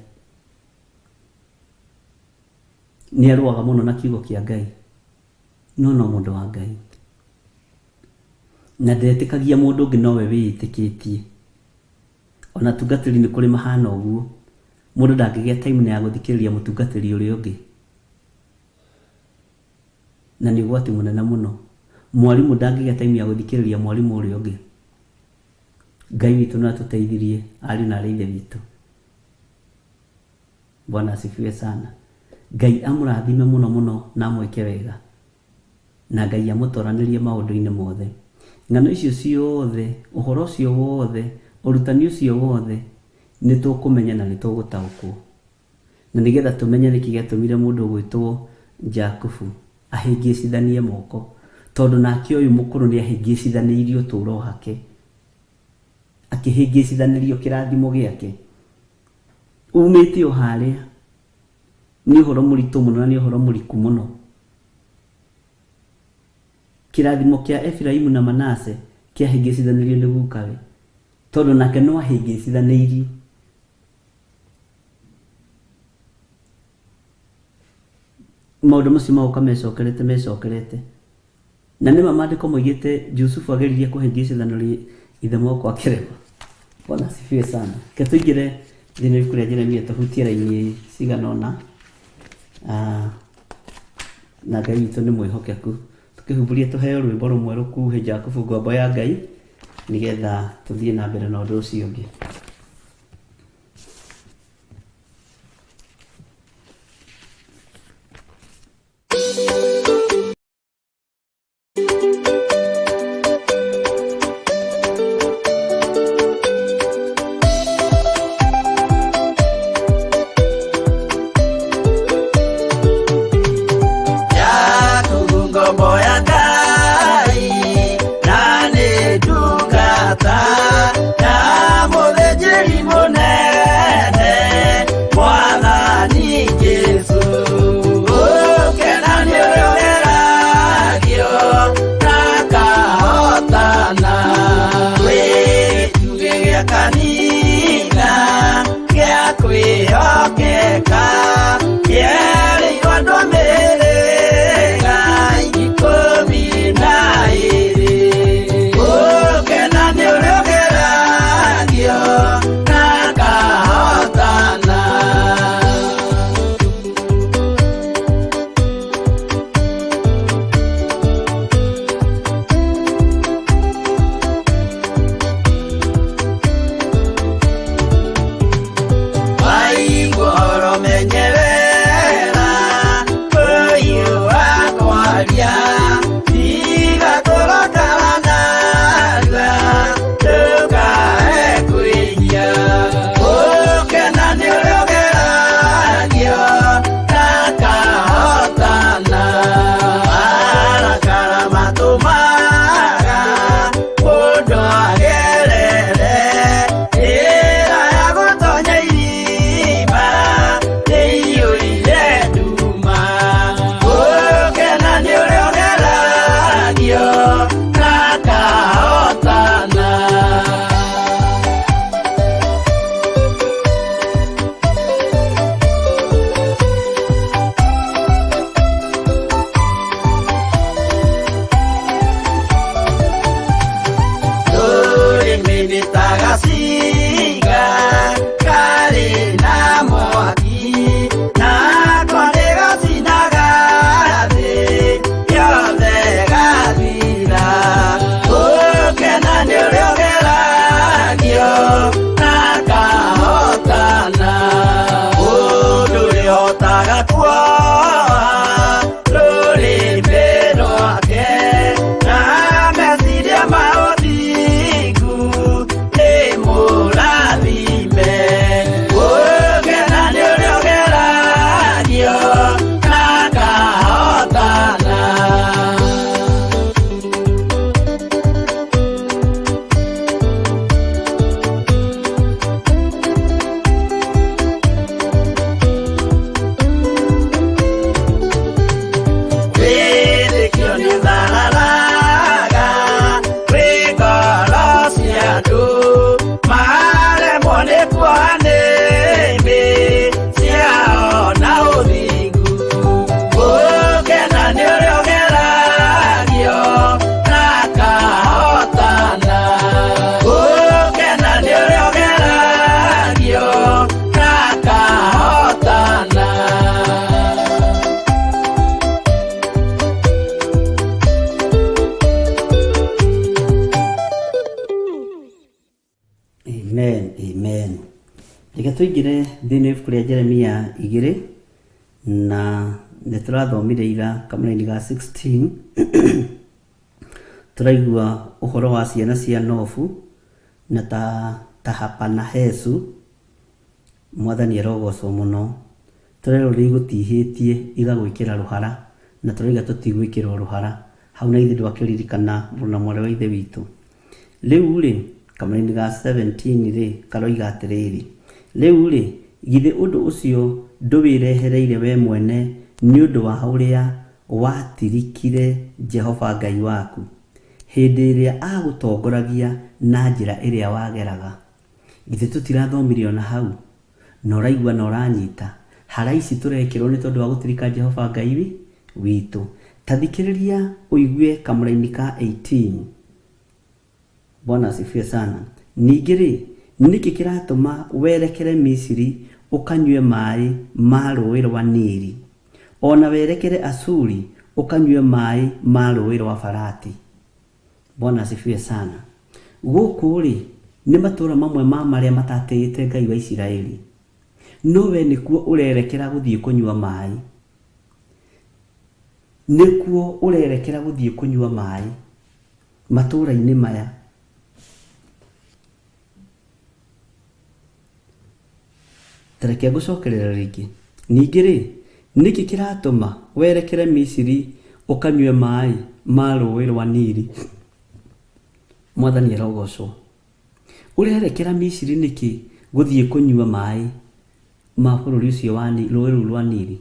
Nĩ arũaga mũno na kiugo kĩa Ngai, no no mũndũ wa Ngai. Na ndetĩkagia mũndũ ũngĩ nowe wĩĩtĩkĩtie. Ona atungatĩri nĩ kũrĩ mahana ũguo. Mũndũ ndangĩgĩa time na ya gũthikĩrĩria mũtungatĩri ũrĩa ũngĩ. Na nĩ ũgwati mũnene mũno. Mwarimũ ndangĩgĩa time ya gũthikĩrĩria mwarimũ ũrĩa ũngĩ. Ngai witũ no atũteithirie ariũ na aarĩ a Ithe witũ. Bwana asifiwe sana. Ngai amũrathime mũno mũno na amwĩke wega. Na Ngai amũtoranĩrie maũndũ-inĩ mothe. Ng'ano icio ciothe, ũhoro ũcio wothe, ũrutani ũcio wothe, nĩ tũkũmenya na nĩ tũgũtaũkwo. Na nĩgetha tũmenye nĩkĩ gĩatũmire mũndũ ũgwĩtwo Jakubu ahĩngĩcithanie moko, tondũ nake ũyũ mũkũrũ nĩ ahĩngĩcithanĩirie ũtũũro wake, akĩhĩngĩcithanĩrio kĩrathimo gĩake. Umĩte o harĩa, nĩ ũhoro mũritũ mũno na nĩ ũhoro mũriku mũno. Kĩrathimo kĩa Efiraimu na Manase kĩahĩngĩcithanĩirio nĩ gukawe, tondũ nake no ahĩngĩcithanĩirio. Maũndũ macio magoka mecokerete mecokerete. Na nĩma maandĩko moigĩte Jusufu ageririe kũhĩngĩcithanĩria ithe moko akĩrema. Bwana asifiwe sana. Reke tũingĩre thĩinĩ wa ibuku rĩa Jeremia tũhutie raini cigana ũna. Na Ngai witũ nĩ mwĩhokeku. Tũkĩhumbũria tũheo rwĩmbo rũmwe rũkuhĩ Jakubu ngombo ya Ngai, nĩgetha tũthiĩ na mbere na ũndũ ũcio ũngĩ. kwĩhokeka yerĩirwo andũ a mĩhĩrĩga 12. Gũkena nĩ ũrĩa ũgeragio na akahotana. Waigua menyerera ũyũ wakwaria tiga kũrakara narua ndũkae kwĩhia. Gũkena nĩ ũrĩa ũgeragio na akahotana. Marakara matũmaga mũndũ agerere njĩra ya gũtonya irima ĩiyũire nduma. Gũkena nĩ ũrĩa ũgeragio na akahotana. Rũrĩmĩ nĩ ta gacinga karĩ na mwaki, nako nĩgacinaga thĩ yothe gathira. Gũkena nĩ ũrĩa ũgeragio na akahotana. Mũndũ ũrĩhotaga kuoha rũrĩmĩ rwake na meciria ma ũthingu nĩ mũrathime. Gũkena nĩ ũrĩa ũgeragio na akahotana. Wĩtĩkio nĩũthararaga kwĩ ngoro cia andũ, maremwo nĩ kuoha nĩmĩ ciao na ũthingu. Gũkena nĩ ũrĩa ũgeragio na akahotana. Gũkena nĩ ũrĩa ũgeragio na akahotana. Amen, amen. Reke tũingĩre thĩinĩ wa ibuku rĩa Jeremia 2 na nĩ tũrathomire ira kamũraini ga 16. Tũraigua ũhoro wa ciana cia Nofu na Tahapanahesu. Mwathani arogocwo mũno. Tũrerwo nĩ igũtihĩtie igagwĩkĩra rũhara, na tũrauga tũtigwĩkĩrwo rũhara. Hau na ithuĩ ndwakĩririkana mũrũ na mwarĩ wa ithe witũ. Rĩu rĩ, kamũraini ga 17 rĩ, karoiga atĩrĩrĩ, rĩu rĩ, githĩ ũndũ ũcio ndũwĩrehereire we mwene nĩ ũndũ wa ũrĩa watirikire Jehova Ngai waku hĩndĩ ĩrĩa agũtongoragia na njĩra ĩrĩa wageraga. Githĩ tũtirathomire ona hau? Na ũraigua na ũranyita. Hara ici tũrekĩrwo nĩ tondũ wa gũtirika Jehova Ngai witũ. Ta thikĩrĩria ũigue kamũraini ka 18. Bwana asifiwe sana. Ningĩ rĩ, nĩkĩ kĩratũma werekere Misiri ũkanyue maĩ ma rũũĩ rwa Nili, ona werekere Asuri ũkanyue maĩ ma rũũĩ rwa Farati? Bwana asifiwe sana. Gũkũ rĩ, nĩ matũũra mamwe ma marĩa matatĩĩte Ngai wa Isiraeli, no we nĩkuo ũrerekera gũthiĩ kũnyua maĩ. Nĩkuo ũrerekera gũthiĩ kũnyua maĩ matũũra-inĩ maya. Tareke ngũcokerera rĩngĩ. Ningĩ rĩ, nĩkĩ kĩratũma werekere Misiri ũkanyue maĩ ma rũũĩ rwa Nili? Mwathani arogocwo. Ũrerekera Misiri nĩkĩ gũthiĩ kũnyua maĩ ma bũrũri ũcio wa rũũĩ rũu rwa Nili?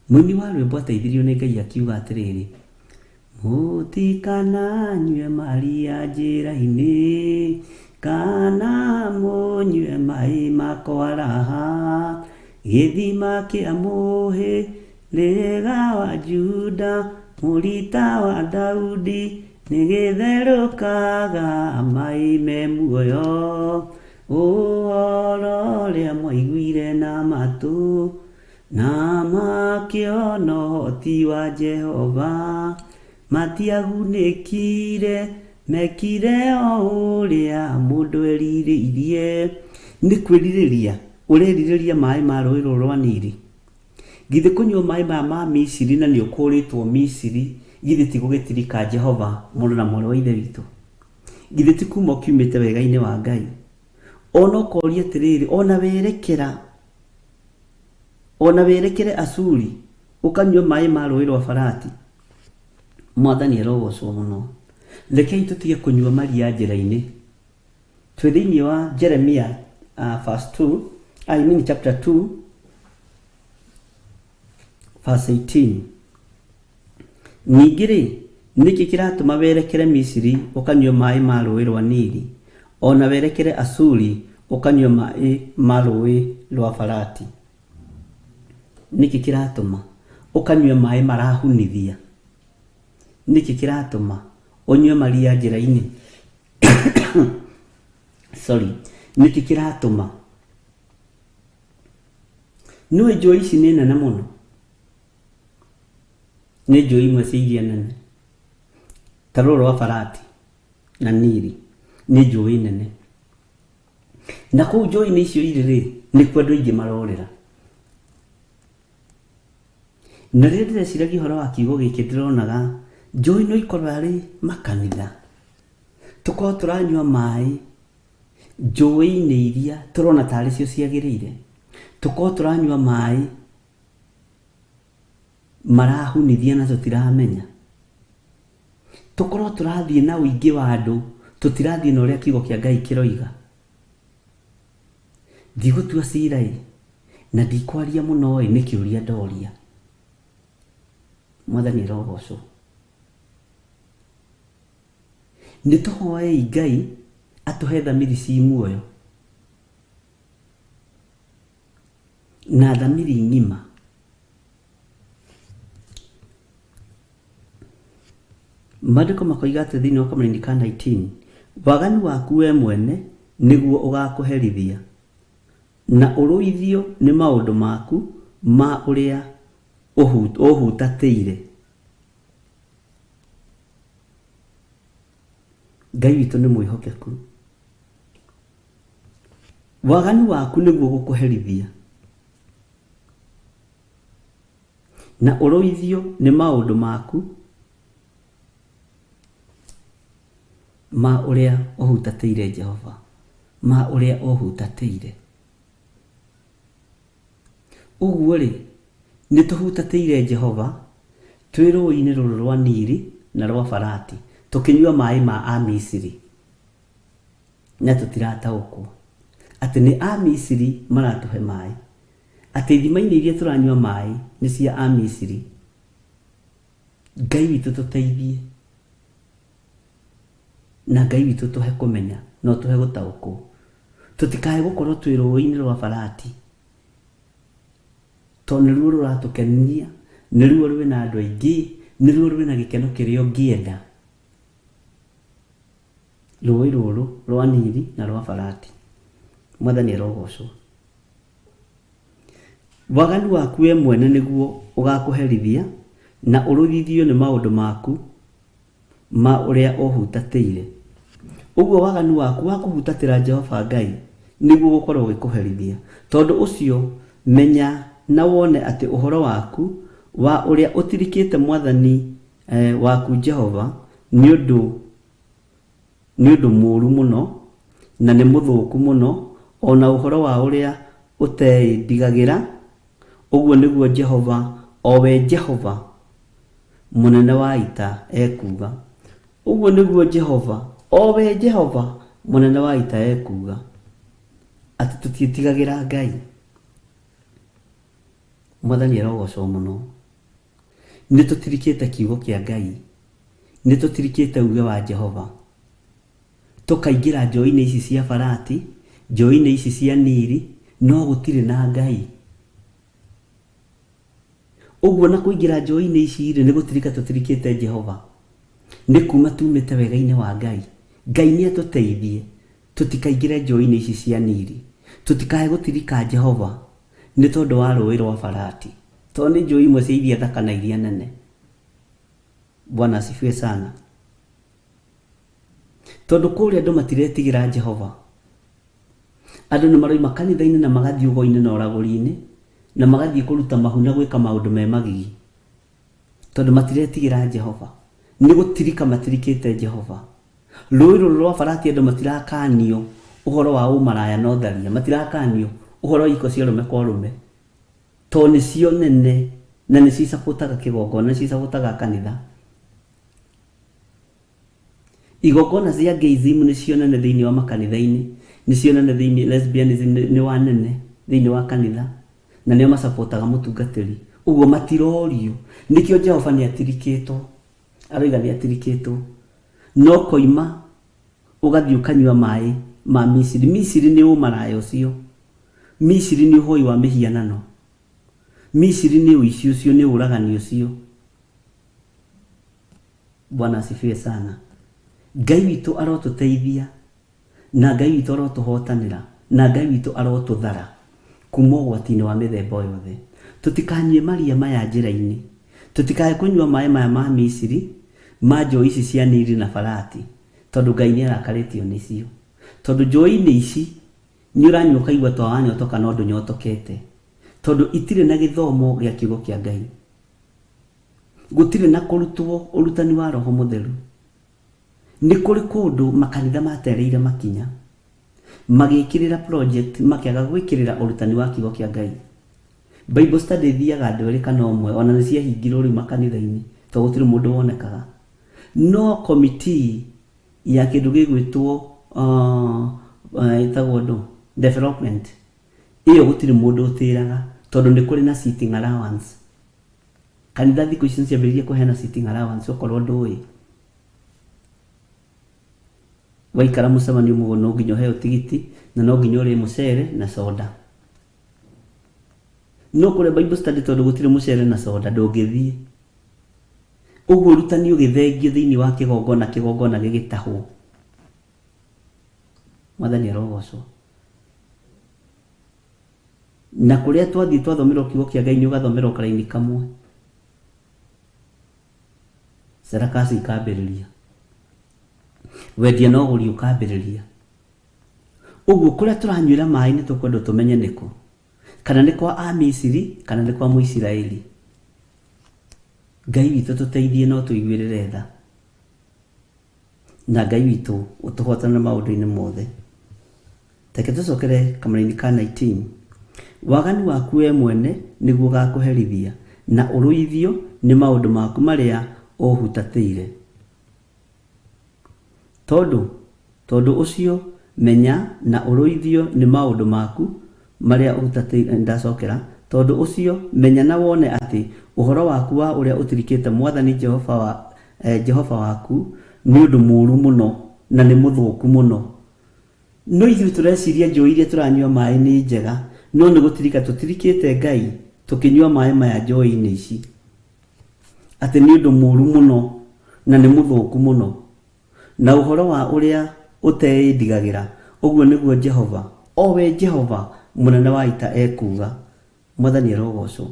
Mũini wa rwĩmbo ateithirio nĩ Ngai akiuga atĩrĩrĩ, mũtikananyue maria njĩra-inĩ, Kana mũnyue maĩ makwaraha, gĩthima kĩa mũhĩrĩga wa Juda, mũrita wa Daudi, nĩgĩtherũkaga maĩ me muoyo. Ũhoro ũrĩa mwaiguire na matũ, na makĩona ũhoti wa Jehova, matiagunĩkire, mekire o ũrĩa mũndũ erirĩirie. Nĩ kwĩrirĩria ũrerirĩria maĩ ma rũĩ rũrũ rwa Nili. Githĩ kũnyua maĩ maya ma Misiri na nĩ ũkũrĩtwo Misiri, githĩ ti gũgĩtirika Jehova mũrũ na mwarĩ wa Ithe witũ? Githĩ ti kuma ũkiumĩte wega-inĩ wa Ngai? Ona ũkoria atĩrĩrĩ, ona werekere Asuri, ũkanyua maĩ ma rũĩ rwa Farati. Mwathani arogocwo mũno. Rekei tũtige kũnyua maria njĩra-inĩ. Twĩ thĩinĩ wa Jeremia verse 2, I mean chapter 2 verse 18. Ningĩ rĩ, nĩkĩ kĩratũma werekere Misiri ũkanyua maĩ ma rũĩ rwa Nili, ona werekere Asuri ũkanyua maĩ ma rũĩ rwa Farati? Nĩkĩ kĩratũma ũkanyua maĩ marahunithia? Nĩkĩ kĩratũma ũnyue maria njĩra-inĩ? Sorry, nĩkĩ kĩratũma? Nĩũĩ njũĩ ici nĩ nene mũno, nĩ njũĩ imwe cia iria nene ta rũrũ rwa Farati na Nili, nĩ njũĩ nene. Na kũu njũĩ-inĩ icio irĩ rĩ, nĩkuo andũ aingĩ marorĩra. Na rĩrĩa ndĩreciragia ũhoro wa kiugo gĩkĩ, ndĩronaga njũĩ no ikorwo arĩ makanitha, tũkorwo tũranyua maĩ njũĩ-inĩ iria tũrona tarĩ cio ciagĩrĩire, tũkorwo tũranyua maĩ marahunithia na tũtiramenya, tũkorwo tũrathiĩ na ũingĩ wa andũ, tũtirathiĩ na ũrĩa kiugo kĩa Ngai kĩroiga. Ndigũtua cira ĩ, na ndikwaria mũno ĩ, nĩ kĩũria ndoria. Mwathani arogocwo. Nĩ tũhoei Ngai atũhe thamiri ci muoyo na thamiri ng'ima. Maandĩko makoiga atĩ thĩinĩ wa kamũraini ka 19, waganu waku we mwene nĩguo ũgakũherithia, na ũrũithio nĩ maũndũ maku ma ũrĩa ũhutatĩire. Ngai witũ nĩ mwĩhokeku. Waganu waku nĩguo ũgũkũherithia, na ũrũithio nĩ maũndũ maku ma ũrĩa ũhutatĩire Jehova, ma ũrĩa ũhutatĩire. Ũguo rĩ, nĩ tũhutatĩire Jehova twĩ rũĩ-inĩ rũrũ rwa Nili na rwa Farati, tũkĩnyua maĩ ma Amisiri, na tũtirataũkwo atĩ nĩ Amisiri maratũhe maĩ, atĩ ithima-inĩ iria tũranyua maĩ nĩ cia Amisiri. Ngai witũ tũteithie, na Ngai witũ tũhe kũmenya na tũhe gũtaũkwo, tũtikae gũkorwo twĩ rũĩ-inĩ rwa Farati, tondũ nĩruo rũratũkenia, nĩruo rwĩna andũ aingĩ, nĩruo rwĩna gĩkeno kĩrĩa ũngĩenda. Rũĩ rũrũ rwa Nili na rwa Farati. Mwathani arogocwo. Waganu waku we mwene nĩguo ũgakũherithia, na ũrũithio nĩ maũndũ maku ma ũrĩa ũhutatĩire. Ũguo waganu waku wa kũhutatĩra Jehova Ngai nĩguo ũgũkorwo ũgĩkũherithia. Tondũ ũcio menya na wone atĩ ũhoro waku wa ũrĩa ũtirikĩte Mwathani waku Jehova nĩ ũndũ mũũru mũno na nĩ mũthũku mũno, ona ũhoro wa ũrĩa ũteĩndigagĩra. Ũguo nĩguo Jehova, o we Jehova mũnene wa ita, ekuuga. Ũguo nĩguo Jehova, o we Jehova mũnene wa ita ekuuga, atĩ tũtiĩtigagĩra Ngai. Mwathani arogocwo mũno. Nĩ tũtirikĩte kiugo kĩa Ngai, nĩ tũtirikĩte uge wa Jehova. Tũkaingĩra njũĩ-inĩ ici cia Farati, njũĩ-inĩ ici cia Nili, no gũtirĩ na Ngai. Ũguo na kũingĩra njũĩ-inĩ ici rĩ, nĩ gũtirika tũtirikĩte Jehova. Nĩ kuma tumĩte wega-inĩ wa Ngai. Ngai nĩ atũteithie tũtikaingĩre njũĩ-inĩ ici cia Nili. Tũtikae gũtirika Jehova nĩ tondũ wa rũĩ rwa Farati. Tondũ nĩ njũĩ imwe cia iria thaka na iria nene. Bwana asifiwe sana. Tondũ kũrĩa andũ matiretigĩra Jehova. Andũ nĩ maroima kanitha-inĩ na magathiĩ ũgo-inĩ na ũragũri-inĩ na magathiĩ kũruta mahu na gwĩka maũndũ me magigi. Tondũ matiretigĩra Jehova. Nĩ gũtirika matirikĩte Jehova. Rũĩ rũrũ rwa Farati andũ matirakanio ũhoro wa ũmaraya na ũtharia. Matirakanio ũhoro wa iko cia ũrũme kwa ũrũme. Tondũ nĩcio nene na nĩcio icabũtaga kĩgongona, nĩcio icabũtaga kanitha. Igongona cia gayism nĩcio nene thĩinĩ wa makanitha-inĩ, nĩcio nene thĩinĩ lesbianism nĩ wa nene thĩinĩ wa kanitha, na nĩo macapotaga mũtungatĩri. Ũguo matirorio. Nĩkĩo Jehova nĩ atirikĩtwo. Aroiga nĩ atirikĩtwo. No koima ũgathiĩ ũkanyua maĩ ma Misiri. Misiri nĩ ũmaraya ũcio. Misiri nĩ ũhoi wa mĩhianano. Misiri nĩ ũici ũcio, nĩ ũragani ũcio. Bwana asifiwe sana. Ngai witũ arotũteithia na Ngai witũ arotũhotanĩra na Ngai witũ arotũthara kuma ũgwati-inĩ wa mĩthemba yothe. Tũtikanyue maria maya njĩra-inĩ. Tũtikae kũnyua maĩ maya ma Misiri, ma njũĩ ici cia Nili na Farati, tondũ Ngai nĩ arakarĩtio nĩcio. Tondũ njũĩ-inĩ ici nĩ ũranyua ũkaigua ta wanyotoka no ndũnyotokete. Tondũ itirĩ na gĩthomo gĩa kiugo kĩa Ngai. Gũtirĩ na kũrutwo ũrutani wa Roho Mũtheru. Nĩ kũrĩ kũndũ makanitha matereire makinya, magĩkĩrĩra project, makĩaga gwĩkĩrĩra ũrutani wa kiugo kĩa Ngai. Bible study ithiaga andũ erĩ kana ũmwe, ona nĩ ciahingirwo rĩu makanitha-inĩ, tondũ gũtirĩ mũndũ wonekaga. No committee ya kĩndũ gĩgwĩtwo ĩtagwo ndũ development, ĩyo gũtirĩ mũndũ ũtĩraga, tondũ nĩ kũrĩ na sitting allowance. Kanitha thikũ ici nĩ ciambĩrĩirie kũheana sitting allowance okorwo ndũĩ. Waikara mũcemanio mũguo no nginya ũheo tigiti na no nginya ũrĩe mũcere na soda. No kũrĩa Bible study tondũ gũtirĩ mũcere na soda ndũngĩthiĩ. Ũguo ũrutani ũgĩthengio thĩinĩ wa kĩgongona, kĩgongona gĩgĩtahwo. Mwathani arogocwo. Na kũrĩa twathiĩ twathomerwo kiugo kĩa Ngai nĩ ũgathomerwo karaini kamwe. Sarakasi ikambĩrĩria. Wendia na ũgũri ũkambĩrĩria. Ũguo kũrĩa tũranyuĩra maĩ nĩ tũkwenda tũmenye nĩkũ. Kana nĩ kwa Amisiri, kana nĩ kwa Mũisiraeli. Ngai witũ tũteithie no tũiguĩrĩre tha. Na Ngai witũ ũtũhotane maũndũ-inĩ mothe. Reke tũcokere kamũraini ka 19. Waganu waku we mwene nĩguo ũgakũherithia, na ũrũithio nĩ maũndũ maku marĩa ũhutatĩire. Tondũ ũcio menya na ũrũithio nĩ maũndũ maku marĩa ũhutatĩire. Ndacokera. Tondũ ũcio menya na wone atĩ ũhoro waku wa ũrĩa ũtirikĩte Mwathani Jehova waku nĩ ũndũ mũũru mũno na nĩ mũthũku mũno. No ithuĩ tũreciria njũĩ iria tũranyua maĩ nĩ njega, no nĩ gũtirika tũtirikĩte Ngai tũkĩnyua maĩ maya njũĩ-inĩ ici. Atĩ nĩ ũndũ mũũru mũno na nĩ mũthũku mũno. Na ũhoro wa ũrĩa ũteĩndigagĩra, ũguo nĩguo Jehova, o we Jehova mũnene wa ita ekuuga. Mwathani arogocwo.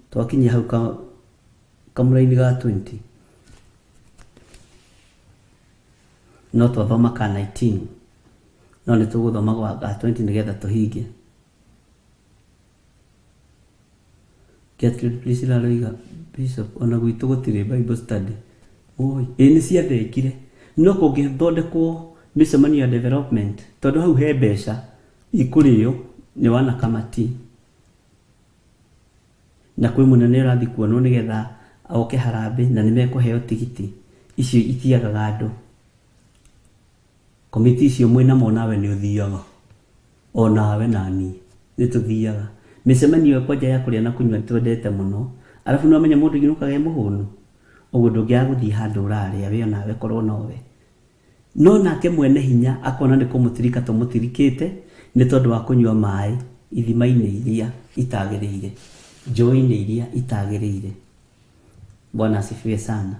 Twakinyia hau kamũraini ga 20. No twathoma ka 19. No nĩ tũgũthoma gwa ga 20 nĩgetha tũhinge. Gertrude Priscilla aroiga Bishop ona gwitũ gũtirĩ Bible study. Oi, ĩ nĩ ciathengire. No kũngĩthondekwo mĩcemanio ya development, tondũ hau he mbeca ikũrĩo nĩ wana kamati. Na kwĩ mũnene ũrathiĩ kuonwo nĩgetha oke harambee na nĩ mekũheo tigiti. Icio itiagaga andũ. Komiti icio mwĩna mo nawe nĩ ũthiaga. O nawe na niĩ nĩ tũthiaga. Mĩcemanio ĩyo kwanja ya kũrĩa na kũnyua nĩ twendete mũno. Arabu nĩ wamenya mũndũ ainũkaga e mũhũnu. Ũguo ndũngĩaga gũthiĩ handũ ũrarĩa we onawe korwo nowe. No nake mwene hinya akona nĩ kũmũtirika tũmũtirikĩte nĩ tondũ wa kũnyua maĩ ithima-inĩ iria itagĩrĩire, njũĩ-inĩ iria itagĩrĩire. Bwana asifiwe sana.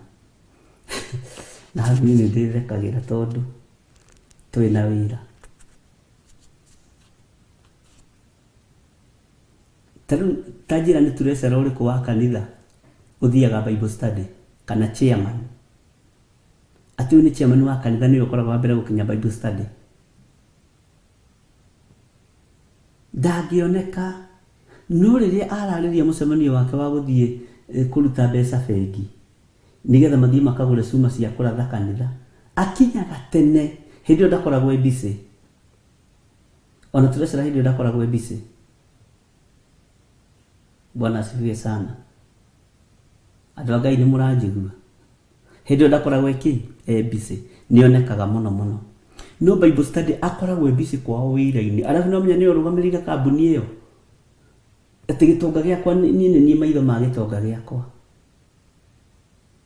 Na hau niĩ nĩ ndĩthekagĩra tondũ twĩna wĩra. Ta rĩu ta njĩra nĩ turecera ũrĩkũ wa kanitha ũthiaga Bible study kana chairman. Atĩ ũyũ nĩ chairman wa kanitha nĩwe ũkoragwo wa mbere gũkinya Bible study. Ndangĩoneka. No rĩrĩa ararĩria mũcemanio wake wa gũthiĩ kũruta mbeca bengi nĩgetha mathiĩ makagũre cuma cia kũratha kanitha, akinyaga tene. Hĩndĩ ĩyo ndakoragwo e busy. Ona tũrecera hĩndĩ ĩyo ndakoragwo e busy. Bwana asifiwe sana. Andũ a Ngai nĩ mũranjigua. Hĩndĩ ĩyo ndakoragwo e kĩ? E busy. Nĩonekaga mũno mũno. No Bible study akoragwo e busy kwao wĩra-inĩ. Arabu no menya nĩwe ũrũgamĩrĩire kambuni ĩyo. Atĩ gĩtonga gĩakwa niĩ nĩ niĩ maitho ma gĩtonga gĩakwa.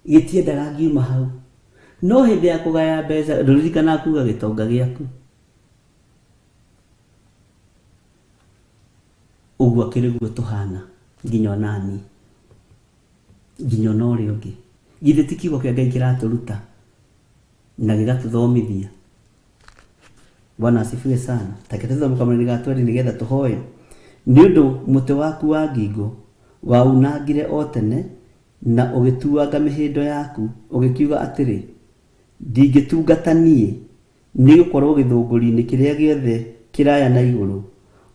Gĩtiendaga ngiuma hau. No hĩndĩ ya kũgaya mbeca ndũririkanaga kuga gĩtonga gĩaku. Ũguo akĩrĩ guo tũhana nginya onani, nginya ona ũrĩa ũngĩ. Githĩ ti kiugo kĩa Ngai kĩratũruta na gĩgatũthomithia? Bwana asifiwe sana. Take tũthome kamũranĩ ga twendi nĩgetha tũhoe. Nĩ ũndũ mũtĩ waku wa ngingo waunangire o tene na ũgĩtuanga mĩhĩndo yaku, ũgĩkiuga atĩrĩ, ndingĩtungata niĩ, nĩ gũkorwo gĩthũngũri-inĩ kĩrĩa gĩothe kĩraya na igũrũ,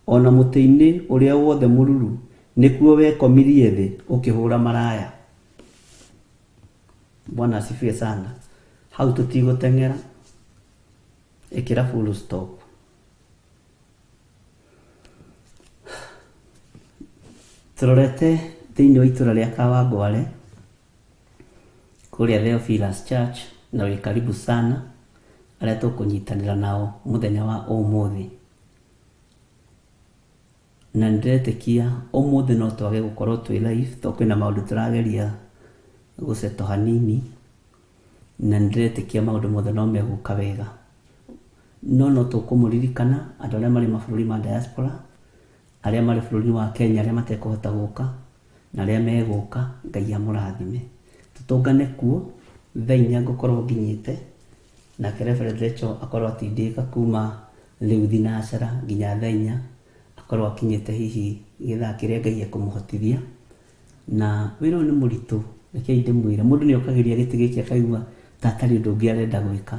ona mũtĩ-inĩ ũrĩa wothe mũruru, nĩkuo wekomirie thĩ ũkĩhũra maraya. Bwana asifiwe sana. Hau tũtigũteng'era, ĩkĩra full stop. Tũrorete thĩinĩ wa itũra rĩa Kawangware kũrĩa Theophilus Church, na wĩ karibu sana arĩa tũkũnyitanĩra nao mũthenya wa ũmũthĩ. Na nĩndĩretĩkia ũmũthĩ no twage gũkorwo twĩ live tondũ kwĩna maũndũ tũrageria gũceto hanini, na nĩndĩretĩkia maũndũ mothe no megũka wega. No no tũkũmũririkana andũ arĩa marĩ mabũrũri ma diaspora, arĩa marĩ bũrũri wa Kenya, arĩa matekũhota gũka na arĩa megũka, Ngai amũrathime. Tũtũngane kuo thaa inya ngũkorwo nginyĩte, nake Reverend Rachel akorwo atindĩka kuma rĩu thinacara nginya thaa inya, akorwo akinyĩte hihi gĩthaa kĩrĩa Ngai ekũmũhotithia. Na wĩra ũyũ nĩ mũritũ, rekei ndĩmwĩre, mũndũ nĩ okagĩria gĩtĩ gĩkĩ akaigua ta atarĩ ũndũ ũngĩ arenda gwĩka.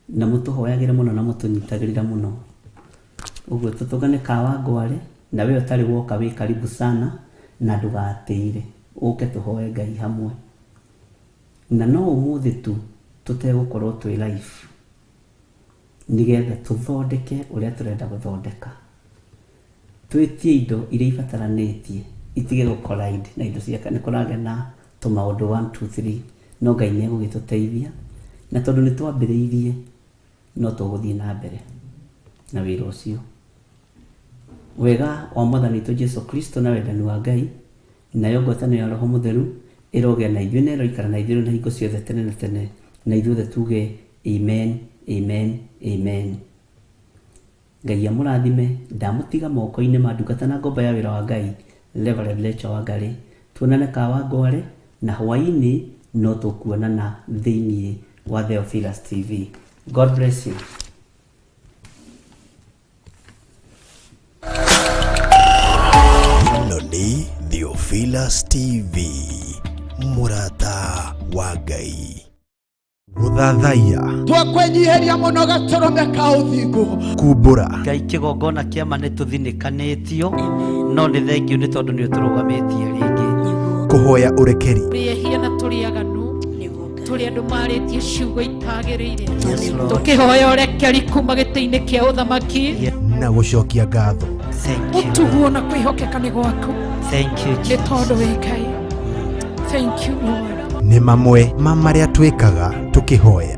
Na mũtũhoyagĩre mũno na mũtũnyitagĩrĩra mũno. Ũguo tũtũngane Kawangware, na we ũtarĩ woka wĩ karibu sana, na ndũgatĩire, ũke tũhoe Ngai hamwe. Na no ũmũthĩ tu tũtegũkorwo twĩ live nĩgetha tũthondeke ũrĩa tũrenda gũthondeka. Twĩtie indo iria ibataranĩtie itige gũ collide na indo cia nĩ kũragĩa na tũmaũndũ 1 2 3, no Ngai nĩ egũgĩtũteithia. Na tondũ nĩ twambĩrĩirie, no tũgũthiĩ na mbere na wĩra ũcio. Wega wa Mwathani witũ Jesu Kristo na wendani wa Ngai nayo ngwatanĩro ya Roho Mũtheru ĩrogĩa na ithuĩ na ĩroikara na ithuĩ na hingo ciothe tene na tene, na ithuothe tuge amen, amen, amen. Ngai amũrathime. Ndamũtiga moko-inĩ ma ndungata na ngombo ya wĩra wa Ngai Reverend Rachel Wangari. Tuonane Kawangware na hwaĩ-inĩ no tũkuonana thĩinĩ wa Theophilus TV. God bless you. Ĩno nĩ Theophilus TV, mũrata wa Ngai. Gũthathaiya, Twakwenyiheria mũno gatũrũme ka ũthingu. Kumbũra, Ngai kĩgongona kĩama nĩ tũthinĩkanĩtio, no nĩ thengio nĩ tondũ nĩ ũtũrũgamĩtie rĩngĩ. Kũhoya ũrekeri, Tũrĩ ehia na tũrĩ aganu, tũrĩ andũ marĩtie ciugo itagĩrĩire, Yes, Lord. tũkĩhoya ũrekeri kuma gĩtĩ-inĩ kĩa ũthamaki. Na gũcokia ngatho. Thank you. Ũtuguo na kwĩhokeka nĩ gwaku. Thank you, Nĩ Jesus. tondũ wĩ Ngai. Thank you, Lord. Nĩ mamwe ma marĩa twĩkaga tũkĩhoya.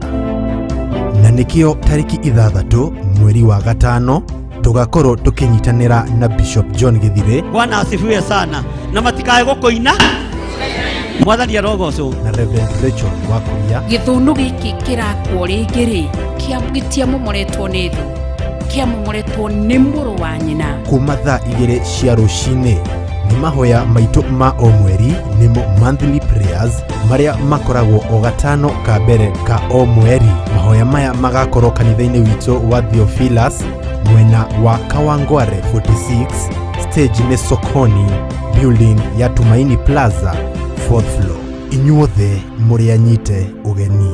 Na nĩkĩo tarĩki 6 mweri wa 5 tũgakorwo tũkĩnyitanĩra na Bishop John Gĩthire Bwana asifiwe sana. Na matikae gũkũina. Mwathani arogocwo. Na Reverend Rachel Wakuria. Gĩthũnũ gĩkĩ kĩrakwo rĩngĩ rĩ, gĩtiamomoretwo nĩ thũ, kĩamomoretwo nĩ mũrũ wa nyina. Kuma thaa 2 cia rũcinĩ nĩ mahoya maitũ ma o mweri, nĩmo monthly prayers, marĩa makoragwo o gatano ka mbere ka o mweri. Mahoya maya magakorwo kanitha-inĩ witũ wa Theophilus, mwena wa Kawangware 46, stage nĩ Sokoni, building ya Tumaini Plaza, 4th floor. Inyuothe mũrĩ anyite ũgeni.